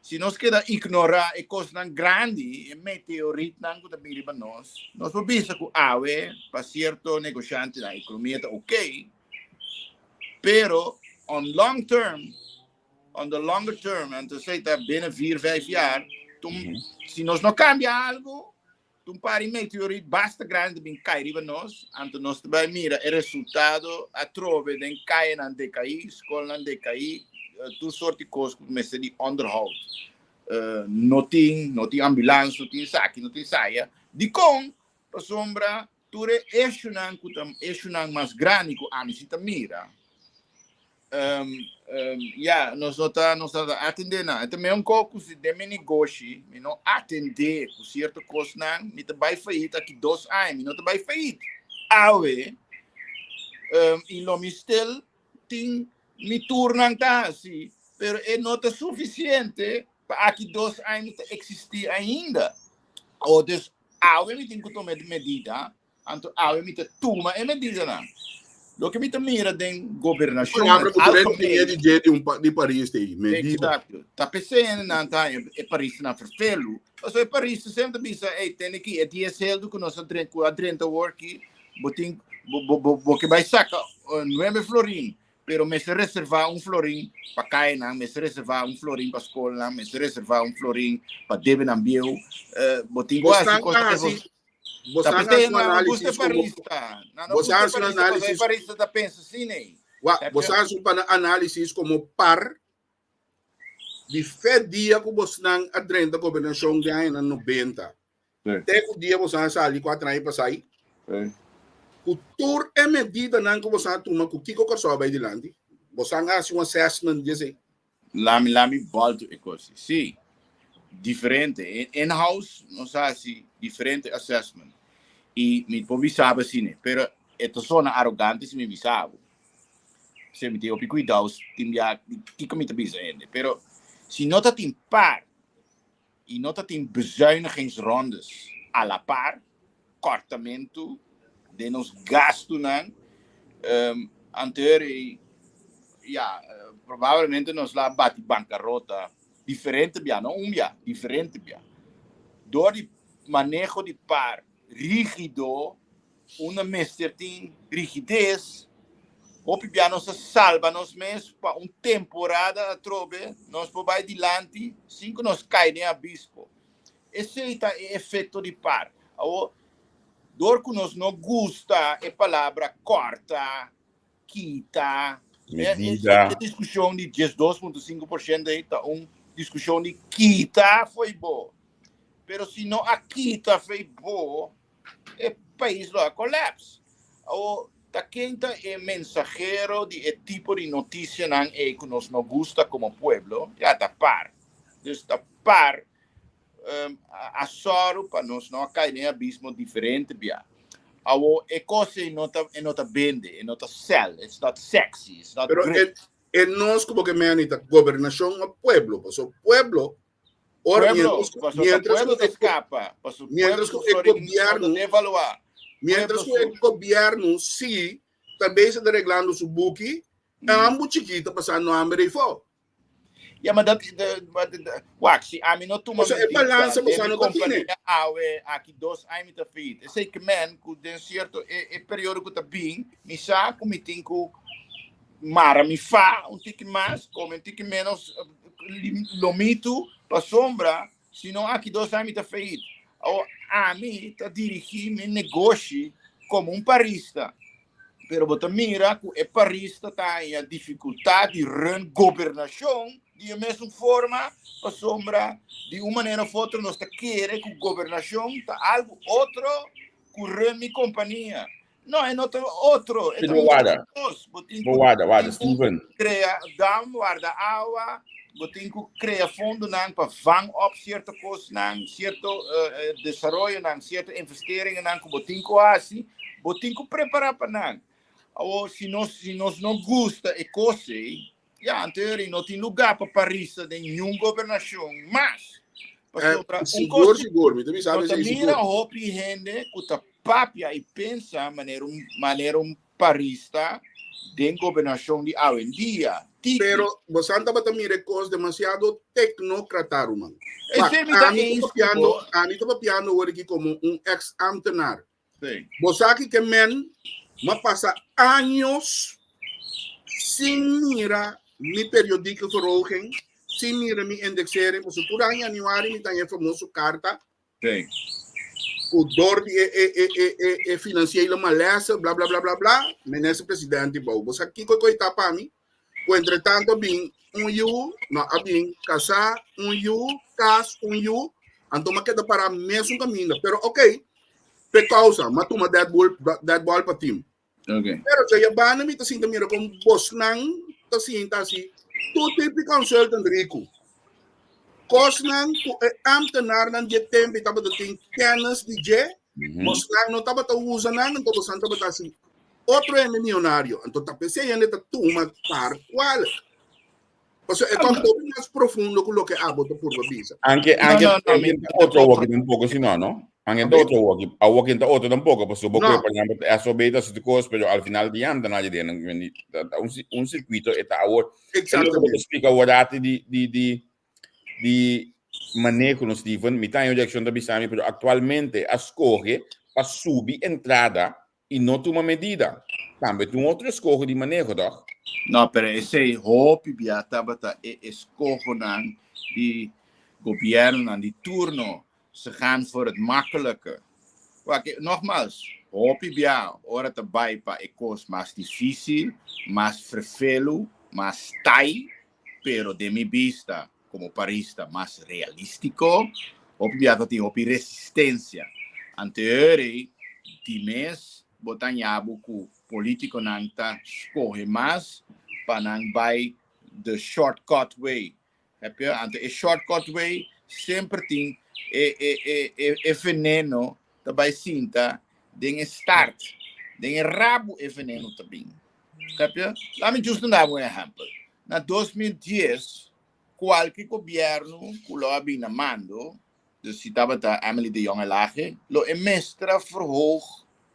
si nos keda ignorá e kosnan grandi, e meteoritnan ku ta bin riba nos, nos por bisa ku awe pa sierto negoshantenan ekonomia ta oké, pero on long term, on the longer term, anto esei ta binnen vier, vijf jaar, tun, si nos no kambia algu, Un par di meteorit basta grandi ta bin kai riba nos, anto nos ta bai mira e resultado atrobe den kayanan dekaí, skolnan dekaí, tur sort di kos ku mester di onderhoud. No tin, no tin ambulans, no tin esaki, no tin esaya. Dikon? Pasobra tur e eshunan ku ta eshunan mas grandi ku ami si ta mira, Um, um, ja, nos no ta, nos ta atendé nan. E ta meun ko ku si den mi negoshi, mi no atendé ku sierto kosnan, mi ta bai failliet aki dos aña, mi no ta bai failliet awe. Um, i lo mi stil tin mi turnan ta hasi, pero e no ta sufisiente pa aki dos aña mi ta eksistí ainda. O dus awe mi tin ku tuma e medida. Anto awe mi ta tuma e medidanan. Loke mi ta mira den gobernashon Palabra ku tur hende algemeen. di dje di un di Paris te ei, medida. Exacto. Ta p'esei nan ta haña e Parisnan ferfelu. Pasobra e Parisnan semper ta bisa, ey, tene ki e dies heldu ku nos a drenta, ku a drenta awor aki, bo tin, bo, bo, bo, bo ke bai saka nuebe florin, pero mester reservá un florin pa kayanan, mester reservá un florin pa skolnan, mester reservá un florin pa debenan bieu. Bo tin ku hasi Bosnan kos a pa hasi bo Bo Ta sa p'esei hasi un nan no gusta análisis como parista. Nan no Bo sa gusta hasi un parista pasobra e análisis parista ta pensa asina ei. Wa, Heb bo je? sa hasi un análisis como par. Di fe dia ku bosnan a drenta gobernashon den añanan nobenta te ku dia bosnan a sali kuater aña pasai, ku tur e medidanan ku bosnan a tuma ku kiko Kòrsou a bai dilanti? Bosnan a hasi un assessment di esei? Lami lami bòltu e kos. Sí, diferente. In-house nos a hasi diferente assessment. I mi por bisa bo asina, pero e ta sona arogante si mi bisa bo. P'esei mi tin hopi kuidou tin bia kiko mi ta bisa hende. Pero si no ta tin par i no ta tin bezuinigingsrondes a la par, kòrtamentu den nos gastunan, anto ei ya probablemente nos la bati bankarota diferente bia, no un bia, diferente bia. Dor di maneho di par rígido Unda mester tin rigides, hopi bia nos a salba nos mes pa un temporada atrobe nos por bai dilanti sin ku nos kai den abismo. Esei ta e efekto di par. Awor, dor ku nos no gusta e palabra kòrta, kita, Medida. E diskushon di 12.5% ei ta un diskushon di kita fo'i bo. Pero si no a kita fo'i bo, e pais lo a collapse. Awor, ta ken ta e mensahero di e tipo di noticianan ei cu nos no gusta como pueblo? Ya, ta par. Dus ta par a sòru pa nos no a cay den e abismo diferente bia. Awor, e cos ei no ta, e no ta bende, e no ta sell, it's not sexy, it's not Pero great. e nos cu bo ke meni ta gobernacion of pueblo? Pasobra pueblo Ora, Pueblo, mientras, pasobra mientras pueblo ku ta e, skapa, pasobra mientras pueblo ku su e florin no ta gobierno, devaluá. mientras Pueblo ku e su gobierno sí ta bezig ta reglando su buki, Mm. ambu chikito pasando hamber ei fo. Ja, maar dat, de, maar de, de, wak, si ami no tuma Pasobra e medida balansa den boso mi no ta tine. kompania awe, aki dos aña mi ta failliet. Esei ke men ku den sierto e, e periodo ku ta bin, mi sa ku mi tin ku mara mi fa un tiki mas, kome un tiki menos lomitu, pasobra si no aki dos aña mi ta failliet. Awor, ami ta dirigí mi negoshi komo un parista, pero bo ta mira ku e parista ta haña difikultat di run gobernashon di e mesun forma, pasobra di un manera of otro nos ta kere ku gobernashon ta algu otro ku run mi kompania. No, e no ta otro, e ta Pero un warda, kos. Bo tin bo ku warda, warda, tin ku Steven. krea dam, warda awa, bo tin ku krea fondonan pa vang op sierto kosnan, sierto desaroyonan, sierto investeringennan ku bo tin ku hasi, bo tin ku prepará pa nan. Awor, si nos si nos no gusta e kos ei, ya, anto eri no tin lugá pa parisa den niun gobernashon mas. Pasobra un Sigur, kos sigur, mi ta bisa no ta esei mira sigur. hopi hende ku ta papia i pensa manera un manera un parista den gobernashon di awendia. Tiki. Pero bosan tabata mira e kos demasiado teknokrata, ruman. Wak, Esei mi ta ami ta eens ku papiando, bo. ami ta papiando awor aki komo un ex-ambtenaar. Sí. Bo sa ki ke men m'a pasa años sin mira mi periodieke verhoging, sin mira mi indexering, pasobra tur aña januari mi ta haña e famoso karta Sí. ku dor di e e e e e e financiële malaise, bla bla bla bla bla, minister presidente bou. Bo sa kiko ku e ta pa mi? Ku entretanto a bin un yu, no a bin kasá, un yu, kas, un yu, anto m'a keda pará mesun kaminda. Pero ok, p'e kousa, m'a tuma dat bol dat bòl pa tim. Okay. Pero dje banda mi ta sinta mira kon bosnan ta sinta asi tur tipo di consultant riku. Kosnan ku e ambtenarnan dje tempu tabata tin kennis di dje, bosnan no tabata usa nan, anto bosnan tabata hasi otro hende mionario. Anto ta p'esei hende ta tuma par kualik. Pasobra e kos hopi mas profundo ku loke abo ta purba bisa. Anke, No, anke, no, no, anke mi ta otro awoki tampoco, si no, no? Anke ta otro awoki, awoki ta otro tampoco, pasobra bo No. koe, por ejemplo, SOB ta hasi kos, pero al final di anda nadie den, men, ta, ta un, un circuito e ta awor. E loke bo ta Exactamente. splika awor ati di, di, di, di maneho, no, Steven, mi ta haña un reaccion ta bisa mi, pero actualmente a scoge pa subi entrada i no tuma medida. Tambe ta un otro eskoho di maneho, tòg? No, pero esei hopi bia tabata e eskohonan di gobièrnunan di turno. Ze gaan voor het makkelijke. Wak, nogmaals, hopi bia ora ta bai pa e kos mas difísil, mas ferfelu, mas tai, pero den mi bista. komo parista mas realístiko, hopi bia ta tin hopi resistensia. Anterior ei, di mes bo ta haña bo ku polítikonan ta skohe mas pa nan bai the shortcut way. Heb je? Anto e shortcut way semper tin e, e, e, e, e veneno ta bai sinta den e start, den e rabu e veneno ta bin. Heb je? Laat me just duna un ehempel. Na 2010, kualke gobierno ku lo a bin na mando, dus si tabata Emily de Jong Elhage, lo e mestra verhoog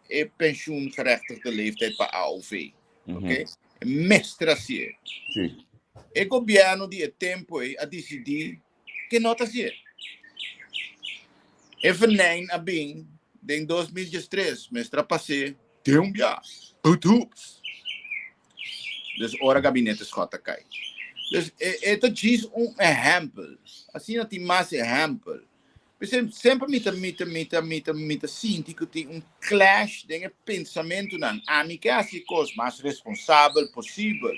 e pensioengerechtigde leeftijd pa AOV. Oké? E mestra hasié. E gobierno di e tempo ei a disidí ke no ta hasié. E venijn a bin den 2013, mestra pas'é den un bia. Hoet hoeps. Dus ora gabinete Schot a kai. Dus e, e ta djis un ehèmpel. Asina tin mas ehèmpel. P'esei semper mi ta mi ta mi ta mi ta mi ta sinti ku tin un clash den e pensamentunan. Ami ke hasi e kos mas responsabel posibel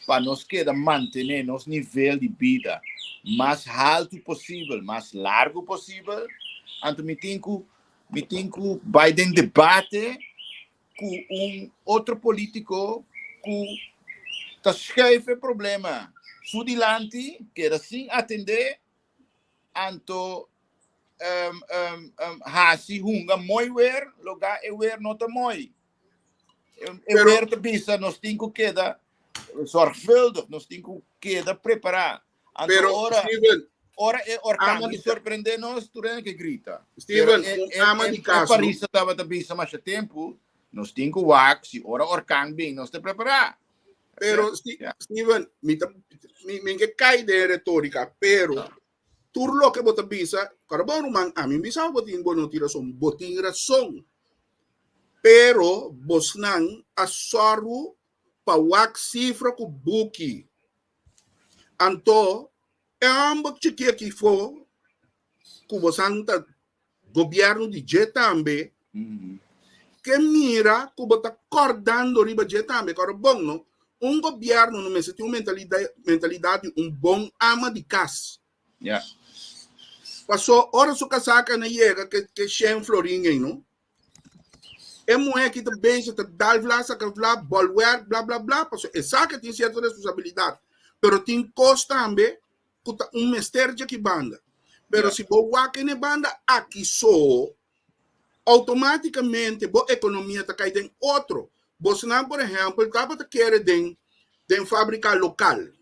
pa nos keda mantené nos nivel di bida mas haltu posibel, mas largu posibel. Anto mi tin ku mi tin ku bai den debate ku un otro polítiko ku ta schuif e problema su dilanti, keda sin atendé, anto hasi hunga mooi weer, loga e weer no ta mooi. E weer ta bisa nos tin ku keda zorgvuldig, nos tin ku keda prepará. Anto Pero, ora, Steven, ora e orkan ama di di sorprende nos, tur hende ke grita. Steven, Pero e, un e, ama e, di e kas, no? Parisa tabata bisa masha tempu, nos tin ku wak si ora orkan bin, nos ta prepará. Pero, Steven, mi ta, mi, mi ke kai den retorika, pero tur loke bo ta bisa, kora bon ruman, ami bisa bo tin bo no tin rason, bo tin rason. Pero bosnan a sòru pa wak sifra ku buki. Anto e hòmber chikí aki fo ku bosan ta gobièrnu di dje tambe ke mira ku bo ta kòrdando riba dje tambe. Kòrda bon no, un gobièrnu no mester tin un mentalidat di un bon ama di kas. Paso ora su kasá ka na yega ke shen florin ei no, E muhé ki ta bezig ta dal vla, saka vla, bolwerk, bla bla bla, pasobra e sa ke tin sierto responsabilidat, pero tin kos tambe ku ta un mester dje ki banda. Pero si bo wak en e banda aki so, outomátikamente bo ekonomia ta kai den otro. Bosnan, por ehèmpel, tabata kere den den fábrika lokal.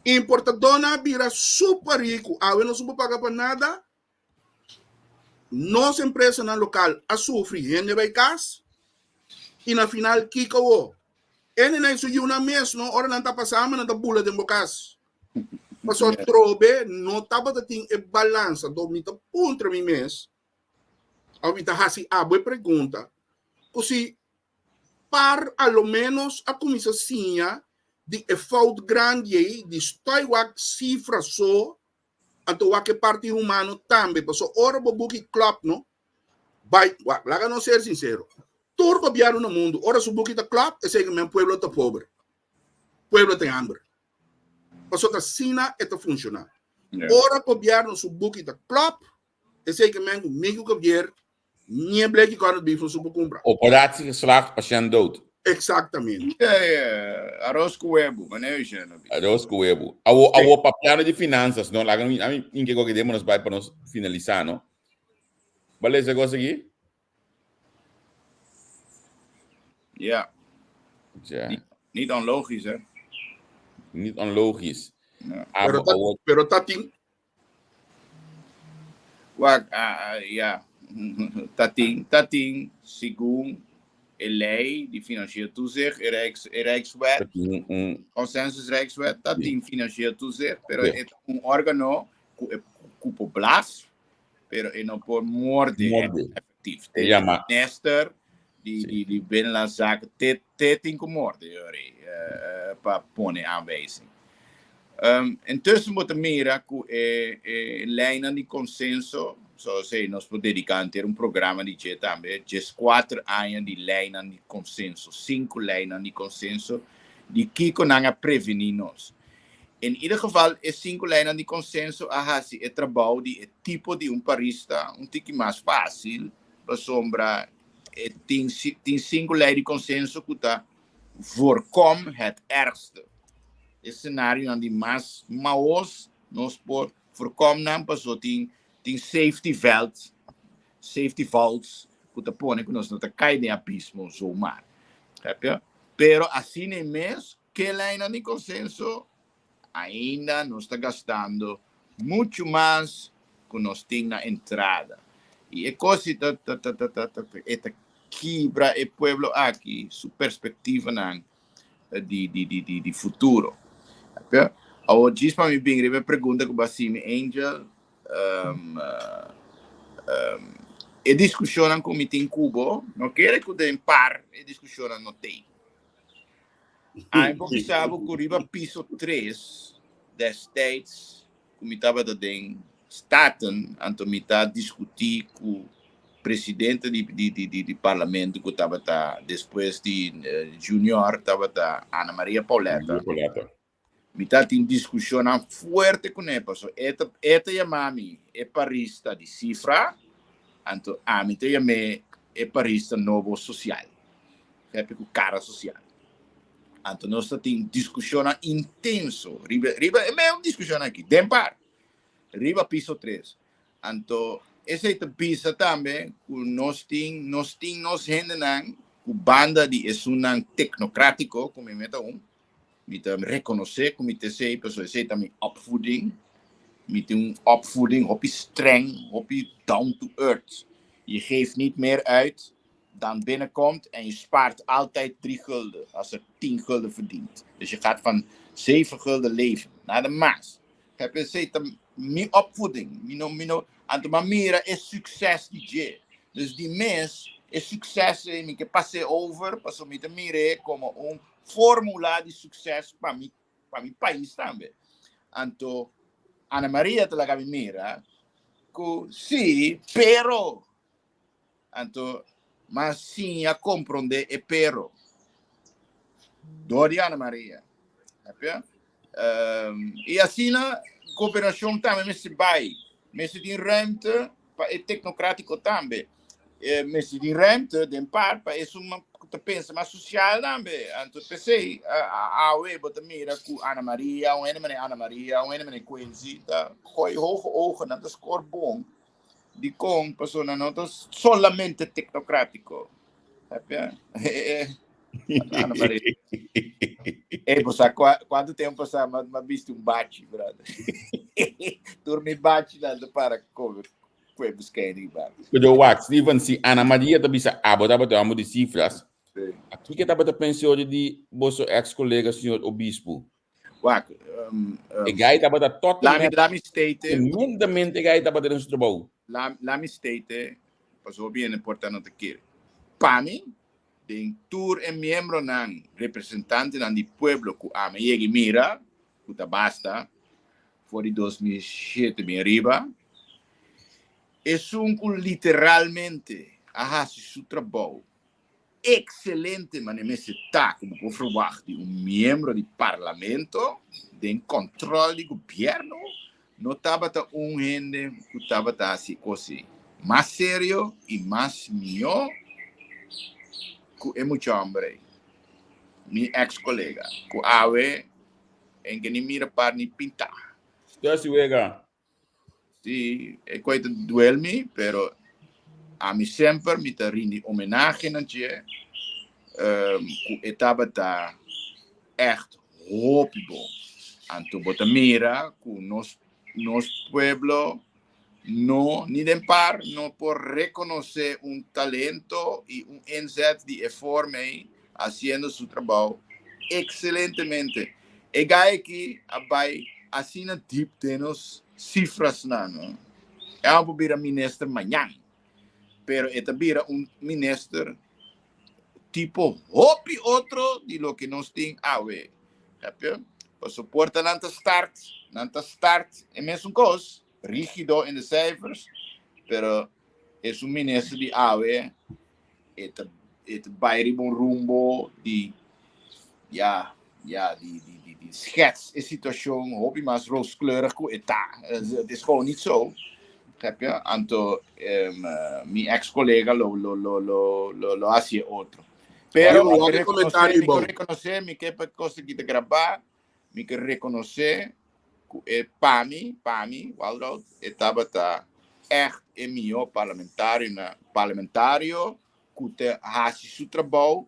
Importadónan a bira super riku, awe no su por paga pa nada. Nos empresanan lokal a sufri hende bai kas i na final kiko wo? Hendenan su yunan mes no ora nan ta pasa nan ta bula den bo kas. Pasobra trobe no tabata tin e balansa. Anto mi ta puntra mi mes òf mi ta hasi abo e pregunta ku si par a lo ménos a kuminsá siña di e fout grandi ei di stòi wak sifra so. Anto wak e parti humano tambe, paso ora bo buki klop no, bai, wak, laga nos ser sincero, tur gobierno na mundo, ora su buki ta klop, esei ke men pueblo ta pober, pueblo ten hamber. Paso ta asina e ta funciona. Ora gobierno su buki ta klop, esei ke men ku mi ku Javier Ni bleki kòrda bif no supo kumpra. Operatie geslaagd, patiënt dood. Exactamente. Ja, ja, aros ku webu, manera yo no bisa. Aros ku webu. Awo, awo papiando di finanzas, no, laga mi, ami inke koke demo nos bai pa nos finalisa, no. Ba lesa kos aki? Ja. Ja. Niet, niet onlogisch, hè? Niet onlogisch. Ja. Abo, Pero ta, awo, pero ta tin Wak, ya, ta tin, ta tin segun e lei di financieel toezicht, e Rijks, e Rijkswet, ta tin un consensus Rijkswet, ta tin financieel toezicht, pero Sí. e ta un organo ku e ku por blas, pero e no por morde Morde. efectief. E yama Minister di, Sí. di, di Binnenlandse Zaken, te, te tin ku morde, yori, eh, pa pone aanwijzing. Intussen bo ta mira ku e e leinan di konsenso, zoals ei nos por dediká henter un programa di dje tambe, dieskuater aña di leinan di konsenso, sinku leinan di konsenso di kiko nan a prevení nos. In ieder geval e sinku leinan di konsenso a hasi e trabou di e tipo di un parista un tiki mas fásil pasobra e tin tin sinku lei di konsenso ku ta voorkom het ergste. E senarionan di mas maos nos por voorkom nan paso tin tin safety velt, safety vaults ku ta pone ku nos no ta kai den abismo zomaar. Pero asina e mes Ke leinan di konsenso ainda nos ta gastando muchu mas ku nos tin na entrada. I e kos si ta ta ta ta ta e ta kibra e pueblo aki su perspektivanan di di di di di futuro. Awor djis pa mi bin riba e pregunta ku bo a hasi mi Angel, e diskushonnan ku mi tin ku bo no kere ku den par e diskushonnan no tei. Ami por bisa bo ku riba piso tres destijds ku mi tabata den Staten, anto mi ta diskutí ku presidente di di di di di parlamento ku tabata despues di Junior tabata Ana Maria Pauletta. Maria Pauletta. Mi ta tin diskushonnan fuerte kuné pasobra e ta e ta yama mi e parista di sifra, anto ami ta yam'é e parista nobo sosial, hepi ku kara sosial. Anto nos ta tin diskushonnan intenso riba riba e mesun diskushonnan aki den par riba piso tres. Anto esei ta bisa tambe ku nos tin nos tin nos hendenan ku banda di esunnan teknokratiko ku mi meta un, Mi ta rekonosé ku mi ta esei, pasobra esei ta mi opvoeding. Mi tin un opvoeding hopi streng, hopi down to earth. Je geeft niet meer uit dan binnenkomt en je spaart altijd drie gulden als er tien gulden verdient. Dus je gaat van zeven gulden leven, nada mas. Heb esei ta mi opvoeding. Mi no, mi no, anto m'a mira e succes di dje. Dus di mes e succes ei mi ke pas'é over, pasobra mi ta mir'é como un formula di succes pa mi pa mi pais tambe. Anto Ana Maria ta laga mi mira cu si, pero anto m'a siña comprende e pero door di Ana Maria. Snap Y asina gobernacion tambe mester bay. Mester tin ruimte pa e tecnocratico tambe. Mester tin ruimte den par pa esun cu ta pensa mas social tambe. Anto p'esey awe bo ta mira cu Ana Maria, un hende manera Ana Maria, un hende manera Quincy ta gooi hoge ogen, nan ta score bon. Dikon? Pasobra nan no ta solamente tecnocratico. Ana Maria. Ey, bo sa cuanto tempo pasa m'a bisti un bachi, brother. Tur mi bachi nan ta para come kue beskeiding, brother. Pero wak, Steven, si Ana Maria ta bisa abo tabata homo di cifras, a kiko tabata pensa ori di boso ex colega señor Obispo? Wak, E guy tabata totalmente Lami, lami state. Tremendamente e guy tabata den su trabou. Lami state, pasobra hopi hende por ta no ta kere. Pa mi, den tur e miembronan, representantenan di pueblo ku ami a yega i mira, ku ta basta, for di 2007 bin ariba, esun ku literalmente a hasi su trabou Excelente mane mester ta cu bo por verwacht di un miembro di parlamento den control di gobierno no tabata un hende cu tabata haci cos mas serio y mas miho cu e mucha homber ey, mi ex colega cu awe en ke ni mira par ni pinta. Stussy wega. Sí, e koi ta duel mi, pero ami semper mi ta rindi homenahe na dje, um, ku e tabata echt hopi bon. Anto bo ta mira ku nos nos pueblo no ni den par no por rekonosé un talento i un inzet di e forma ei haciendo su trabou excelentemente. E guy aki a bai asina diep den nos cifrasnan, no? E a por bira minister mañan, pero e ta bira un minister tipo hopi otro di loke nos tin awe. Heb Paso porta nan ta start, nan ta start e mesun kos, rigido in de cijfers, pero es un minister di awe e ta e ta bai riba un rumbo di ya ya di di di di schets e situacion hopi mas rooskleurig cu e ta. Het is gewoon niet zo. Begrijp je? Anto um, mi ex colega lo, lo, lo, lo, lo, lo haci otro. Pero mi ke reconoce, mi ke reconoce, mi ke pa cosa ki ta grabá, mi ke reconoce ku e pa mi, pa mi, Walroud, e tabata echt e mihó parlamentario na parlamentario ku ta hasi su trabou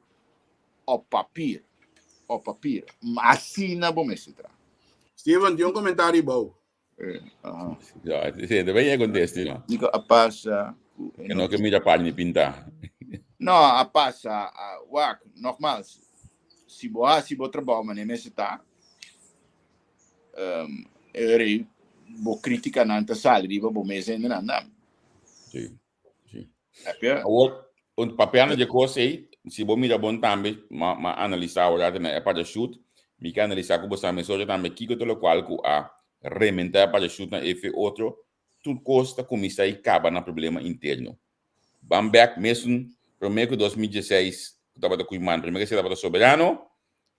op papier, op papier. Asina bo mester traha. Steven, tin un comentario bou. Eh, aha. Ja, sí, debe llegar conteste, no? Dico a pasa ku e Que no que mira página pinta. No, a pasa, a, wak, nogmaals, si bo hasi bo trabou manera mester ta, um, e rei bo criticanan ta sali riba bo mes hendenan nan. Sí, sí. Heb je? Awor, un papiando de kos ei, si bo mira bon tambe, ma, ma analisa awor na e parachute, mi ke analisa ku bo sa mesora tambe kiko ta lokual ku a rementa e parachute na efe otro, tur kos ta kuminsá i kaba na problema interno. Ban bek mesun promé ku 2016 ku tabata Koeiman, promé ku esei tabata Soberano,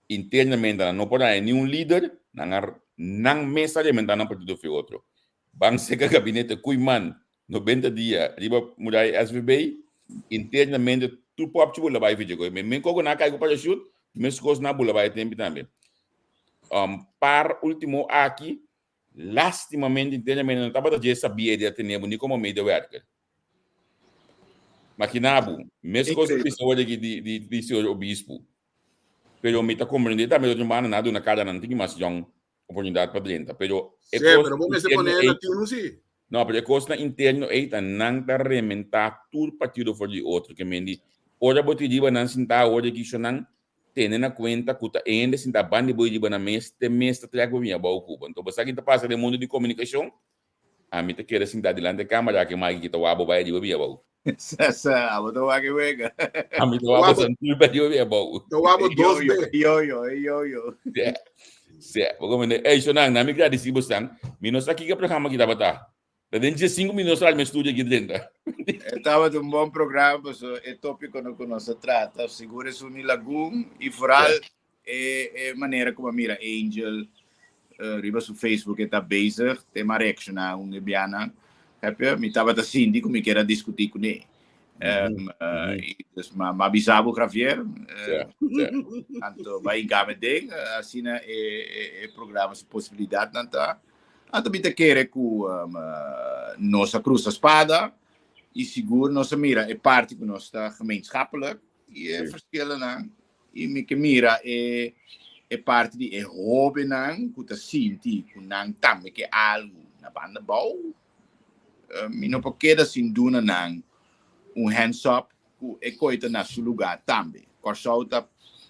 internamente nan no por haña niun lider, nan a nan mes a rementá nan partido fe otro. Ban seka gabinete Koeiman 90 dia riba muraya SVB, internamente tur popchi bula bai ficha koe. Men koko nan a kai ku parachute, meskos nan a bula bai e tempi tambe. Um, par ultimo aki, lastimamente internamente no tabata dje sabia di a tene bo ni komo medewerker. Makina bo, meskos Increíble. bisa ora di di di di señor obispo. Pero mi ta comprende tambe otro banda nan a duna kada nan tin mas jong oportunidad pa drenta. Pero e Sí, kos pero bo mester interno pone ei, na tinu sí. no, pero e kosnan interno ei ta nan ta rementá tur partido for di otro. Ke men di, ora bo tin riba nan sintá awor di kishonan, tene na kuenta ku ta hende sintá banda di bo riba nan mes, te mes ta trèk bo bin abou ku bo. Anto bo sa ki ta pasa den mundu di komunikashon? Ami ta keda sintá dilanti e kamera ke Mike ki ta wak bo bai riba bin abou. Sa, abo ta wak e wega. Ami ta wak bo santur bai riba bin abou. Ta wak bo dos be. Yo yo, yo yo. Sè, sè. Bo komende, ey Shonan, na mi gradisí bosnan. Mi no sa kiko programa ki tabata. Ta den 15 minuut nos mi studio aki drenta. E tabata un bon programa, paso e tópiko no ku nos a trata, sigur esun di Lagun i vooral e, e manera ku a mira Angel uh, riba su Facebook e ta bezig, te ma reacciona un e bianan. Heb je? Mi tabata sinti ku mi kier a diskutí kuné. Um, uh, i dus ma, ma bisa bo Javier, uh, Ja, ja. anto bai game den, uh, asina e, e, e programa su posibilidatnan ta. Anto mi ta kere ku nos a krusa spada i sigur nos a mira e parti ku nos ta gemeenschappelijk i e verschillennan i mi ke mira e e parti di e hóbennan ku ta sinti ku nan tambe ke algu na banda bou. Mi no por keda sin duna nan un hands up ku e koi ta na su lugá tambe. Kòrsou ta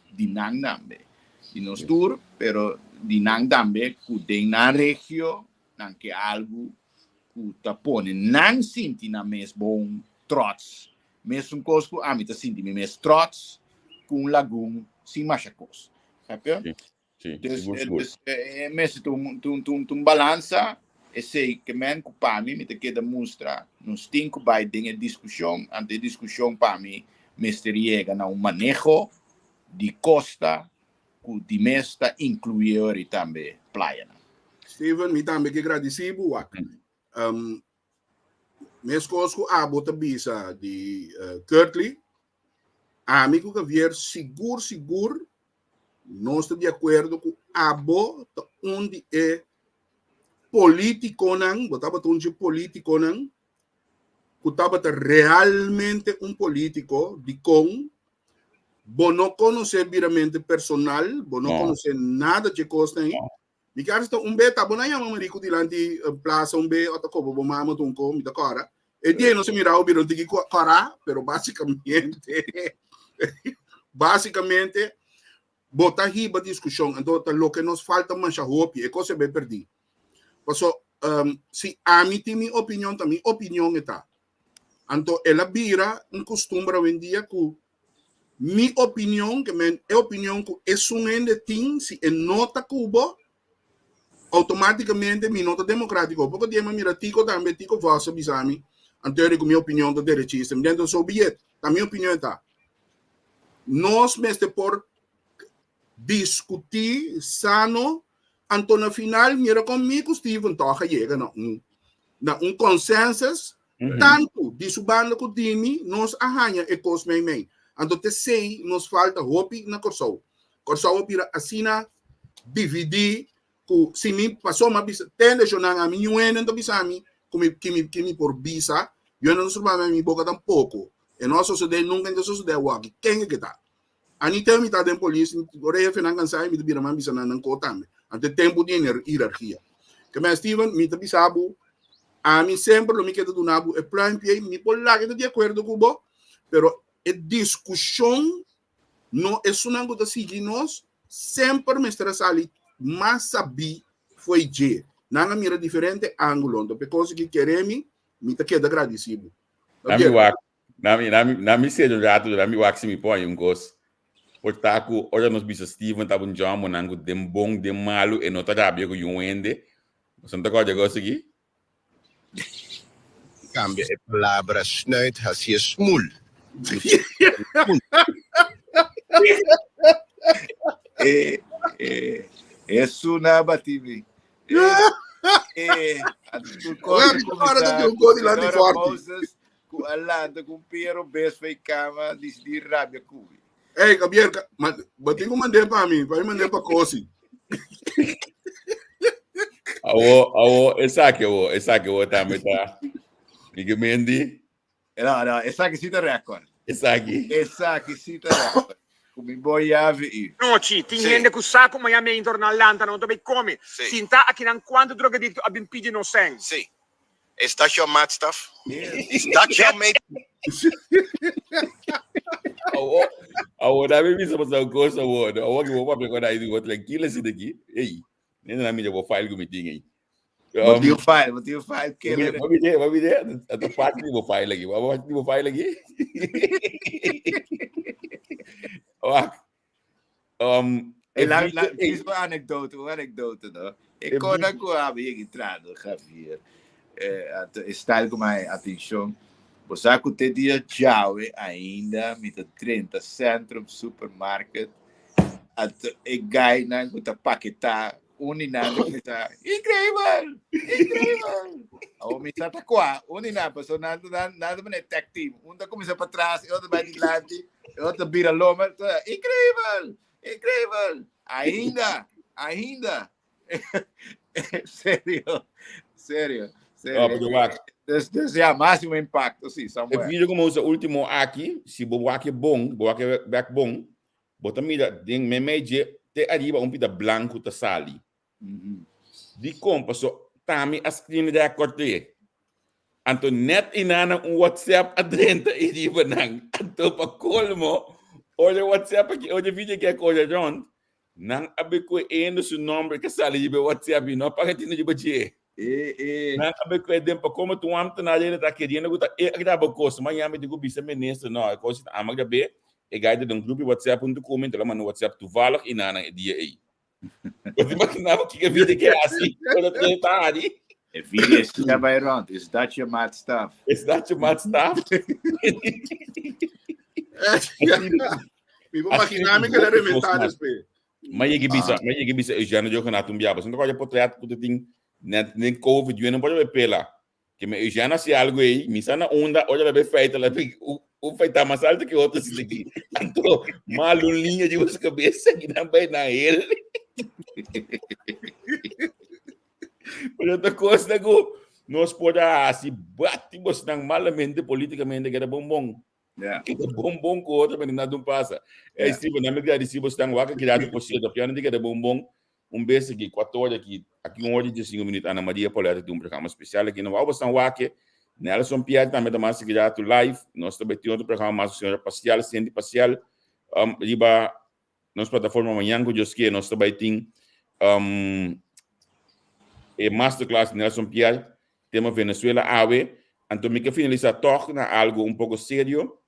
di nan tambe, di nos tur, pero di nan tambe ku den nan regio nan ke algu ku ta pone nan sinti nan mes bon, trots. Mesun kos ku ami ta sinti mi mes trots ku un lagun sin masha kos. Begrijp je? Sí, Dus, sigur, eh, sigur. dus eh, eh, mester ta un, ta un, ta un, ta un balansa. Esei ke men ku pa mi, mi ta keda mustra, nos tin ku bai den e diskushon, anto e diskushon pa mi mester yega na un maneho di kosta ku di mes ta inkluí ori tambe playanan. Steven, mi tambe ke gradisí bo wak. Um, meskos ku abo ta bisa di uh, Curtly, ami ku Javier sigur sigur Nos ta di akuerdo ku abo ta un di e polítikonan, bo tabata un dje polítikonan ku tabata realmente un polítiko, dikon bo no konosé biramente personal, bo no konosé nada dje kosnan ei. Mi ke hasta un be ta bo na yama Marico dilanti plaza un be ota kobo bo mama ta un ko mi ta kora. E dia no se mirao bira un tiki kora, pero basicamente basicamente bo ta hiba discusion anto ta loke nos falta masha hopi e kos e be perdi. Paso um, si ami tin mi opinion ta mi opinion e ta. Anto el a bira un costumbre awendia cu Mi opinion, ke men e opinion ku esun hende tin, si e no ta ku bo, automáticamente mi no ta democrático. Poko dia mi a mira Tico tambe, Tico Vos a bisa mi, anterior ku mi opinion ta derechista. Mi di anto so be it, ta mi opinion e ta. Nos mester por. Diskutí sano, anto na final mira kon mi ku Steven tòg a yega na un na un consensus, tantu di su banda ku di mi, nos a haña e kos meimei. Anto t'esei nos falta hopi na Kòrsou. Kòrsou a bira asina dividí ku si mi pasó mi a bisa tende shonnan ami niun hende no ta bisa mi ku mi ki mi ki mi por bisa, yo no ta surba mi mi boka tampoko. E no a sosodé nunka i no ta sosodé awor. Ken ke ta? Ani te mi ta den polis, ora e hefenan kansa mi ta bira man bisa nan nan ko tambe. Anto e tempu di hierarkia. Ke men Steven, mi ta bisa bo, ami semper lo mi keda duna bo e pluimpje ei, mi por laga ta di akuerdo ku bo, pero e diskushon no esunnan ku ta sigui nos semper mester a sali mas sabí fo'i dje. Nan a mira diferente ángulo. Anto p'e kos aki kere mi, mi ta keda gradisí bo. Nami wak, nami, nami, nami sede un rato, nami wak si mi pon un kos. Por ta ku ora nos bisa Steven ta un jòmbo nan ku den bon, den malu e no ta rabia ku yun hende. Boso no ta kòrda e kos aki? Kambia e palabra snuit hasié smul. E, e, e suna bati mi. E, a tu Ora cosa ora ta kuminsá tin un ku kos dilanti señora forti. Moses ku a lanta ku un piero bes fei kama disidí rabia ku mi. Ey, Javier, ma, bo tin ku mand'é pa mi, pa mi mand'é pa Kosi. Awo, awo, esaki awo, esaki awo tambe ta. Miguel Mendy, No, no, esaki sí ta record. esaki. Esaki sí ta record. Ku mi bo yavi i. Nochi, tin Sí. hende ku sa ku maña meintor nan lanta nan ta bai kome. Sí. Sinta akinan kuantu drogadikto a bin pidi nos sèn. Sí. Is dat jouw maatstaf? Is dat jouw meet? Awo, awo, na mi bisa pasá un kos awo. No, awo ki bo papia kon ahí, bo tranquilo así de aquí. Ey, nena na mira bo file ku mi tin ei. Bo tin un file, bo tin un file killer. Bo mire, bo mire, ata fácil di bo file aki. Bo fácil di bo file aki. Wak. Um, E la, video, la, ey, is un anekdote, un anekdote, no? E e kona video, ku abi yegi trado, Javier. Eh, ato, e style ku mai atenshon. Bo sa ku te dia djawe ainda mi ta drenta Centrum Supermarket. Ato e guynan ku ta paketá un di nan ta kuminsá, Increíble! Increíble! Awor mi sa ta kua, un di nan, pasobra nan, nan, nan ta manera tag team. Un ta kuminsá patras, e otro bai dilanti, e otro ta bira loma. Ta, Increíble! Increíble! Ainda, ainda. Serio, serio, Oh, serio. pero wak. Dus, dus ja, mas un impacto, sí, E somewhere. video como usa último aki, si bo wak e bon, bo wak e bek bon, Bo ta mira den meimei dje te ariba un pida blanku ta sali. Dikon? Paso Tami a screen record e. Anto net inana un WhatsApp a drenta i riba nan. Anto pa kolmo, ora e WhatsApp aki, ora e video aki a kore rond, nan a be ku e hende su nomber ke sali riba e WhatsApp i no a paga tinu riba dje. E, e. Nan a be ku e den pa komo tu ambtenaar hende ta keriendo ku ta e a graba kos. Mañana mi tin ku bisa minister, no, e kos ta ama grab'é. E guy ta den un grupo di WhatsApp huntu ku mi, enton el a manda un WhatsApp toevallig i nan e dia ei. Bo ta imaginá bo kiko e video ke hasi ora ku e ta hari? E video is ta bai rond. Is dat je maatstaf? Is dat je maatstaf? Mi por imaginá mi ke el a reventá despues. Ma yegi bisa, ma yegi bisa Eugène Jogenaat un biaha. Pasobra no potret ku ta tin net den Covid, yu no por a pela. Ke me Eugène hasi algu ei, mi sa na unda, ora la be feita, la be un feita mas alto ke otro si aki. Anto, mal un liña di su kabesa, ki nan bai na hel. Pero ta kos na ku nos por a hasi bati bosnan malamente politikamente keda bon bon. Yeah. Keda bon bon ku otro, pero nada pasa. Hey, Yeah. Steven, nami agradeci bo stan waka kirato por cierto. Piano di keda bon bon. Un bes aki, 4 ora aki, aki un ora y 15 minuut, Ana Maria Pauletta tin un programa especial aki. No wou stan wake. Nelson Pierre tambe ta mas kirato live. Nos tambe tin otro programa mas señora Pacial, Cindy Pacial. Riba nos plataforma mañana ku Dios quiere, nos tambe tin e masterclass Nelson Pierre, tema Venezuela awe. Anto mi ke finalisa toch na algo un poco serio.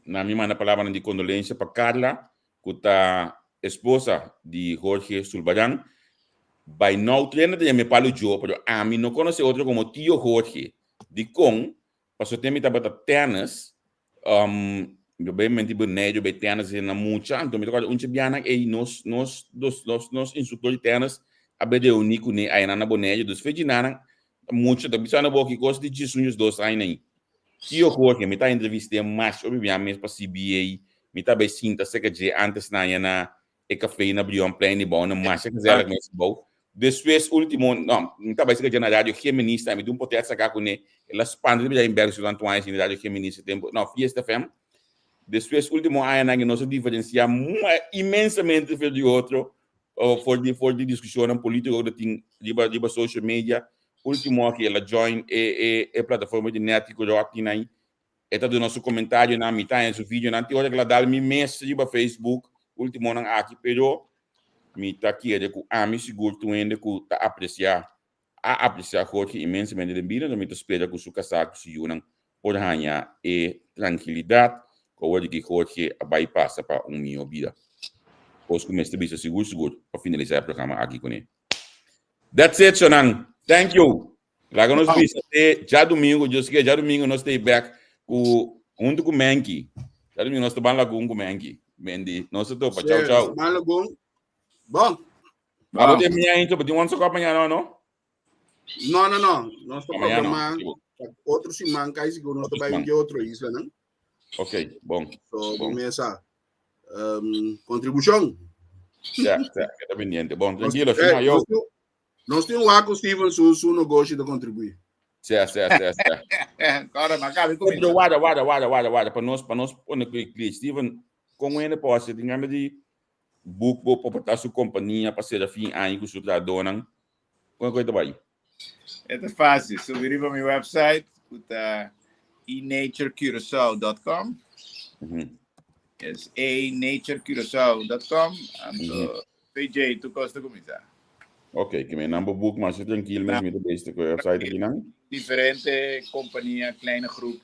Na mi manda palabra di condolencia pa Carla, ku ta esposa di Jorge Sulbaran. By now trainer ta yam'é Palo Joe, pero ami no conoce otro como Tio Jorge. Dikon? Paso te mi tabata tennis, Mi bai menti Boneiru, bai tennis na mucha, anto mi ta kòrda un biaha ei nos nos nos nos nos instruktor di tennis a bai reuní kuné ayanan na Boneiru, dus fechi nan mucha ta bisa bo ki kos di djesun djesdos aña ei. Tio Jorge, mi ta entrevist'é mas hopi biaha mes pa CBA, mi ta bai sinta serka dje antes nan aya na e café na Brionplein di bou, na masha gezellig mes bou. Despues ultimo, no, mi ta bai serka dje na Radio Geminista, mi tin un potret saka kuné, el a spanta riba dje in Bergshoek Antoine na Radio Geminista e tempo, no, Fiesta FM. Despues ultimo añanan nos a diferencia inmensamente for di otro, for di for di discusionnan politico ku ta tin riba riba social media. Ultimo aki el a join e e e plataforma di Netty ku Rocky nan, e ta duna su comentarionan, mi ta haña su videonan, tin ora ku el a dal mi mes riba Facebook ultimonan aki, pero mi ta kere ku ami sigur ta un hende ku ta aprecia a apresiá Jorge inmensamente den bida, mi ta spera ku su kasá ku su yunan por haña e trankilidat ku awor di ki Jorge a bai pasa pa un mihó bida. Kos ku mester bisa sigur sigur pa finalisá e programa aki kuné. That's it, shownan. Thank you. Laga nos bisa te djadumingu, Dios ke, djadumingu nos ta bek ku huntu ku Menki. Djadumingu nos ta ban Lagun ku Menki. Mendi, nos ta topa. Chau, chau. Ban Lagun. Bon. Abo te miña intro, pero tin one sokop mañana, no? No, no, no. Nos ta programa otro siman, kai sigur nos ta bai un otro isla, no? Ok, bon. So, bon. Mesa. Um, contribución. Ja, ja, queda pendiente. Bon, tranquilo, eh, yo. Nos tin wak Steven su su negoshi ta contribuir. Ja, ja, ja, ja. Ahora, maar cabe Pero guarda, guarda, guarda, guarda, guarda. Pa nos, pa nos pone clic. Steven, con ene posse, tin gana di boek bo pa porta su kompania pa sera fin aña ku su trahadónan? Kon e kos ta bai? E ta fácil. Subi riba mi website ku ta enaturecuracao.com. Es enaturecuracao.com. Anto PJ, tur kos ta kuminsá. Ok, ke mi nan bo boek masha trankil mes mi ta bezig ku e website akinan. Diferente kompania, kleine groep,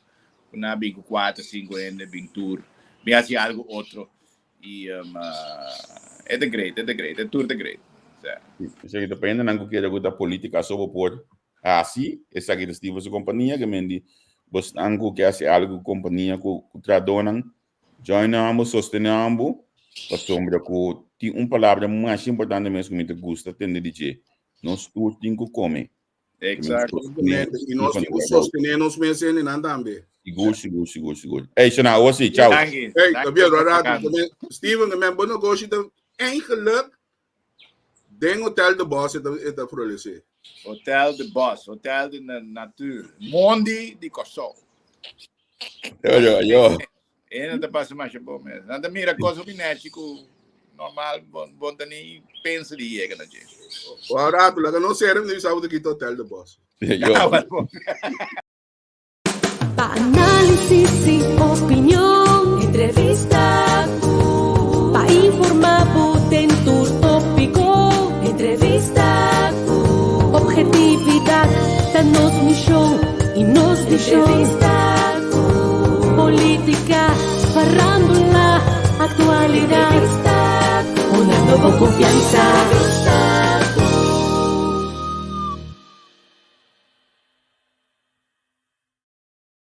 ku nan a bin ku kuater, sinku hende, bin tur, bin hasi algu otro. Y um, e ta great, e ta great, e tur ta great. Esaki ta pa hendenan ku kere ku ta politica so bo por hasi, esaki ta Steven su kompania ke men di bosnan ku ke hasi algu ku kompania ku trahadónan, join ambu, sostene ambu, pasobra ku tin un palabra masha importante mes ku mi ta gusta tende di dje, nos tur tin ku kome. Exacto. Y nos tin ku sostené nos mes hendenan tambe. Sigur, sigur, sigur, sigur. Hey, Shona, awor sí, chao. Hey, Gabriel, rato. Steven, men bo negoshi ta eigenlijk den Hotel de Bos e ta floresé. Hotel de Bos, Hotel de Natuur, Mondi di Kòrsou. Yo, yo, yo. E no ta pasa masha bon mes. Nan ta mira cosa hopi nechi ku normal bon bon ta ni pensa di yega na dje. Ora rato, laga nos sera mi bisa bo ta kita Hotel de Bos. Yo. Pa análisis y opinion, entrevista ku. Pa informa bo den tur tópiko, entrevista ku. Objetividad ta nos mishon y nos vishon. Entrevista ku. Política, farándula, actualidad. Entrevista ku. Honrando bo confianza. Entrevista.